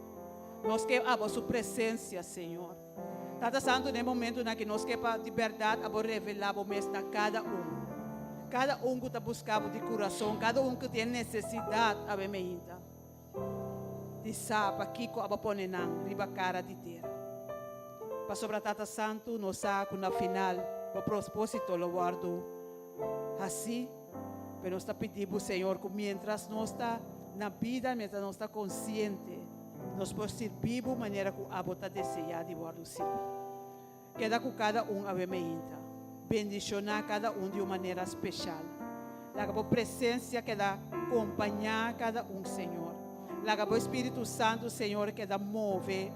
Nos ke Abo su presensia, Señor. Tata Santu, n'e momentunan aki nos ke pa di bèrdat Abo revelá Bo mes na kada un. Kada un ku ta buska Bo di kurason, kada un ku tin e nesesidat awe meinta di sa pakiko Abo pone nan riba kara di tera. Pasobra Tata Santu, nos sa ku na final bo propósito lo wòrdu hasí, pero nos ta pidi bo, Señor, ku miéntras nos ta na bida, miéntras nos ta konsiente, nos por sirbi bo manera ku abo ta deseá di wòrdu sirbi. Keda ku kada un awe meinta. Bendishoná kada un di un manera speshal. Laga bo presensia keda kompañá kada un, Señor. Laga bo Spiritu Santu, Señor, keda move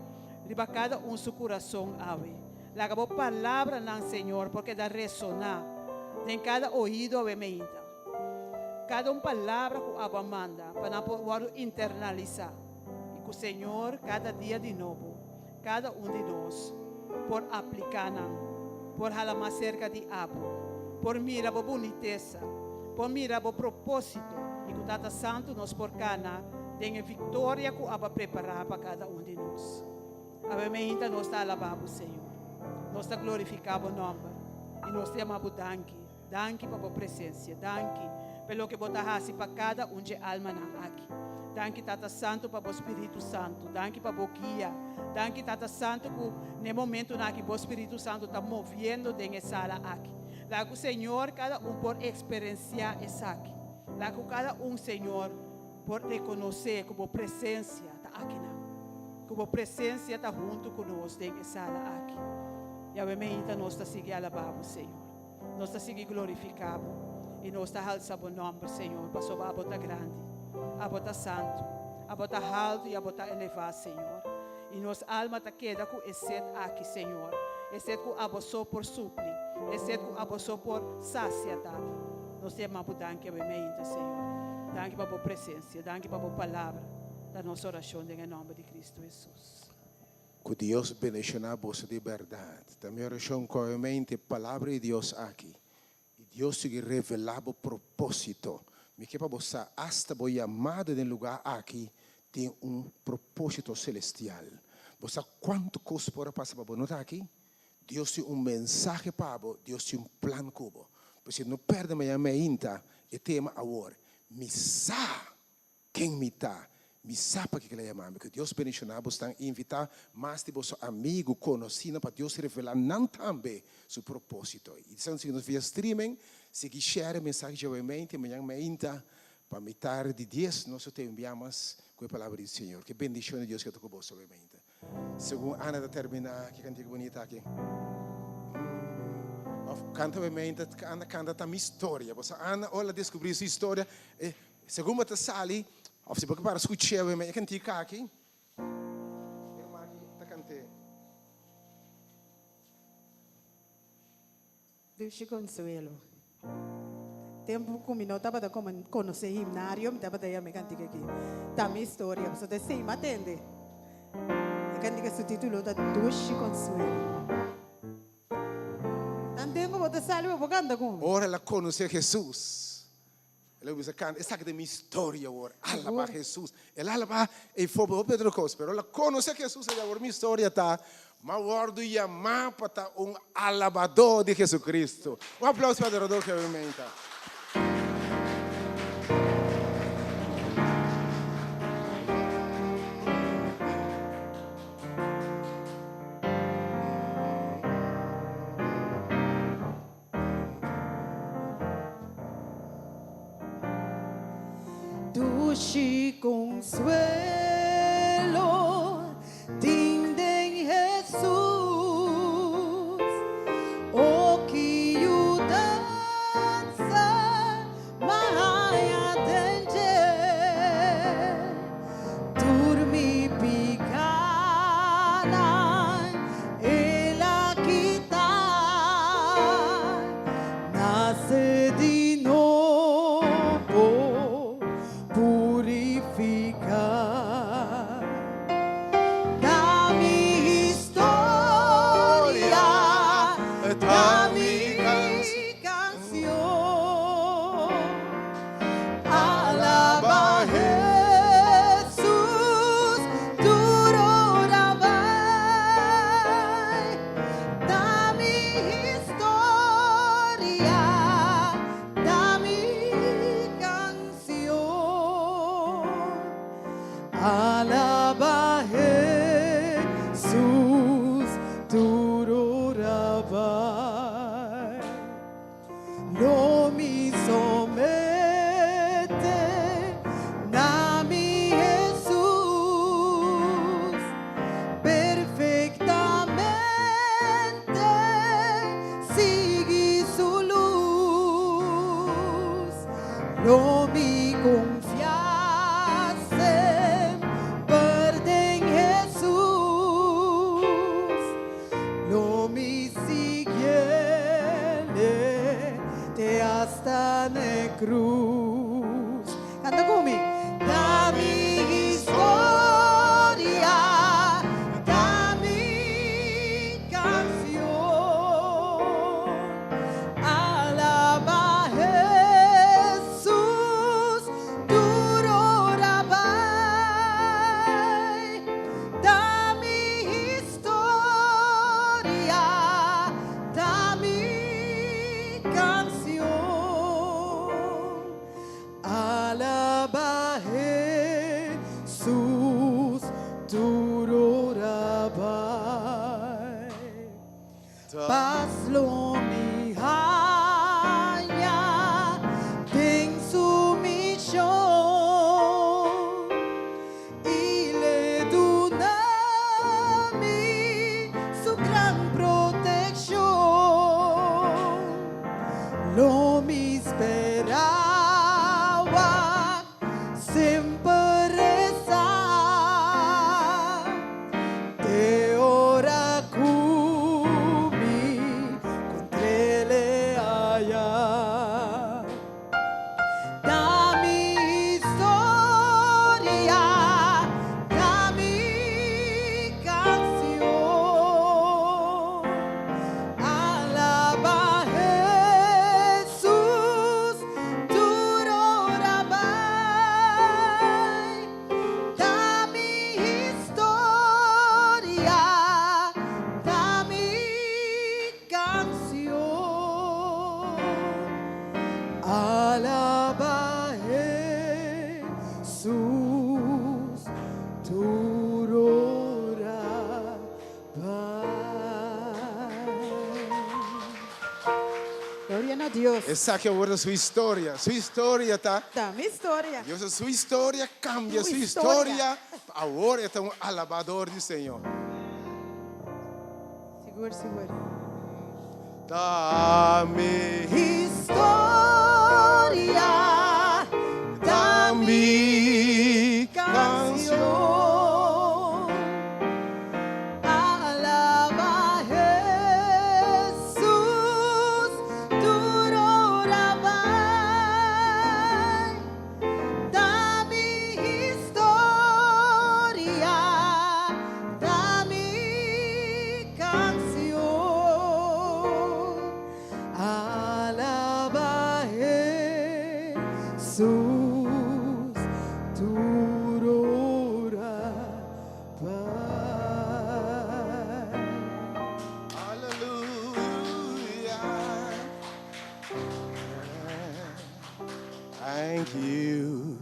riba kada un su kurason awe. Laga bo palabranan, Señor, por keda resoná den kada oido awe meinta. Kada un palabra ku abo a manda pa nan por wòrdu internalisá i ku, Señor, kada dia di nobo, Kada un di nos por apliká nan, por hala mas serka di abo, por mira bo bunitesa, por mira bo propósito i ku Tata Santu nos por kana den e viktoria ku abo a prepará pa kada un di nos. Awe meinta nos ta alabá bo, Señor. Nos ta glorifiká bo nòmber i nos ta yama bo danki. Danki pa bo presensia. Danki pa loke bo ta hasi pa kada un dje almanan aki. Danki Tata Santu pa bo Spiritu Santu. Danki pa bo guia. Danki Tata Santu ku na e momentunan aki bo Spiritu Santu ta moviendo den e sala aki. Laga ku Señor kada un por eksperensiá esaki. Laga ku kada un Señor por rekonosé ku bo presensia ta akinan. Ku bo presensia ta huntu ku nos den e sala aki. Yahweh meinta nos ta sigui alabá bo Señor. Nos ta sigui glorifiká bo i nos ta halsa bo nòmber, Señor, pasobra abo ta grandi, abo ta santu, abo ta haltu i abo ta elevá, Señor. I nos alma ta keda ku e set aki, Señor, e set ku abo so por supli, e set ku abo so por sasia, Tata. Nos ta yama bo danki awe meinta, Señor. Danki pa bo presensia, danki pa bo palabra. Ta nos orashon den e nòmber di Kristu Hesus. Ku Dios bendishoná boso di bèrdat. Ta mi orashon ku obviamente e Palabra di Dios aki i Dios sigui revelá bo propósito. Mi ke pa bo sa asta bo yamada den lugá aki tin un propósito selestial. Bo sa kuantu kos por a pasa pa bo no ta aki? Dios tin un mensahe pa bo, Dios tin un plan ku bo. P'esei no pèrdè mañana meinta e tema awor, Mi sa! Ken mi ta? Mi sa pakiko el a yama mi. Ku Dios bendishoná bo. Stan invitá mas di boso amigu, konosínan pa Dios revelá nan tambe su propósito. I esnan sigui nos via streaming, sigui share e mensahe djawemente, mañan meinta pa mitar di dies nos lo ta enviá mas ku e palabra di Señor. Ku e bendishon di Dios keda ku boso awemente. Segun Ana ta terminá ki kantika bunita aki. Of kanta awemente, Ana kanta ta mi storia. Pasobra Ana ora el a deskubrí su historia, e Segun bo ta sali, of si bo ke para skuch'é awe e kantika aki, e ruman aki ta kant'é. Dushi Consuelo. Tempu ku mi no tabata konosé himnario, mi tabata yama e kantika aki. Ta mi historia, pasobra ta esei mi a tende. E kantika su título ta Dushi Consuelo. Tanten ku bo ta sali bo por kanta ku mi. Ora el a konosé Hesus, El a bisa kanta, esaki ta mi historia awor. Alaba Jesus. El a alaba ei for hopi otro kos, pero el a konosé Jesus ei awor mi historia ta, m'a wòrdu yamá pa ta un alabadó di Jesucristo. Un aplauso pa adoradó ku awe meinta. Dushi consuelo tin den Hesus, o ki yudansa m'a haña den dje. Tur mi pikánan El a kita, nase di nobo, purifiká. Ta mi historia, ta mi kansion. Alaba Hesus tur ora bai. Ta mi historia, ta mi canción. Alaba Hesus tur ora bai. Lo mi somete na mi Hesus, perfectamente sigui su luz. Lo mi confia semper den Hesus. Lo mi siguiele te hasta n'e cruz. Canta cu mi. Ta mi historia, ta mi canción. Alaba Jesús, tur ora bai. Ta mi Historia ta mi canción. Lo mi spera wak semper resa te ora ku mi kontrele aya. Ta mi historia, ta mi kansion. Alabá Hesus, tur ora bai. Ta mi historia, ta mi kansion. Alabá Hesus, tur ora bai. Gloria na Dios. Esaki awor su historia. Su historia ta. Ta mi historia. Dios su historia kambia Su su historia. historia. Awor e ta un alabadó di Señor. Sigur, sigur. Ta mi Historia, ta mi kansion. kansion. Alabá Hesus, tur ora bai. Ta mi historia, ta mi kansion. Alabá Hesus, tur ora bai. Hallelujah. Thank you,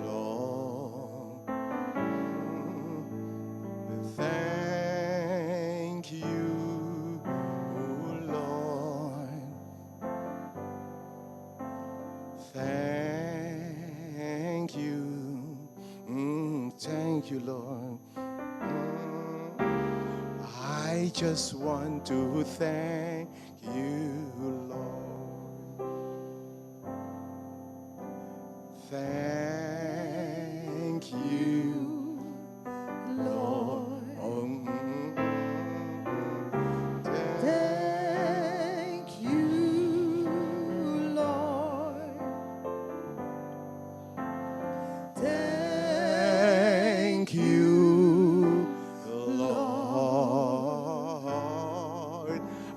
Lord. Thank you, Lord. Thank you. Thank you, Lord. I just want to thank you, Lord. Thank you, Lord. Oh, Thank you, Lord. Thank you, Lord.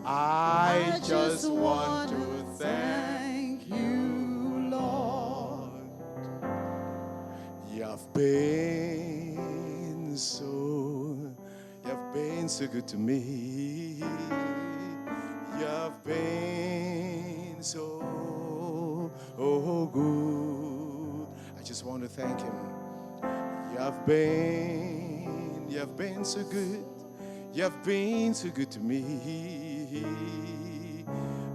I just want to thank thank you, Lord. You've been so, you've been so good to me. You've been so oh, good. I just want to thank him. You've been so good. You've been so good to me.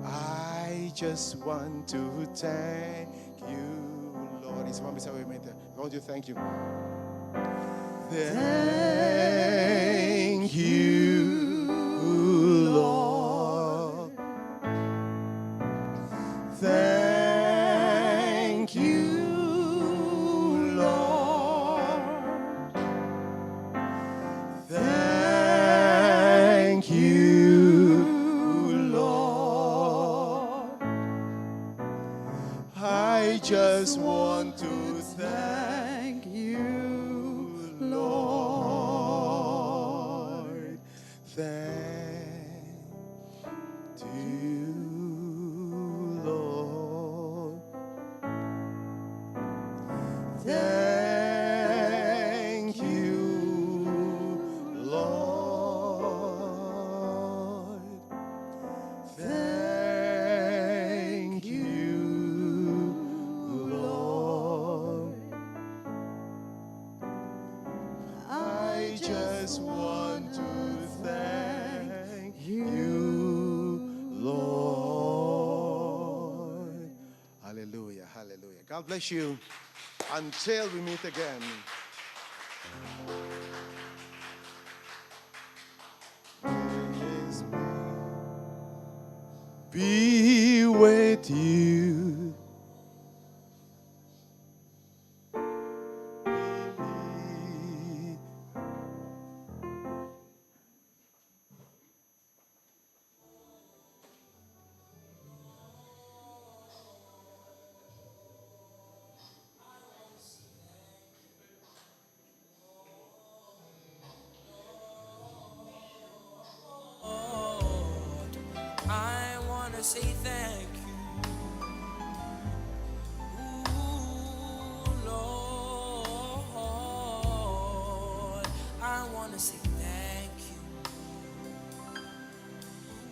I just want to thank you, Lord. It's one I want to thank you. Thank you, Lord. Thank you, Lord. Thank you, Lord. I just want to thank Thank you, Lord. Thank you, Lord. Thank you, Lord. Thank you, Lord. I just want to thank you, Lord. Hallelujah, hallelujah. God bless you. Until we meet again. Praise be. Be with you. I wanna say thank you. Ooh, Lord, I wanna say thank you.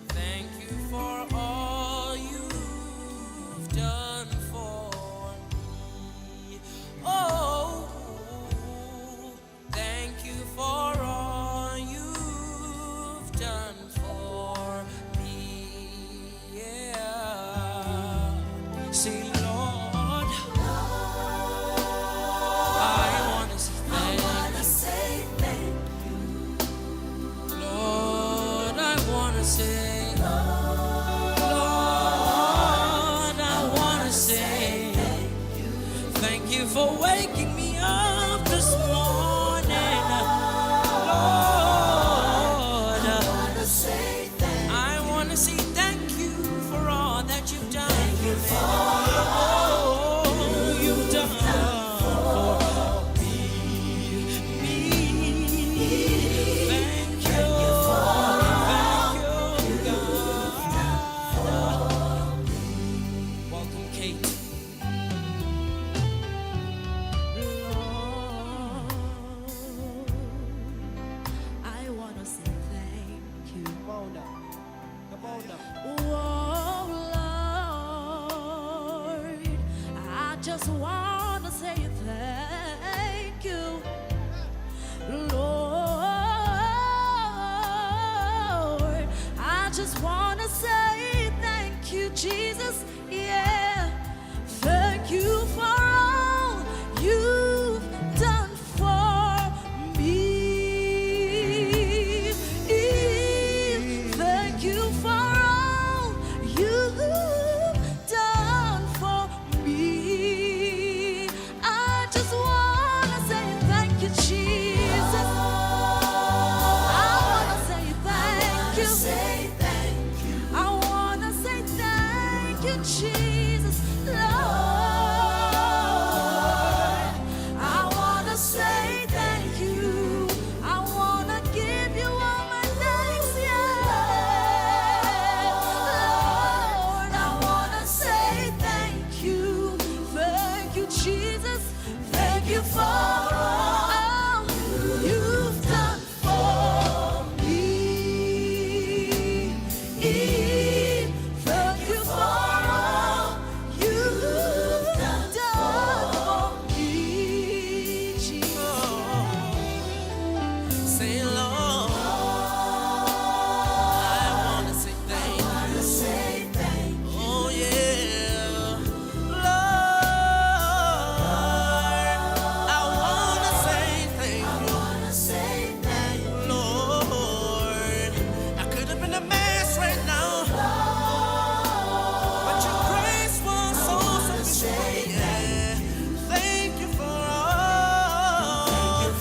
Thank you for all you've done for me. Oh, thank you for all you've done for me. Yeah. Say, Lord, I wanna say thank you. Lord, I wanna say, Lord, I wanna say, thank you for waking me up this morning. Lord, I wanna say thank you for all that you've done. Thank you for all you've done for me. Me. Thank you. Thank you, God. Welcome, Kate. Lord, I wanna say thank you. Come on now. Come on now. Oh Lord, I just wanna say thank you. Lord, I just wanna say thank you, Jesus. Yeah, thank you for all you've done for me. Thank you for all you've done for me. I just wanna say thank you, Jesus. I wanna say thank you. I wanna say thank you, Jesus, Lord. I wanna say thank you. I wanna give you all my thanks, yeah. Lord, I wanna say thank you. Thank you, Jesus. Thank you for all you've done for me. Thank you for all you've done for me, Jesus. Say, Lord, I wanna say thank you. Oh, yeah. Lord, I wanna say thank you. Lord, I could have been a mess right now, but your grace was so sufficient for me. Yeah. Thank you for all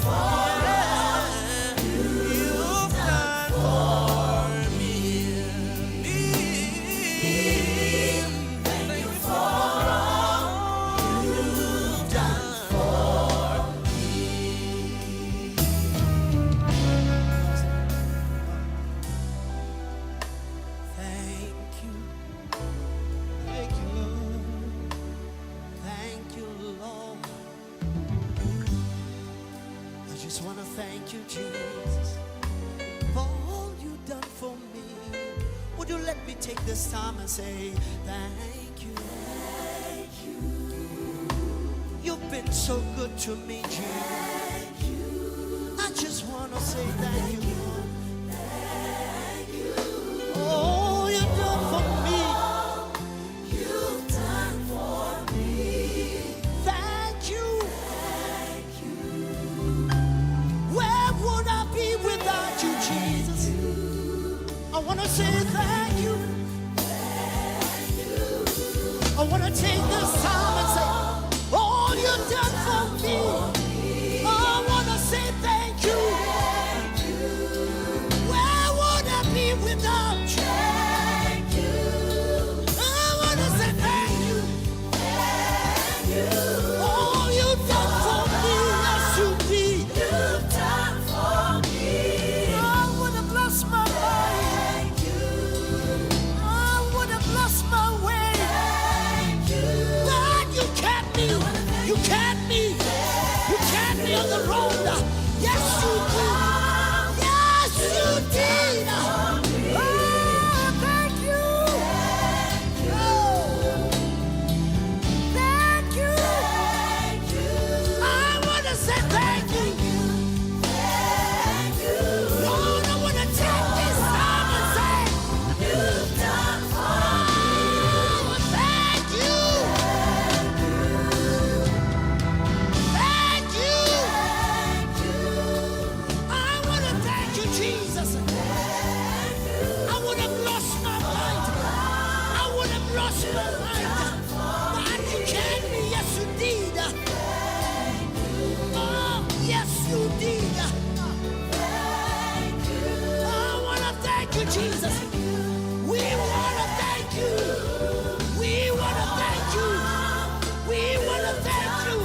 yeah, you've done for me. Me. Thank you for all you've done for me. Thank you. Thank you, Lord. Thank you, Lord. I just want to thank you, Jesus, for all you've done for me. Would you let me take this time and say thank you? Thank you. You've been so good to me, Jesus. I just want to say thank you. Oh, you've done for me. You've done for me. Thank you. Where would I be without you, Jesus? I want to say thank you. I want to take this time and say, all you've done for me. I want to say thank you. Where would I be without you? I want to say thank you. All you've done for me, yes you did. You've done for me. I would have lost my mind. I would have lost my way. But you kept me. You kept me. You kept me on the road. Yes, you did. Yes, you did. Oh, thank you. Oh, thank you. I want to say thank you. Lord, I want to take this time and say, You've done for me. Thank you. Thank you. I want to thank you, Jesus. I would have lost my mind. I would have lost my mind. But you kept me. Yes, you did. Oh, yes, you did. I want to thank you, Jesus. We want to thank you. We want to thank you. We want to thank you.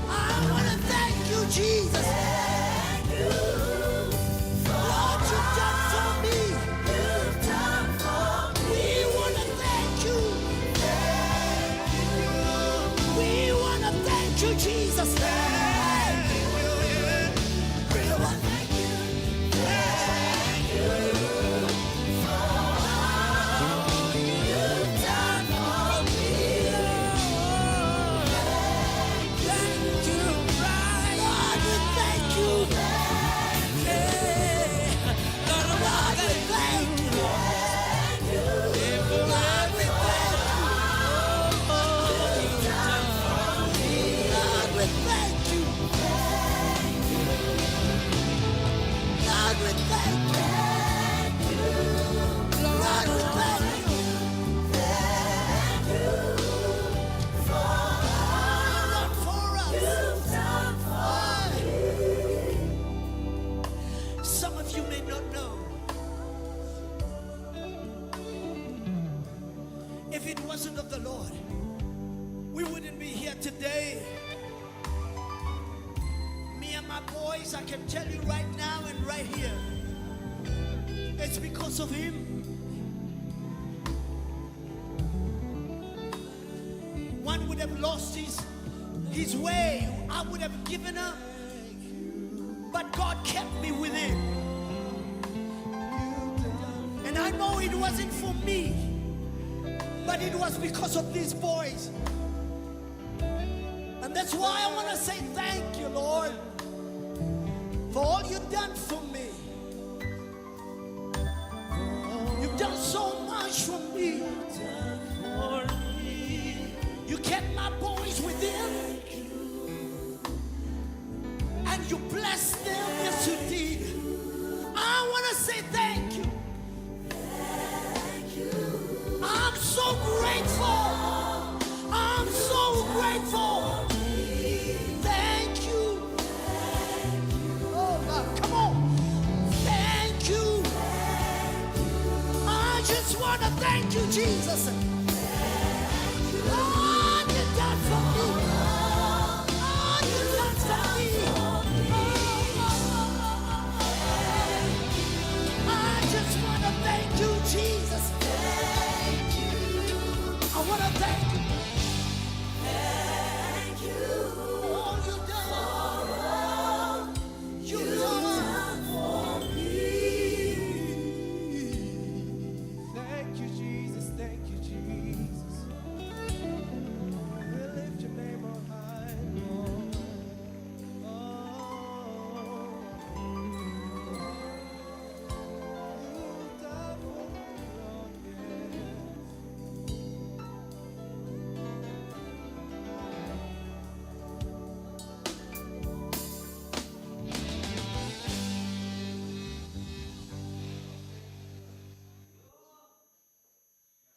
I want to thank you, Jesus. Lord, you've done for me. We want to thank you. We want to thank you, Jesus. We want thank you. Thank you for all you've done for me. Thank you, right. Lord, we thank you. Lord, I Lord, we thank thank you. Lord, we thank you. Lord, we thank you. Lord, we thank you. Lord, we thank you. You've done for us. Some of you may not know. If it wasn't of the Lord, we wouldn't be here today. Me and my boys, I can tell you right now and right here, it's because of Him. One would have lost his way. I would have given up. But God kept me with Him. And I know it wasn't for me, but it was because of these boys. And that's why I want to say thank you, Lord, for all you've done for me. You've done so much for me. You kept my boys within. And you blessed them, yes, you did. I want to say thank you. I'm so grateful. I'm so grateful. Thank you. Oh, God, come on. Thank you. I just want to thank you, Jesus.